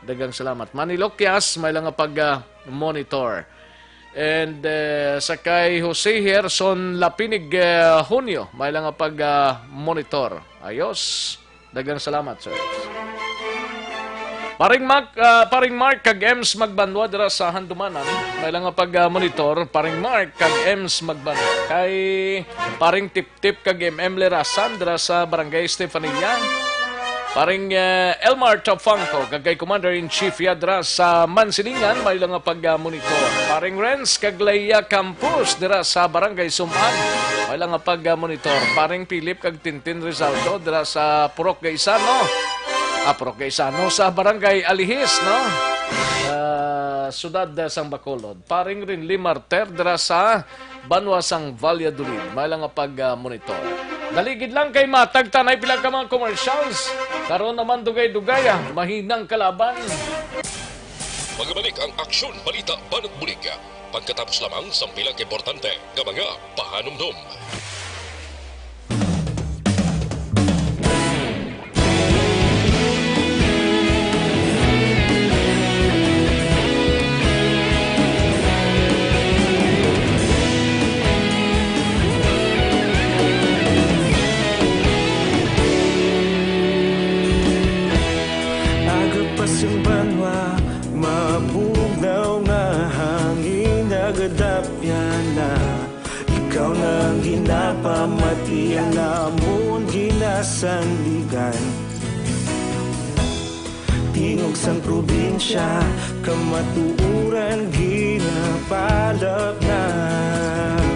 Daghang salamat. Manny Loquias, may lang nga pag, ah, monitor. And, eh, sa kay Jose Gerson Lapinig, eh, Hunyo, may lang nga pag, ah, monitor. Ayos. Daghang salamat, sir. Paring Mark, ah, Paring Mark kag Ems Magbanwa dira sa Handumanan, may lang nga pag, ah, monitor. Paring Mark kag Ems Magbanwa. Kay Paring Tip Tip kag M M Lerasan dira sa Barangay Estefania. Paring, eh, Elmar Chapfangco kag kay Commander-in-Chief Yadra sa Mansilingan, may lang nga pag, ah, monitor. Paring Renz kag Leia Campos dira sa Barangay Suman, may lang nga pag, ah, monitor. Paring Philip kag Tintin Rizaldo dira sa Purok Gaisano. Ah, Purok Gaisano, sa Barangay Alihis, no? Sa siyudad sang Bacolod. Paring Rinli Marter dira sa banwa sang Valladolid, may lang nga pag, ah, monitor. Dali gid lang kay matag ta anay pila ka mga commercials. Karon naman dugay-dugay, ah, mahinang kalaban. Magabalik ang Aksyon Balita Banat Bulig, pagkatapos lamang sang pila ka importante nga mga pahanumdom. Aga pa sing banwa, mabugnaw nga hangin nagadapyan na. Ikaw na ang ginapamati, ang amon ginasandigan. Tingog sang probinsya, kamatuoran ginapalapnap.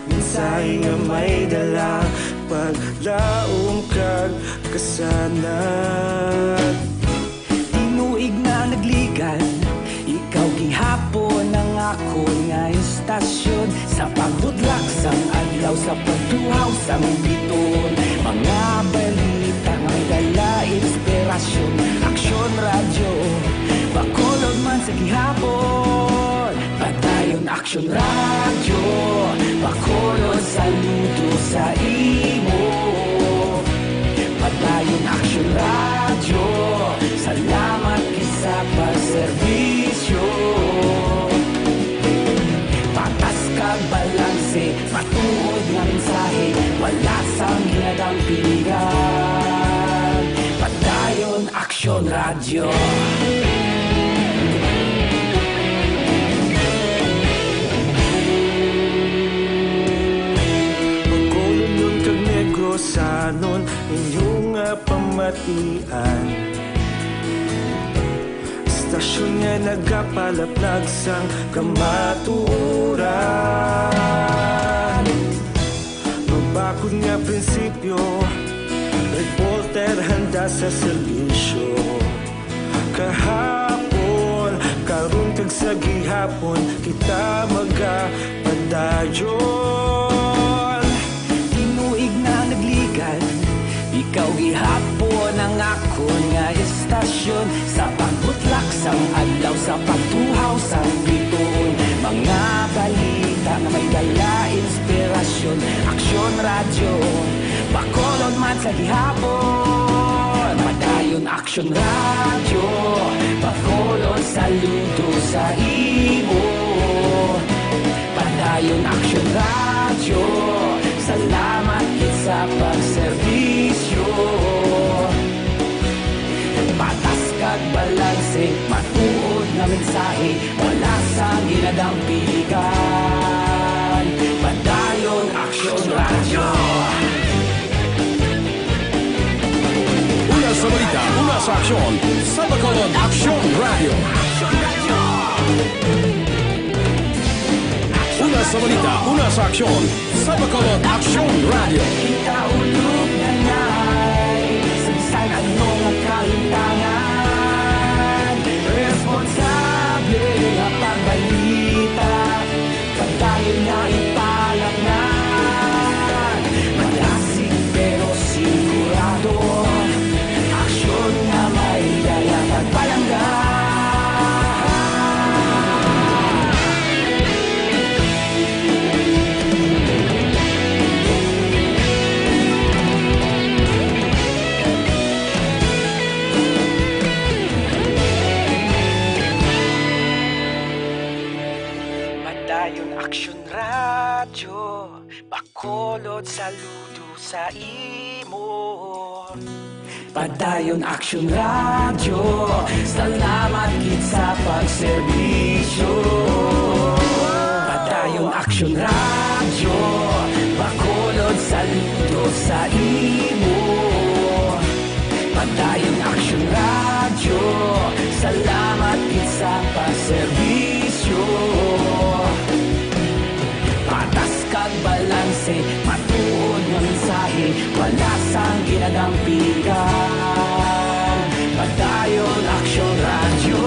Mensahe nga may dala, paglaom kag kasanag. Tinuig na nagligan, ikaw gihapon ang akon nga istasyon. Sa pagbudlak sang adlaw, sa pagtuhaw sang bituon, mga balita nga may dala inspirasyon. Aksyon Radyo, Bacolod man sa gihapon. Padayon Aksyon Radyo, Bacolod, saludo sa imo. Padayon Aksyon Radyo, salamat gid sa pagserbisyo. Patas kag balanse, matuod nga mensahe, wala sang ginadampingan. Padayon Aksyon Radyo. Bacolod, Union kag Negrosanon, inyo nga pamatian. Istasyon nga nagapalaplag sang kamatuoran. Mabakod nga prinsipyo, reporter handa sa serbisyo. Kahapon, karon kag sa gihapon, kita magapadayon. Tinuig na nagligan, ikaw gihapon ang akon nga istasyon. Sa pagbutlak sang adlaw, sa pagtuhaw sang bituon, mga balita nga may dala inspirasyon. Aksyon Radyo, Bacolod man sa gihapon. Padayon Aksyon Radyo, Bacolod, saludo sa imo. Padayon Aksyon Radyo, salamat gid sa pagserbisyo. Patas kag balanse, matuod nga mensahe, wala sang ginadampigan. Padayon Aksyon Radyo. Una sa balita, una sa aksyon, sa Bacolod Aksyon Radyo. Una sa balita, una sa aksyon, sa Bacolod Aksyon Radyo. Kita ulog na nay, sa bisan ano nga kahitangan, responsable nga pagbalita, padayon nga ipalapngan. Malasig pero sigurado, aksyon nga may dala pagpalangga. Radyo Bacolod, saludo sa imo. Padayon Aksyon Radyo, salamat gid sa pagserbisyo. Padayon Aksyon Radyo, Bacolod, saludo sa imo. Padayon Aksyon Radyo, salamat gid sa pagserbisyo. Patas kag balanse, matuod nga mensahe, wala sang ginadampigan. Padayon Aksyon Radyo.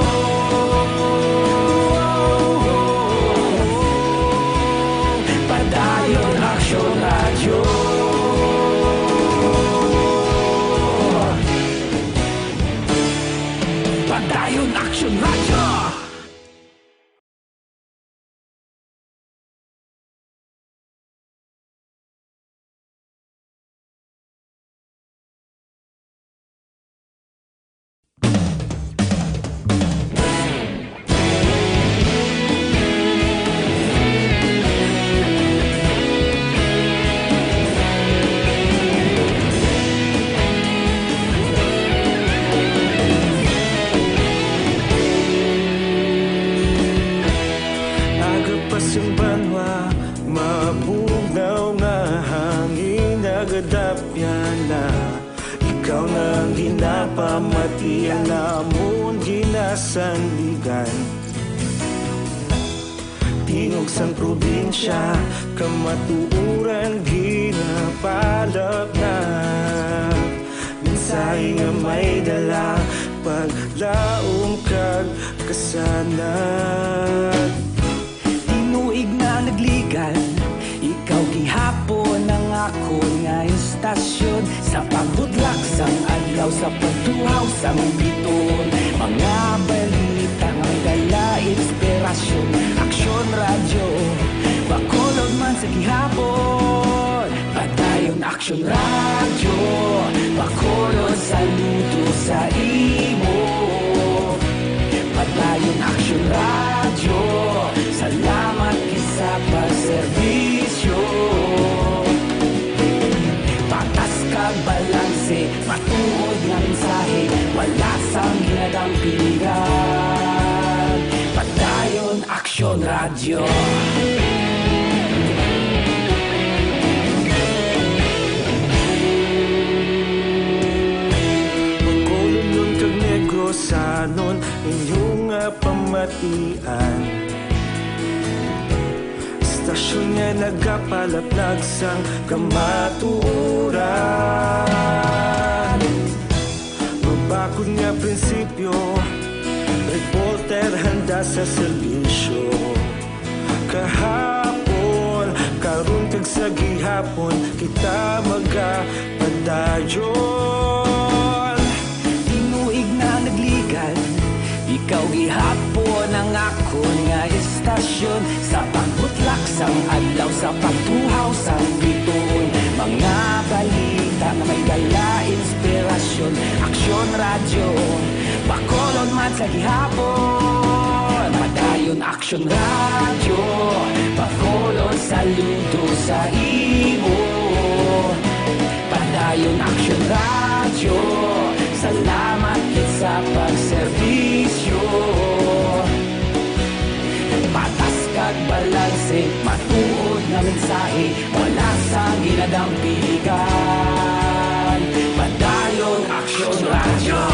Padayon Aksyon Radyo. Padayon Aksyon Radyo. Aga pa sang banwa, mabugnaw nga hangin nagadapyan na. Ikaw na ang ginapamati, ang amon ginasandigan. Tingog sang probinsya, kamatuoran ginapalapnap. Mensahe nga may dala, paglaom kag kasanag. Tinuig na nagligan, ikaw gihapon ang akon nga istasyon. Sa pagbutlak sang adlaw, sa pagtuhaw sang bituon, mga balita nga may dala inspirasyon. Aksyon Radyo, Bacolod man sa gihapon. Padayon Aksyon Radyo, Bacolod, saludo sa imo. Padayon Aksyon Radyo, salamat gid sa pagserbisyo. Patas kag balanse, matuod nga mensahe, wala sang ginadampigan. Padayon Aksyon Radyo. Bacolodnon kag Negrosanon, inyo nga pamatian. Istasyon nga nagapalaplag sang kamatuoran. Mabakod nga prinsipyo, reporter handa sa serbisyo. Kahapon, karon kag sa gihapon, kita magapadayon. Tinuig na nagligan, ikaw gihapon ang akon nga istasyon. Sa pagbutlak sang adlaw, sa pagtuhaw sang bituon, mga balita nga may dala inspirasyon. Aksyon Radyo, Bacolod man sa gihapon. Padayon Aksyon Radyo, Bacolod, saludo sa imo. Padayon Aksyon Radyo, salamat gid sa pagserbisyo. Patas kag balanse, matuod nga mensahe, wala sang ginadampigan. Padayon Aksyon Radyo.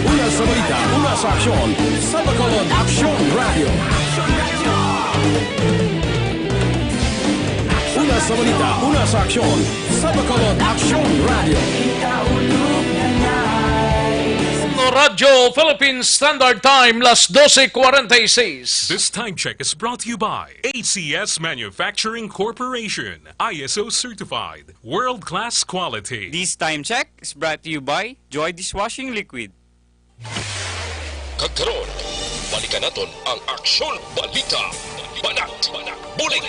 Una sa balita, una sa aksyon, sa Bacolod Aksyon Radyo. Una sa balita, una sa aksyon, sa Bacolod Aksyon Radyo. Radyo Philippine Standard Time, las doce cuarenta y seis. This time check is brought to you by A C S Manufacturing Corporation, I S O certified, world-class quality. This time check is brought to you by Joy Dishwashing Liquid. Kag karon, balikan naton ang Aksyon Balita. Banat, Banat, Bulig.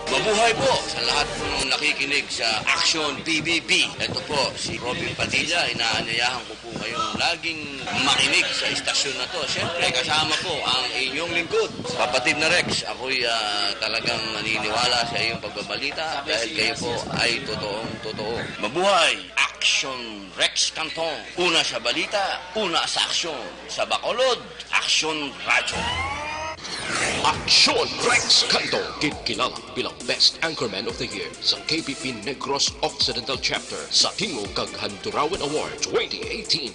Mga Buhay po sa lahat ng nakikinig sa Action B B B. Ito po si Robin Padilla. Inaanyayahan ko po kayong laging makinig sa istasyon na to. Siyempre, kasama po ang inyong lingkod, Kapatid na Rex. Ako'y ah, talagang naniniwala sa iyong pagbabalita dahil kayo po ay totoong totoo. Mabuhay! Action Rex Canton. Una sa balita, una sa aksyon. Sa Bacolod, Aksyon Radyo. Aksyon Rex Canto, ginkilala bilang Best Anchorman of the Year sa K B P Negros Occidental Chapter sa Tingog kag Handurawan Award twenty eighteen.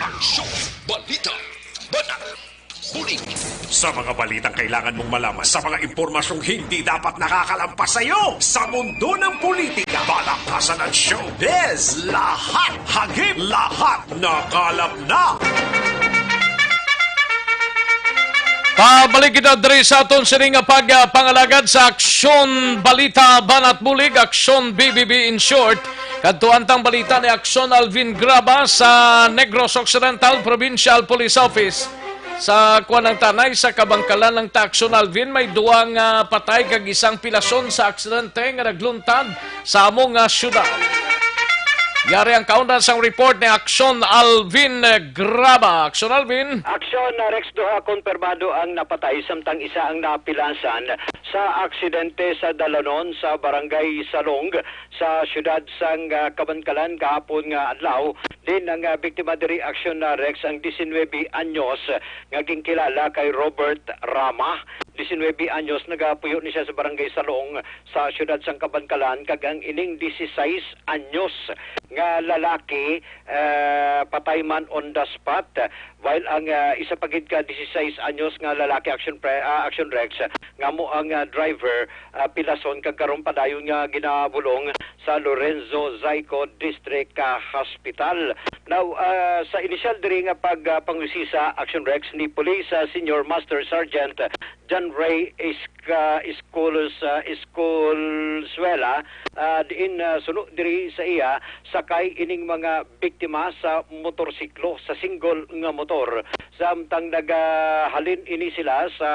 Aksyon, balita, banat, bulig. Sa mga balitang kailangan mong malaman, sa mga impormasyong hindi dapat nakakalampas sa iyo, sa mundo ng politika, palakasan at showbiz, lahat hagip, lahat nakalap na. Pabalik kita diri sa aton sini nga pagpangalagad sa Aksyon Balita Banat Bulig, Aksyon B B B in short. Kadto antang balita ni Aksyon Alvin Graba sa Negros Occidental Provincial Police Office. Sa kuwan ng tanay sa Kabangkalan ng Aksyon Alvin, may duwa nga patay kag isang pilason sa aksidente nga nagluntad sa amo nga syudad. Yari ang kaundan sang report ni Aksyon Alvin Graba. Aksyon Alvin. Aksyon, uh, Rex, duha konfirmado ang napatay, samtang isa ang napilasan sa aksidente sa dalanon sa Barangay Salong sa siyudad sang, uh, Kabankalan kahapon nga adlaw. Din ang, uh, biktima diri, Aksyon, uh, Rex, ang diecinuebe anyos, uh, nga ginkilala kay Robert Rama. Diecinuebe anyos, nagapuyo ni siya sa Barangay Salong sa siyudad sang Kabankalan, kag ang ining dieciséis anyos nga lalaki, eh, patay man on the spot, while ang, ah, isa pa gid ka dieciséis anyos nga lalaki, Action Pre-, ah, Action Rex, nga mo ang, ah, driver, ah, pilason kag karon padayon nga ginabulong sa Lorenzo Zayco District, ah, Hospital. Now, ah, sa inisyal diri nga pag, ah, pangusisa, Action Rex, ni Police, ah, Senior Master Sergeant John Ray Iska-, Iscolos-, ah, Iscolzuela, ah, diin, ah, suno diri sa iya, sakay ining mga biktima sa motorsiklo, sa single nga motor. Samtang nagahalin ini sila sa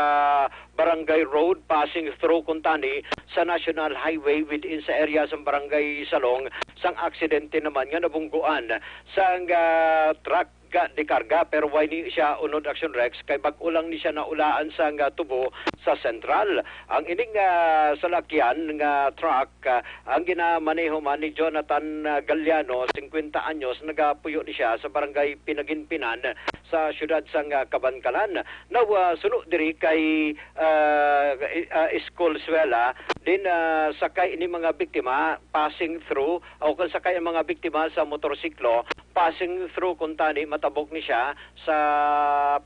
Barangay Road, passing through kuntani sa National Highway within sa area sa Barangay Salong, sang aksidente naman nga nabungguan sang, ah, truck ga-, de karga, pero wala ni siya unod, Action Rex, kay bag-o lang ni siya naulaan sang, ah, tubo sa sentral. Ang ining, ah, salakyan nga truck, ah, ang ginamaneho man ni Jonathan, ah, Galliano, singkwenta anyos, nagapuyo ni siya sa barangay Pinaginpinan sa siyudad sang, ah, Kabankalan. Now, ah, suno diri kay, ah, i-, ah, Escolzuela, din, ah, sakay ini mga biktima passing through, o kung sakay ang mga biktima sa motorsiklo, passing through kuntani, matabok ni siya sa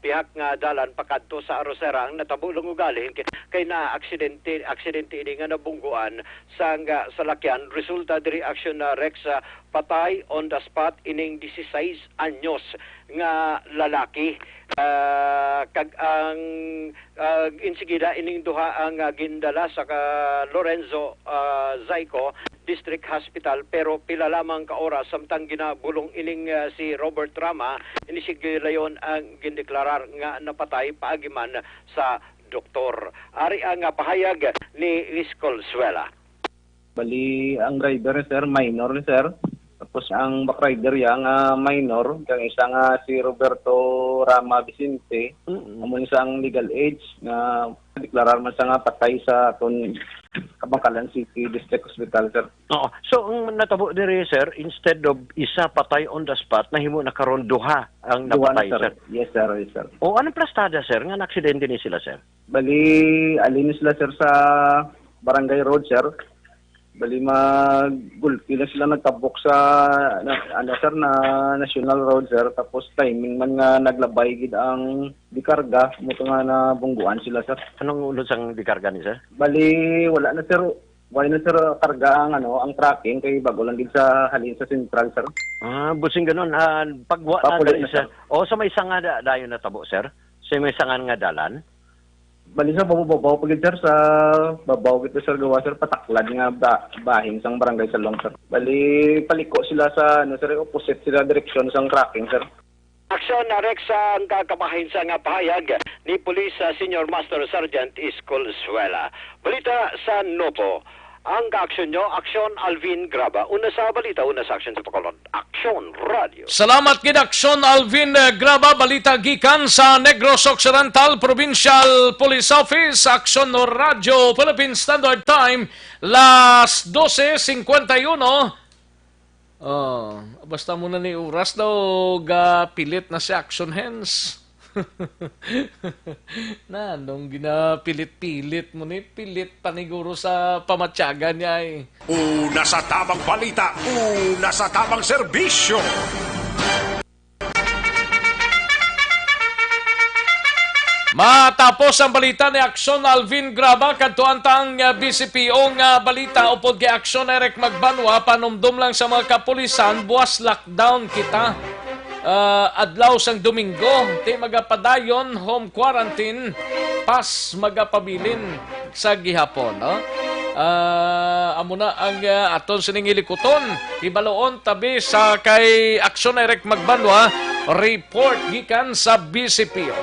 pihak nga dalan pakadto sa Arrocera. Ang natabo lang ugaling kay na aksidente, aksidente ini nga nabungguan sang, ah, salakyan. Resulta diri, Action, ah, Rex, ah, patay on the spot ining dieciséis anyos nga lalaki. Ah, kag ang, ah, insigida ining duha ang, ah, gindala sa ka Lorenzo, ah, Zayco District Hospital, pero pila lamang ka oras samtang ginabulong ining, ah, si Robert Rama, ini si Gilayon ang gindeklarar nga napatay paagi man sa doktor. Ari ang, ah, pahayag ni Iscolzuela. Bali, ang driver, sir, minor, sir. Tapos ang back rider ya nga minor, kag isa nga si Roberto Rama Vicente, Mm. amo ni sa ang legal age nga deklarar man sa nga patay sa aton Kabangkalan City District Hospital, sir. Oo. So, ang natabo diri, sir, instead of isa patay on the spot, nahimo na karon duha ang Duha na, napatay, sir. sir. Yes, sir. Yes, sir. O, anong plastada, sir, nga naaksidente ni sila, sir? Bali, alin sila, sir, sa Barangay Road, sir. Bali, magulpi lang sila nagtabok sa, na, ano, sir, na National Road, sir. Tapos timing man nga naglabay gid ang dikarga, mo to nga nabungguan sila, sir. Anong ulo sang dikarga ni, sir? Bali, wala na, sir. Wala na, sir, karga ang, ano, ang trucking kay bago lang gid sa halin sa sentral, sir. Ah, busing ganun. Ah, pagwa na Papulit dali, na, sir. sir. O, sa may sanga da, dayon natabo, sir? Sa may sangan nga dalan? Bali, sa babaw-babaw pa gid, sir, sa babaw gid, sir, gawa, sir, pataklad nga ba-, bahin sang barangay Salong, sir. Bali, paliko sila sa, ano, sir, opposite sila direksyon sang trucking, sir. Aksyon na Rex ang kakabahin sa nga pahayag ni Police, ah, Senior Master Sergeant Iskol Suela. Balita sa Nopo. Ang kaaksyon nyo, Aksyon Alvin Graba. Una sa balita, una sa aksyon sa Bacolod. Aksyon Radio. Salamat gid, Aksyon Alvin, eh, Graba. Balita gikan sa Negros Occidental Provincial Police Office, Aksyon Radio Philippine Standard Time, las doce cincuenta y uno. Oh, basta mo na ni oras daw, gapilit na si Action Hands. Na, nung ginapilit-pilit mo ni, pilit paniguro sa pamatyagan niya eh. Una sa tamang balita, una sa tamang serbisyo. Matapos ang balita ni Aksyon Alvin Graba, kadtuan ta ang, ah, B C P O nga balita upod kay Aksyon Eric Magbanwa, panumdom lang sa mga kapulisan, buwas lockdown kita. Ah, adlaw sang Domingo, ti magapadayon home quarantine, pas magapabilin sa gihapon, no? Ah, amo na ang, ah, aton sining ilikuton. Ibaloon tabi sa kay Aksyon Eric Magbanwa, report gikan sa B C P O.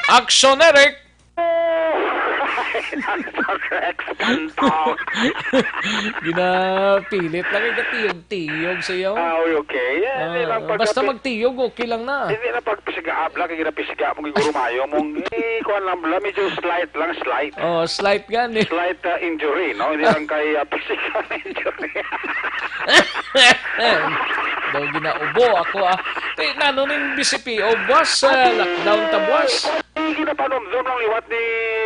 Aksyon Eric! Correct, kanto. Ginapilit lang, eh, gatiyog-tiyog sa iyo. Ah, okay. Yan, Ah, yan ang basta pagkapi- magtiyog, okay lang na. Hindi na pagpisiga abla, kay ginapisiga mo, giguro mayo mong, eh, kuwan lang bala, medyo slight lang, slight. Oh, slight gani. Slight, ah, injury, no? Hindi lang kay, ah, physical injury. Daw ginaubo ako, ah. Ti, nano ning B C P O, buwas, ah, lockdown ta buwas. Ay, ginapanumdom lang liwat ni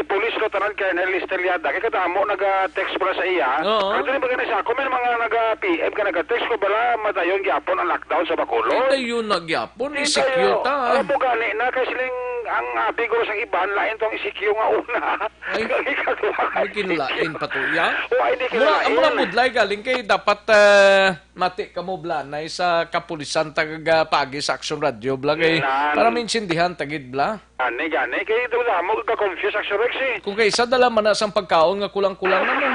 Police Lieutenant Colonel Lester Liada. Kay kadamo naga-text pala sa iya. Oo. Ang dili ba gani sa ako, may mga naga-P M ka naga-text ko bala, madayon gyapon ang lockdown sa Bacolod. Ay, dayon na gyapon, Di I C Q kayo. ta. Alam mo gani na, kay siling ang abi ko sa iban, lain tong I C Q nga una. Ay, Kay kadwa may kinlain pa to, ya? O, ay, di Mura, kinlain. mura budlay galing kay dapat, eh, mati ka mo blanay sa kapulisan taga paagi sa Action Radio, bla, kay Nan. para maintindihan tagid, bla. Ani gani, kay ito na mo ka-confuse, Action Rex, eh. Kung kay isa dala man na sang pagkaon nga kulang-kulang na mo.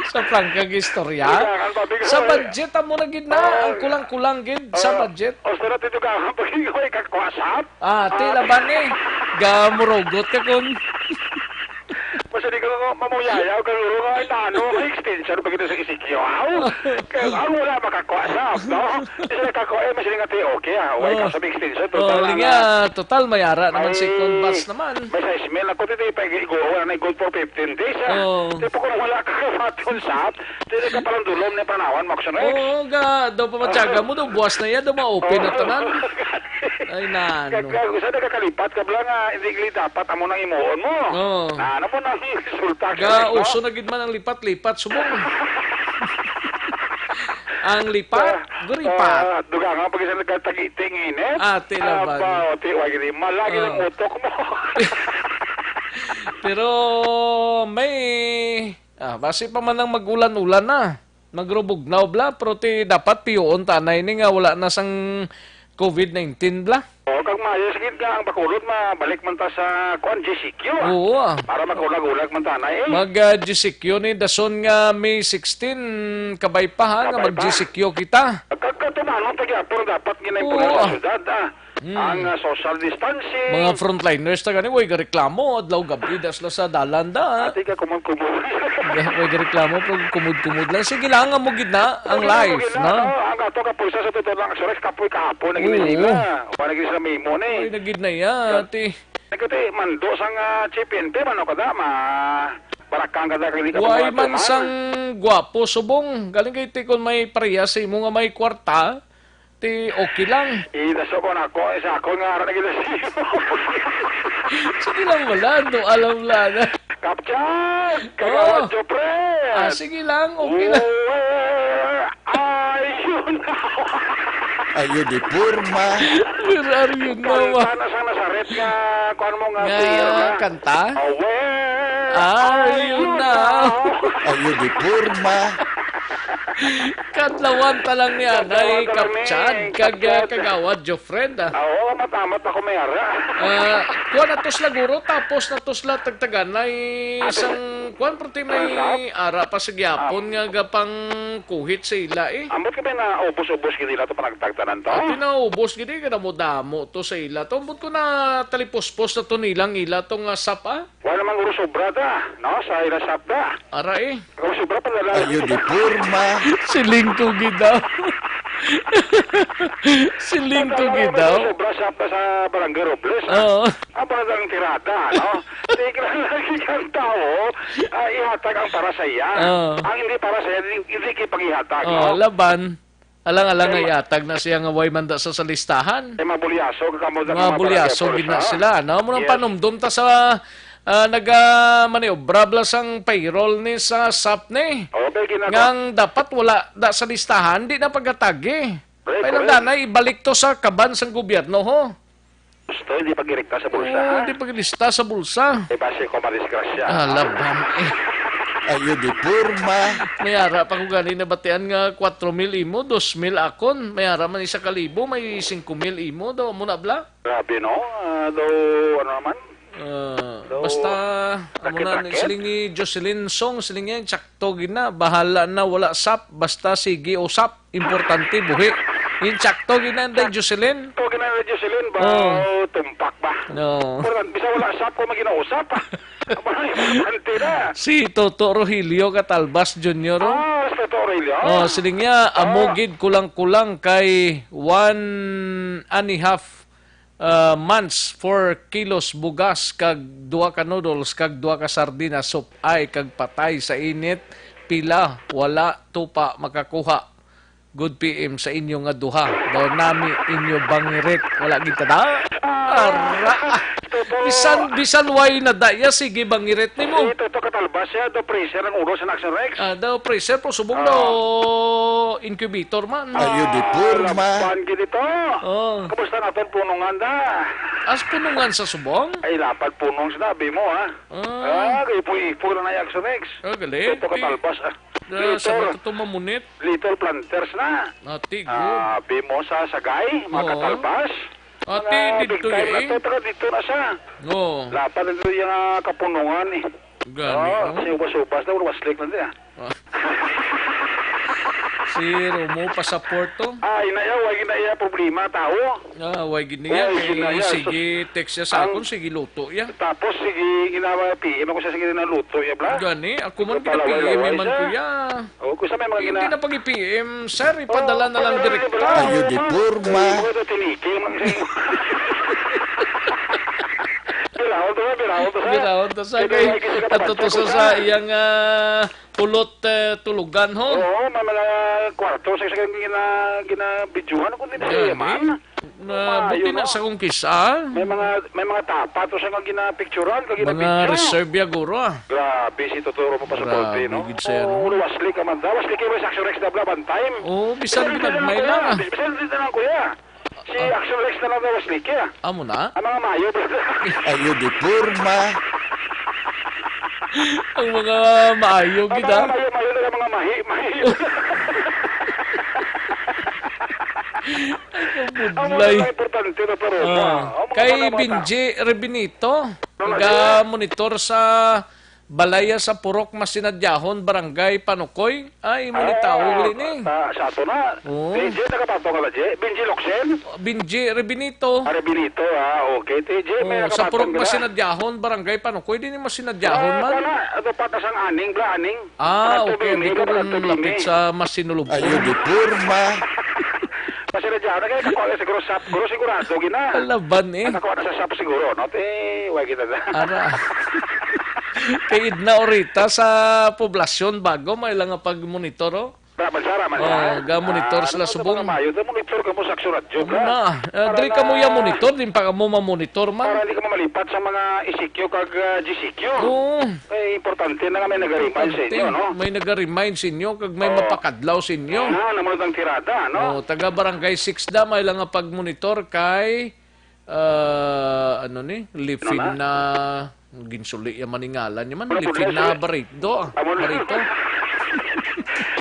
Sa prangkang istorya. Kailangan pa, big Sa boy. budget, amo na gid na. Oh. Ang kulang-kulang gid sa Oh. budget. O, sarap ito ka, pag ikaw ay kakwasap. Ah, ti Ah. laban eh. Gamurugot ka kun. Basta di ka ko mamuyayaw, kay uro nga, ay, nano, may extension pa kita sa I C Q, aw? Kaya ang wala makakuha sa, no? Isa na kakuha, eh, mas nga ti, okay, ah. Why ka Oh. sa extension? Oh, Total lang, linga, ah. total, may ara naman Ay, second batch naman. May sa email ako, tito, ipag-igo, wala na good for fifteen days, ah. Oh. Tipo, kung wala ka kapatyon sa, Dili ka palandulom ni panawan, Max Rex. Oo, ga, daw pamatyaga mo, daw buwas na iya, daw ma-open na tanan. Ay, nano. Kag, kag, usa na kakalipat ka bala nga, hindi gali dapat amo nang imuon mo. Oo. Na, ano mo nang resulta, Ga, Rex, no? uso na gid man ang lipat-lipat, subong. Ang lipat, Ah, guripat. ah, duga nga, pag isa nagkatagiting init. Ah, ti laban. Abaw, ti, wa gid, malagi Ah. ang utok mo. Pero may Ah, basi pa man ang mag-ulan-ulan na. Magrubugnaw bala, pero ti dapat piyuon ta anay ni nga wala na sang covid nineteen bala. O, kag maayo, sige nga, ang Bacolod, mabalik man ta sa, kuan, G C Q, ah. Oo, ah. Para mag-ulag-ulag man ta anay, eh. Mag, ah, G C Q ni dason nga May sixteen, kabay pa, ha, nga Kabay pa. mag-G C Q kita. Kag, kag tumanon ta gyapon, dapat ginaimpunan Oo, sa ah. syudad, ah. Hmm. Ang, ah, social distancing. Mga frontliners ta gani, way gareklamo, adlaw gab-i da sila sa dalan da. Ati ka kumod-kumod. Way gareklamo, pero kumod-kumod lang. Sige lang, amo gid na ang Sige lang, life, sige lang, no? no? Ang ato ka pulsa sa totoo lang, Rex, kapoy kahapon, naging Oo. nila. Wala naging sa memo ni. Ay, nagid na iya, Yan. ati. Nagkati, mando sang, ah, G P N P, mano ka da, ma-, barakang ka da, kag di ka Way pumato, man ha? sang gwapo, subong. Galing kay ti, kung may pareha sa imo nga may kwarta, Ti, okay lang. Ida sa ko na ko, sa ako nga ara na gid si Sige lang wala, do alam lang. Kapchat! Oh. Kagawad Jopre! Ah, sige lang, okay lang. Where are you now? Ayo di porma. Where are you now? Kanta na sa Nazaret nga, kuwan mo nga Nga singer na. kanta? Oh, where Are are you you now? now? Ayo di porma. Kadlawan ta lang ni Anay Kadlawan ta lang ni Kapchad, kag, ah, Kapchad. Kagawad Jofred, ah. Ah, oo, matamat ako may ara. Ah, kuha na to sila, guro, tapos na to sila tagtaganay. Ah, isang kuwan, pero ti may ara pa sa gyapon nga gapang kuhit sa ila, eh. Ambot ka ba na ubos-ubos gid nila to panagtagtanan to? Ah, pinaubos gid, eh, kadamo-damo to sa ila to. Ambot ko na talipuspos na to nilang ila to nga sap, ah. Wala namang guro sobra ta, no? Sa ila sap ta. Ara, eh. Kung sobra pa na lang. Ayo di porma. Siling ko gid daw. Siling ko gid daw. Sobra sa, sa Barangay Robles, ah. Oo. Ang parang tirada, no? Di ka lagi kang tao, ah, ihatag ang para sa iya. Oo. Ang hindi para sa iya, hindi, hindi kipag-ihatag, Oo, no? laban. Alang-alang nga ihatag na siya nga way man da sa, sa listahan. Eh, mabulyasog ka mo sa mga Mabulyasog barangay gid na police, ha? sila, no? Amo nang Yes. panumdom ta sa, ah, naga-maniobra bala sang payroll ni sa sap ni. Okay, ginagawa. Ngang dapat wala da sa listahan, di na pagatagi. Correct, Kaya correct. danay ibalik to sa kaban sang gobyerno, ho. Gusto, hindi pag-irekta sa bulsa, Oo, ha? hindi pag-ilista sa bulsa. Eh, basi ko madisgrasya. Ah, labang, eh. Ayo di porma. May ara pa ko gani nabatian nga kwatro mil imo, dos mil akon. May ara man isa ka libo, may singko mil imo. Daw, amo na bala? Grabe, no? Ah, daw, ano naman? Ah, Daw, basta, amo na, rakit-rakit? siling ni Jocelyn Song, siling niya, tsakto gid na. Bahala na, wala sap, basta sige usap. Importante, buhi. Insakto gid na, Inday Jocelyn. Sakto gid na, Inday Jocelyn, ba? Oh. O, tumpak ba? No. Pero bisan wala sap ko, maginausap. Importante na. Si Toto Rogelio Catalbas Junior, oh. Ah, si Toto Rogelio. Oh, siling niya, amo Oh. gid kulang-kulang kay one and a half, uh, months, four kilos bugas, kag duha ka noodles, kag duha ka sardinas, soup, ay, kag patay sa init, pila, wala, tupa, makakuha. Good P M sa inyo nga duha. Daw nami inyo bangirit. Wala gid ta da. Ara. Bisan, bisan way na da iya, sige bangirit nimo. Si Toto Catalbas siya, daw freezer ang ulo sa Action Rex. Ah, daw freezer po, subong Ah. daw incubator man. Ayo di Ah, porma. laban gid ito. Oh. Kamusta na itong punungan da? As punungan sa subong? Ay, lapad punong sinabi mo, ha? Ah. Ah, kay ipo-ipo na na yung Action Rex. Ah, galing. Toto Di- Catalbas, ah. Ah, Later. sa mga tumamunit. Little planters na. Ati, good. Ah, Bimosa, Sagay, mga Oo. Katalbas. Ati, Mga dito big time eh. na to, taga dito na siya. Oo. Lapad na dito yung, ah, Kapunungan eh. Gani, Oo, oh. Kasi ubas-ubas na, waslik na din ah. Ah. Si Romo, pasaporto. Ah, inaya, wag inaya problema, tao. Ah, way gid niya. Way gid na Kay iya. sige, text siya sa Ang akon, sige, luto ya. Tapos, sige, ginawa, P M ako sa sige na luto ya, bla. Gani, ako man Ikaw pala, gina-P M way-way man, siya. kuya. O, kung sa may mga Hindi gina- na pag-i-P M, sir, ipadala Oo, na lang padala direkta. na lang, Ayo di bla. porma. Ay, wala, tiniki, mga sing- Biraon to, biraon to, sir. Biraon to, sir. Kaya Kay, may kasi ato to sa, kapatid ko sa sa. iyang, ah, pulot, eh, tulugan, ho? Oo, may mga kwarto sa, sa gina-, gina-videohan. Kung di na Gani. siya man. Na, Maayo, buti na no? sa kung kisa. May mga, may mga tapa to sa mga ginapicturan, kag Mga ginapicture. reserve ya, guro, ah. Grabe si Totoro mo pasaporte, Grabe no? gid siya, no? Oo, wasli ka man. Dawas, liki mo sa Action Rex na bla, one time. Oo, bisan Bisan dito ginagmay na lang, lang. kuya. Bisan dito lang, kuya. Si Ah. Action Rex na lang daw, Slick, eh. Amo na? Ang mga mayo, brother. Ayo di porma. Ang mga maayo Ang gid, mga ah. mayo, mayo na lang, mga mahi, mahi. Ay, Ang kabudlay. mga importante na, pero, Ah, ah, ang mga kay mga bata. Benji Rebinito, Ano na siya? ga-monitor sa Balaya sa Purok Masinadyahon, Barangay Panukoy. Ay, imo ni Ah, tawag, Lini. sa, sa ato na. Oo. T J, nakapatong ka ba, J? Benji Loksen? Benji Rebinito. Ah, Rebinito, ah, okay. T J, may Oh, sa nakapatong Purok ka na? Masinadyahon, Barangay Panukoy. Di ni Masinadyahon Ah, man. Wala. Ato pa, tas ang aning, bla, aning. Ah, Ato okay. bini, Di ko bla, ato malapit bini. sa Masinulog. Ayo, di porma. Masinadyahon. Kaya kakuha ka siguro sap. Siguro sigurado, gina. Laban, eh. Nakakuha na sa sap siguro, no? Te, wag kita na. Ara. Kay Edna Orita sa poblasyon bago, may lang nga pag-monitor, oh. Raman sa, raman sa. Oh, ga-monitor Ah, sila ano subong. Mga mayo, monitor ka mo sa Action Radyo, Ano ka? na? Ah, Para diri ka mo na ya monitor, din pa ka mo mamonitor man. Para hindi ka mamalipat sa mga E C Q kag, ah, G C Q. Oo. Eh, importante na nga may nag-remind sa Importante. inyo, no? May nag-remind sa inyo, kag may Oo. mapakadlaw sa inyo. Ah, naman ang tirada, no? Oh, taga Barangay Six da, may lang nga pag-monitor kay Ah, ano ni? Lifin Ano na? na, ginsuli ya maningalan niya man. Wala Lifin problema, na sir. Barito. Amo na. Barito.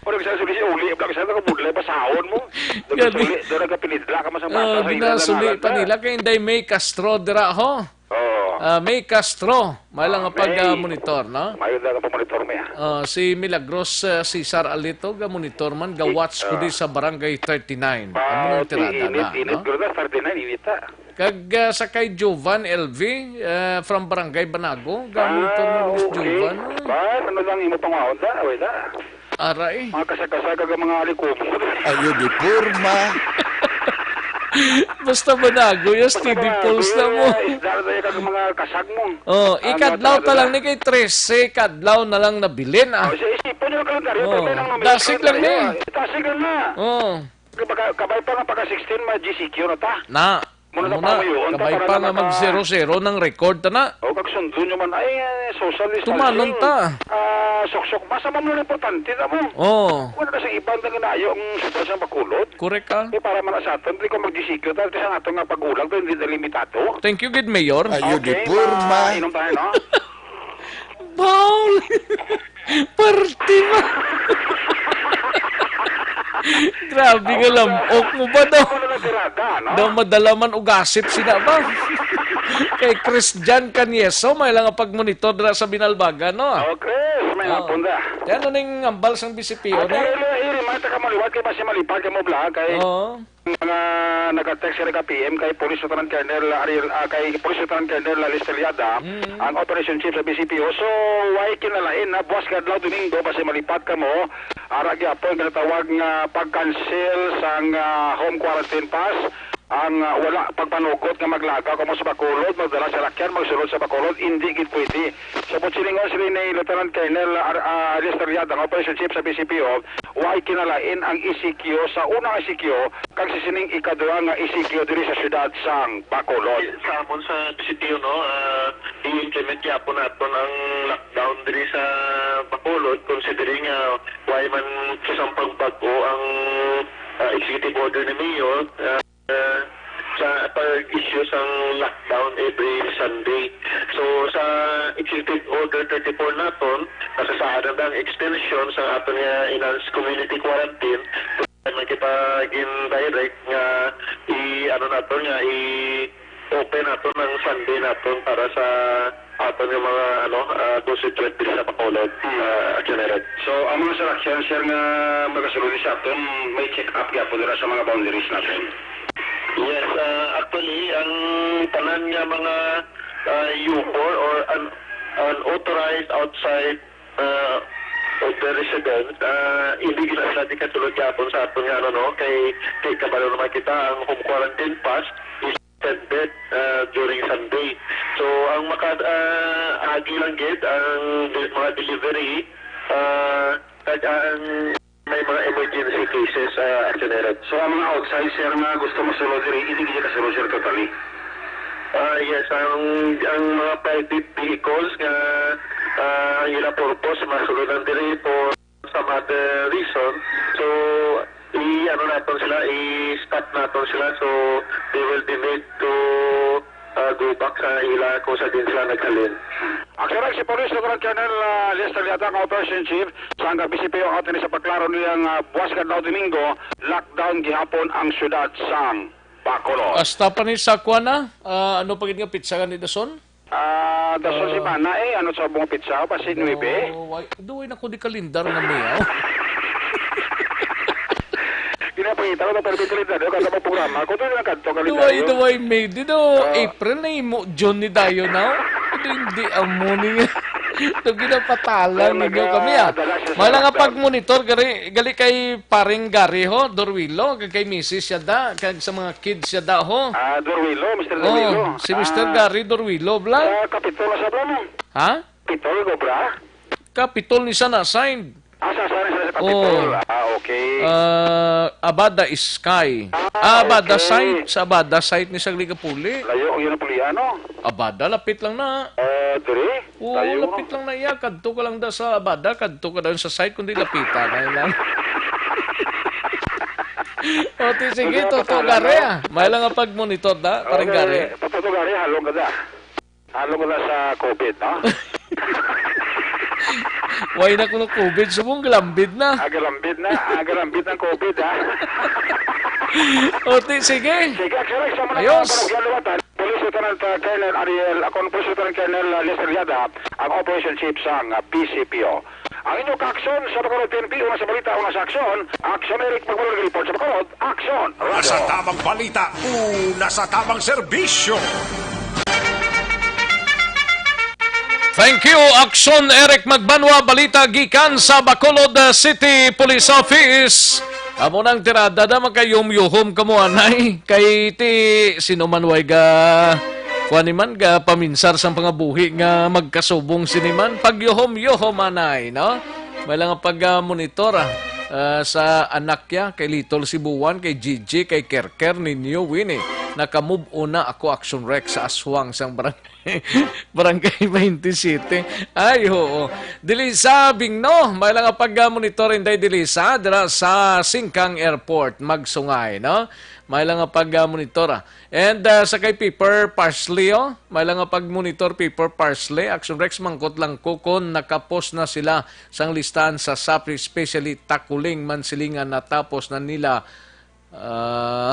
Murag sa suli, uli, bla, sa nakabudlay, basahon mo. Gani. Suli, doon nagkapinidla ka, masang bata, Oh, sa ginasuli ila na pa lang nila na. Kay Inday May Castro dira, ho. Oo. Ah, May Castro, may lang Ah, ang pag, May. Ah, monitor, no? May lang ang pag-monitor, May, ah. Ah, si Milagros, ah, Cesar Alito, ga monitor man, ga watch ko Ah. Di sa Barangay thirty-nine. Amo nang tirada na, init, no? Pero na thirty-nine, init, ah. Kag, ah, sa kay Jovan L V, ah, from Barangay Banago, ga monitor man, Miss Jovan, oy. Ba, ano lang imo pangwaon, da? Away, da. Aray. Mga kasag-kasag kag mga alikom. Ayo di porma. Basta Banago, yes, Basta T D Banago, Pulse na mo. Yes, dahil tayo kag mga kasag mo. Oh, ang ikadlaw ta lang ni kay trese, kadlaw na lang nabilin, ah. Oh, sa isipon yung kalendaryo, oh, tayo lang mamili dasig lang kalendaryo, ni. Ah. Dasig lang na. Oh. Kabay pa nga pagka sixteen, may G C Q na ta. Na. Muna na. Muna, pa mo yun, kabay pa nga mag-zero-zero ng record ta na. O, kag sundon nyo man, ay, eh, social distancing. Tumanon ta. Ah, suksok. Basta man mo importante na mo. Oo. Wala na sa iban na ginayo ang sitwasyon sa Bacolod. Correct ka. Eh, para man sa aton, di ko mag-G C Q ta, sa aton nga pag-ulag, hindi na limitado. Thank you, good mayor. Ayo, okay, di porma. Inom tayo, no? Bawl! Parte ba? Grabe nga lamok mo ba daw? Ako na lang tirada, no? Daw madala man og asip sina ba? Kay Chris Jan Canieso, may lang ang pagmonitor dira sa Binalbagan, no? Oh, Chris, may hapon da. Kaya ano ning ambal sang B C P O ni? Iri, iri, mata ka maliwat kay basi malipad ka mo bla, kay Oo. Mga nag-text sa P M kay Police Lieutenant Colonel Ariel, ah, kay Police Lieutenant Colonel Lester Liada, mm, ang Operation Chief sa B C P O. So, way kinalain na buwas nga adlaw Domingo, basi malipad kamo, ara gyapon ginatawag nga pag-cancel sang, ah, home quarantine pass, ang, ah, wala pagpanugot nga maglagaw kamo sa Bacolod, magdala sa lakyan, magsulod sa Bacolod, hindi gid pwede. Sa pagsilingon sila ni Lieutenant Colonel Ar-, ah, Lester Liada, ang Operation Chief sa B C P O, way kinalain ang E C Q sa unang E C Q kag sa sining ikaduha nga E C Q diri sa siyudad sang Bacolod. Sa amon sa B C P O, no, ah, i-implement gyapon naton ang lockdown diri sa Bacolod, considering nga way man sa sampang bag-o ang, ah, executive order ni Mayor, ah, ah, sa pag-issue sang lockdown every Sunday. So, sa Executive Order thirty-four naton, nakasaad na ang extension sa aton nga enhanced community quarantine. May kita gin-direct nga i-, ano naton, nga i-open naton ang Sunday naton para sa aton nga mga, ano, ah, constituent diri sa Bacolod, hmm, ah, General. So, ang mga salakyan, sir, nga magasulod sa aton, may check-up gyapon dira sa mga boundaries naton? Yes, ah, actually, ang tanan nga mga, ah, U four or un-, unauthorized outside, ah, of the residents, ah, hindi gina sila di kasulod gyapon sa aton nga, ano, no, kay, kay kabalo naman kita, ang home quarantine pass is extended, ah, during Sunday. So, ang maka-, ah, agi lang gid ang de-, mga delivery, ah, kag ang may mga emergency cases, ah, General. So, ang mga outside, sir, nga gusto mosulod diri, hindi gid kasulod, sir, totally? Ah, yes, ang, ang mga private vehicles nga, ah, ang ila purpose, masulod lang diri for some other reason. So, i-, ano naton sila, i-stop naton sila. So, they will be made to, uh, go back sa ila kung sa din sila naghalin. Ang sarang si Police Lieutenant Colonel, uh, Lester Liata, ang Operation Chief, sa hanggang B C P O, ato ni sa pagklaro niya nga buwas nga adlaw Domingo, lockdown gihapon ang siyudad sang Bacolod. Hasta pa ni sa kuwan na, ah, ano pa gid nga pitsa gani, Dason? Ah, dason si Mana, eh, ano sa mga pitsa? Basi nuebe? Oh, why, duway na ko di kalendar nga may, oh. Ginapakita ko na, pero may kalendar, kada may programa. Kung doon lang kadto, kalendar. Duway, duway, May, di daw, oh. April na imo, June ni dayo na, oh. Hindi, amo ni nga. Ito, ginapatalan ninyo kami, ah. Wala nga pag-monitor, gali, gali kay Paring Gary, ho, Dorwilo, kag kay misis siya da, kag sa mga kids siya da, ho. Ah, Dorwilo, Mister Dorwilo. Oh, si Mister Gary Dorwilo, bla. Ah, Kapitol na sa bla mo? Ha? Pitol ko, bra? Kapitol ni sana signed. Ah, sa, sa, sa, sa Kapitol. Oh. Ah, okay. Ah, Abada Sky. Ah, Abada Site. Sa Abada Site ni Sagli Kapuli. Layo ang yun ang pulian, no? Abada, lapit lang na. Ah, diri? Oo, lapit lang na iya. Kadto ka lang da sa Abada, kadto ka daw sa site, kundi lapitan na lang. O, ti, sige, Toto Gare, ah. May lang nga pag-monitor da, Paring Gare. Toto Gare, halong ka da. Halong ka da sa COVID, no? Why na kuno COVID? Subong galambid na. Ah, galambid na. Ah, galambid ang COVID, ha? O, ti, sige. Sige, actually, sa mga Ayos. Parokya Luwatan, Police Lieutenant, uh, Colonel Ariel, uh, Police Lieutenant Colonel, uh, Lester Yada, ang Operation Chief sang, uh, P C P O. Ang inyo kaaksyon sa Bacolod P N P, una sa balita, una sa aksyon, Aksyon Eric Magbalon, report sa Bacolod, Aksyon, Radyo. Una sa tamang balita, una sa tamang serbisyo. Thank you, Aksyon Eric Magbanwa. Balita gikan sa Bacolod, uh, City Police Office. Amo nang tirada na magkayom-yuhom kamo, anay. Kay ti sino man way ga, kuwan ni man, ga paminsar sang pangabuhi nga magkasubong sini man. Pagyuhom-yuhom, anay, no? May lang pag, ah, monitor, ah, ah, sa anak ya, kay Little Sibuan, kay Gigi, kay Kerker, ninyo, Winnie. Nakamove on na ako, Action Rex, sa aswang sang barangay, Barangay twenty-seven. Ay, oo. Dili sa Bingno, may lang pag, ah, monitor, Inday Delisa, dira sa Singkang Airport, magsungay, no? May lang pag, ah, monitor, ah. And, ah, sa kay Piper Parsley, oh, may lang pag-monitor, Piper Parsley. Action Rex, mangkot lang ko kon nakapos na sila sang listahan sa SAP, especially Takuling, Mansilingan, natapos na nila. Ah,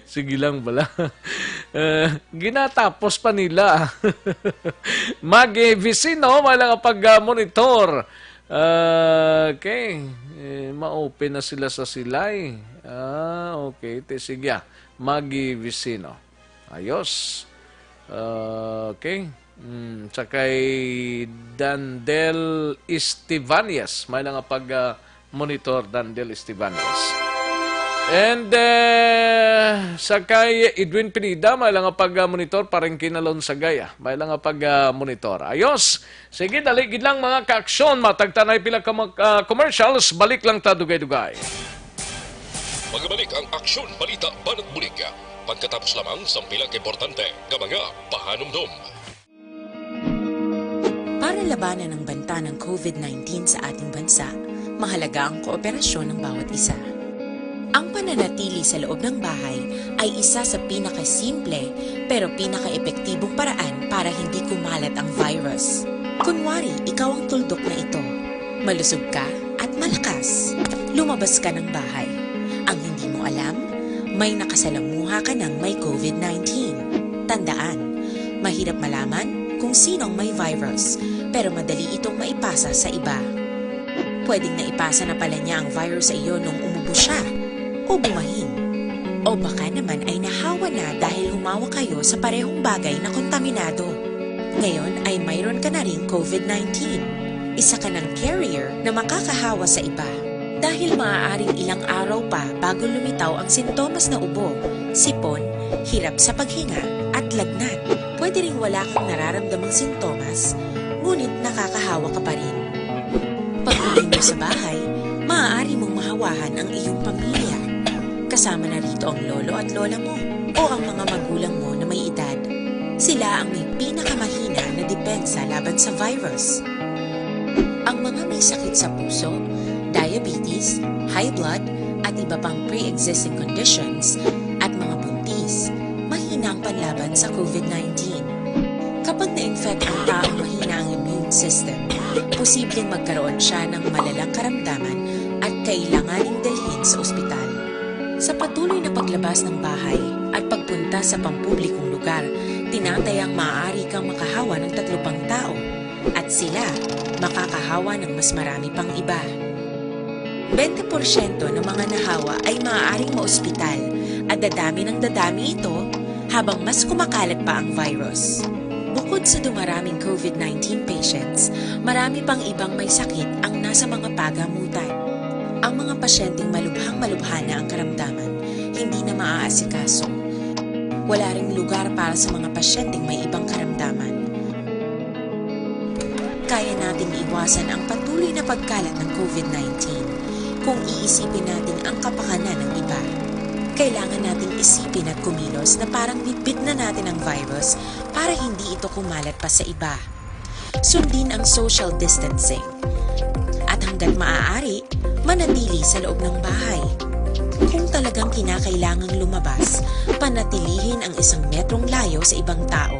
sige lang bala. Eh, ginatapos pa nila. Magi Vicino, may lang pag, ah, monitor. Ah, okay. Eh, ma-open na sila sa Silay. Ah, okay. Te, sige, ah. Magi Vicino. Ayos. Ah, okay. Mm, sa kay Dandel Estevanes. May lang pag, ah, monitor, Dandel Estevanes. And, eh, sa kay Edwin Pineda, may lang pag, ah, monitor, Parang Kinalon sa Gaya. May lang pag, ah, monitor. Ayos. Sige, dali gid lang, mga ka-aksyon. Matagtanay pila ka mag-, ah, commercials. Balik lang ta dugay-dugay. Magbalik ang Aksyon Balita Banat Bulig. Pagkatapos lamang sang pila ka importante nga mga pahanumdom. Para labanan ang banta ng COVID nineteen sa ating bansa, mahalaga ang kooperasyon ng bawat isa. Ang pananatili sa loob ng bahay ay isa sa pinakasimple pero pinakaepektibong paraan para hindi kumalat ang virus. Kunwari, ikaw ang tuldok na ito. Malusog ka at malakas. Lumabas ka ng bahay. Ang hindi mo alam, may nakasalamuha ka ng may COVID nineteen. Tandaan, mahirap malaman kung sino ang may virus, pero madali itong maipasa sa iba. Pwedeng naipasa na pala niya ang virus sa iyo nung umubo siya o bumahin. O baka naman ay nahawa na dahil humawa kayo sa parehong bagay na kontaminado. Ngayon ay mayroon ka na ring COVID nineteen. Isa ka ng carrier na makakahawa sa iba. Dahil maaaring ilang araw pa bago lumitaw ang sintomas na ubo, sipon, hirap sa paghinga, at lagnat. Pwede ring wala kang nararamdamang sintomas, ngunit nakakahawa ka pa rin. Pag-uwi mo sa bahay, maaari mong mahawahan ang iyong pamilya. Kasama na rito ang lolo at lola mo o ang mga magulang mo na may edad. Sila ang may pinakamahina na depensa laban sa virus. Ang mga may sakit sa puso, diabetes, high blood, at iba pang pre-existing conditions, at mga buntis, mahina ang panlaban sa COVID nineteen. Kapag na-infect ang taong mahina ang immune system, posibleng magkaroon siya ng malalang karamdaman at kailanganing dalhin sa ospital. Sa patuloy na paglabas ng bahay at pagpunta sa pampublikong lugar, tinatayang maaari kang makahawa ng tatlo pang tao at sila makakahawa ng mas marami pang iba. Bente porsyento ng mga nahawa ay maaaring maospital at dadami ng dadami ito habang mas kumakalat pa ang virus. Bukod sa dumaraming COVID nineteen patients, marami pang ibang may sakit ang nasa mga pagamutan. Ang mga pasyenteng malubhang-malubha na ang karamdaman, hindi na maaasikaso. Wala ring lugar para sa mga pasyenteng may ibang karamdaman. Kaya nating iwasan ang patuloy na pagkalat ng COVID nineteen kung iisipin natin ang kapakanan ng iba. Kailangan nating isipin at kumilos na parang bitbit na natin ang virus para hindi ito kumalat pa sa iba. Sundin ang social distancing. At hanggat maaari, manatili sa loob ng bahay. Kung talagang kinakailangang lumabas, panatilihin ang isang metrong layo sa ibang tao.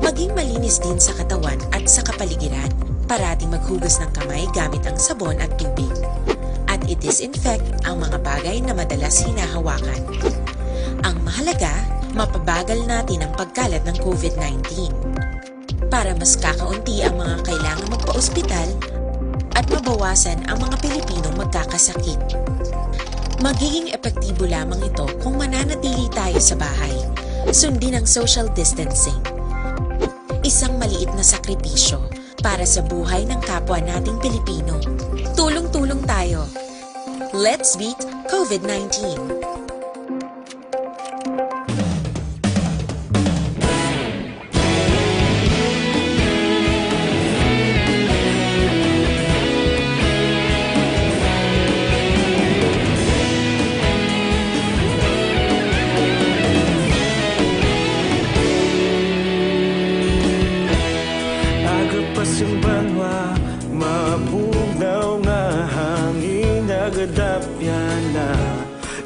Maging malinis din sa katawan at sa kapaligiran. Parating maghugas ng kamay gamit ang sabon at tubig. At i-disinfect ang mga bagay na madalas hinahawakan. Ang mahalaga, mapabagal natin ang pagkalat ng COVID nineteen. Para mas kakaunti ang mga kailangang magpa-ospital at mabawasan ang mga Pilipinong magkakasakit. Magiging epektibo lamang ito kung mananatili tayo sa bahay. Sundin ang social distancing. Isang maliit na sakripisyo para sa buhay ng kapwa nating Pilipino. Tulong-tulong tayo. Let's beat COVID nineteen. Agapas ang banwa, mabugnaw nga hangin, nagadapya na.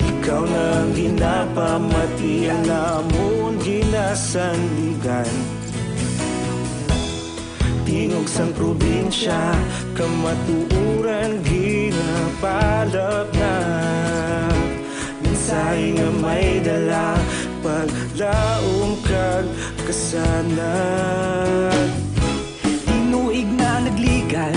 Ikaw na ang ginapamati, ang amon ginasandigan. Tingog sang probinsya, kamatuoran ginapalapnap. Mensahe nga may dala, paglaom kag kasanag. Tinuig na nagligan,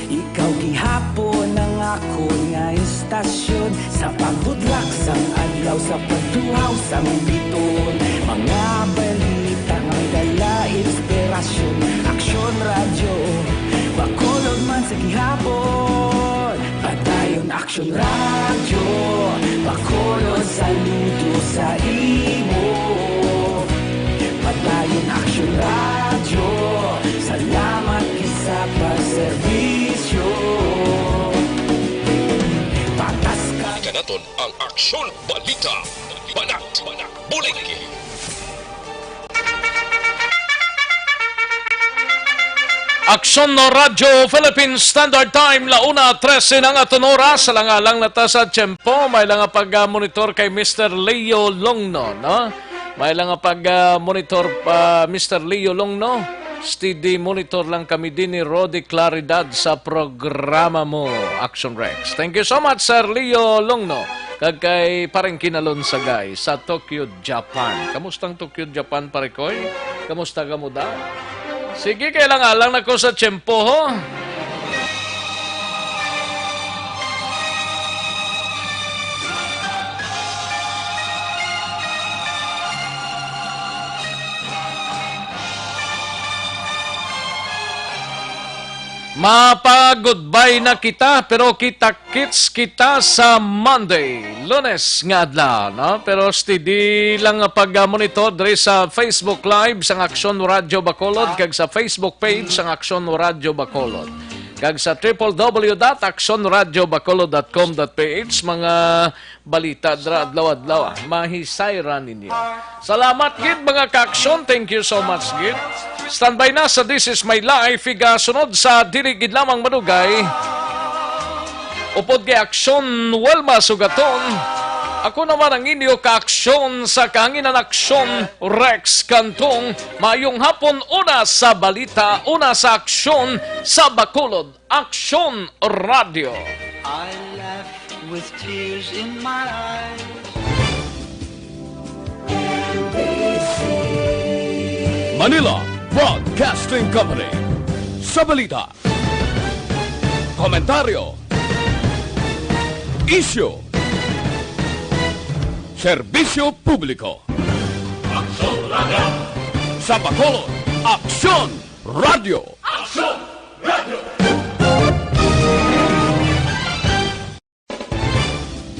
ikaw gihapon ang akon nga istasyon. Sa paghudlak sang adlaw, sa pagtuhaw sang biton, mga balita nga dala inspirasyon. Aksyon Radyo Bacolod man sa gihapon. Padayon Aksyon Radyo Bacolod, saludo sa imo. Padayon Aksyon Radyo, salamat gid sa pagserbisyo. Patas ka. Balikan naton ang Aksyon Balita. Banat, bulig. Aksyon Radyo Philippine Standard Time, la una trese na nga aton oras. Alang-alang na ta sa tiyempo. May lang nga pag-monitor kay Mister Leo Longno, no? May lang nga pag-monitor pa, Mister Leo Longno. Steady monitor lang kami din ni Rodi Claridad sa programa mo, Action Rex. Thank you so much, Sir Leo Longno. Kag kay Pareng Kinalon Sagay sa Tokyo, Japan. Kamusta ang Tokyo, Japan, pare koy? Kamusta ka mo da? Sige, kay alang-alang na ko sa tiyempo, ho. Mapa-goodbye na kita, pero kita-kits kita sa Monday, Lunes nga adlaw, no? Pero steady lang nga pag-monitor diri sa Facebook Live sang Aksyon Radyo Bacolod kag sa Facebook page sang Aksyon Radyo Bacolod, kag sa triple W dot aksyon radyo bacolod dot com dot P H. Mga balita dra adlaw-adlaw, ah. Mahisay ra ninyo. Salamat gid, mga kaaksyon. Thank you so much gid. Standby na sa This Is My Life, igasunod sa dili gid lamang madugay. Upod kay Aksyon Wilma Sugaton, ako naman ang inyo kaaksyon sa kahanginan, Aksyon Rex Cantong. Maayong hapon, una sa balita, una sa aksyon sa Bacolod. Aksyon Radyo. I laugh with tears in my eyes. Manila Broadcasting Company. Sa balita, komentaryo, isyu, serbisyo publiko. Aksyon Radyo. Sa Bacolod, Aksyon Radyo. Aksyon!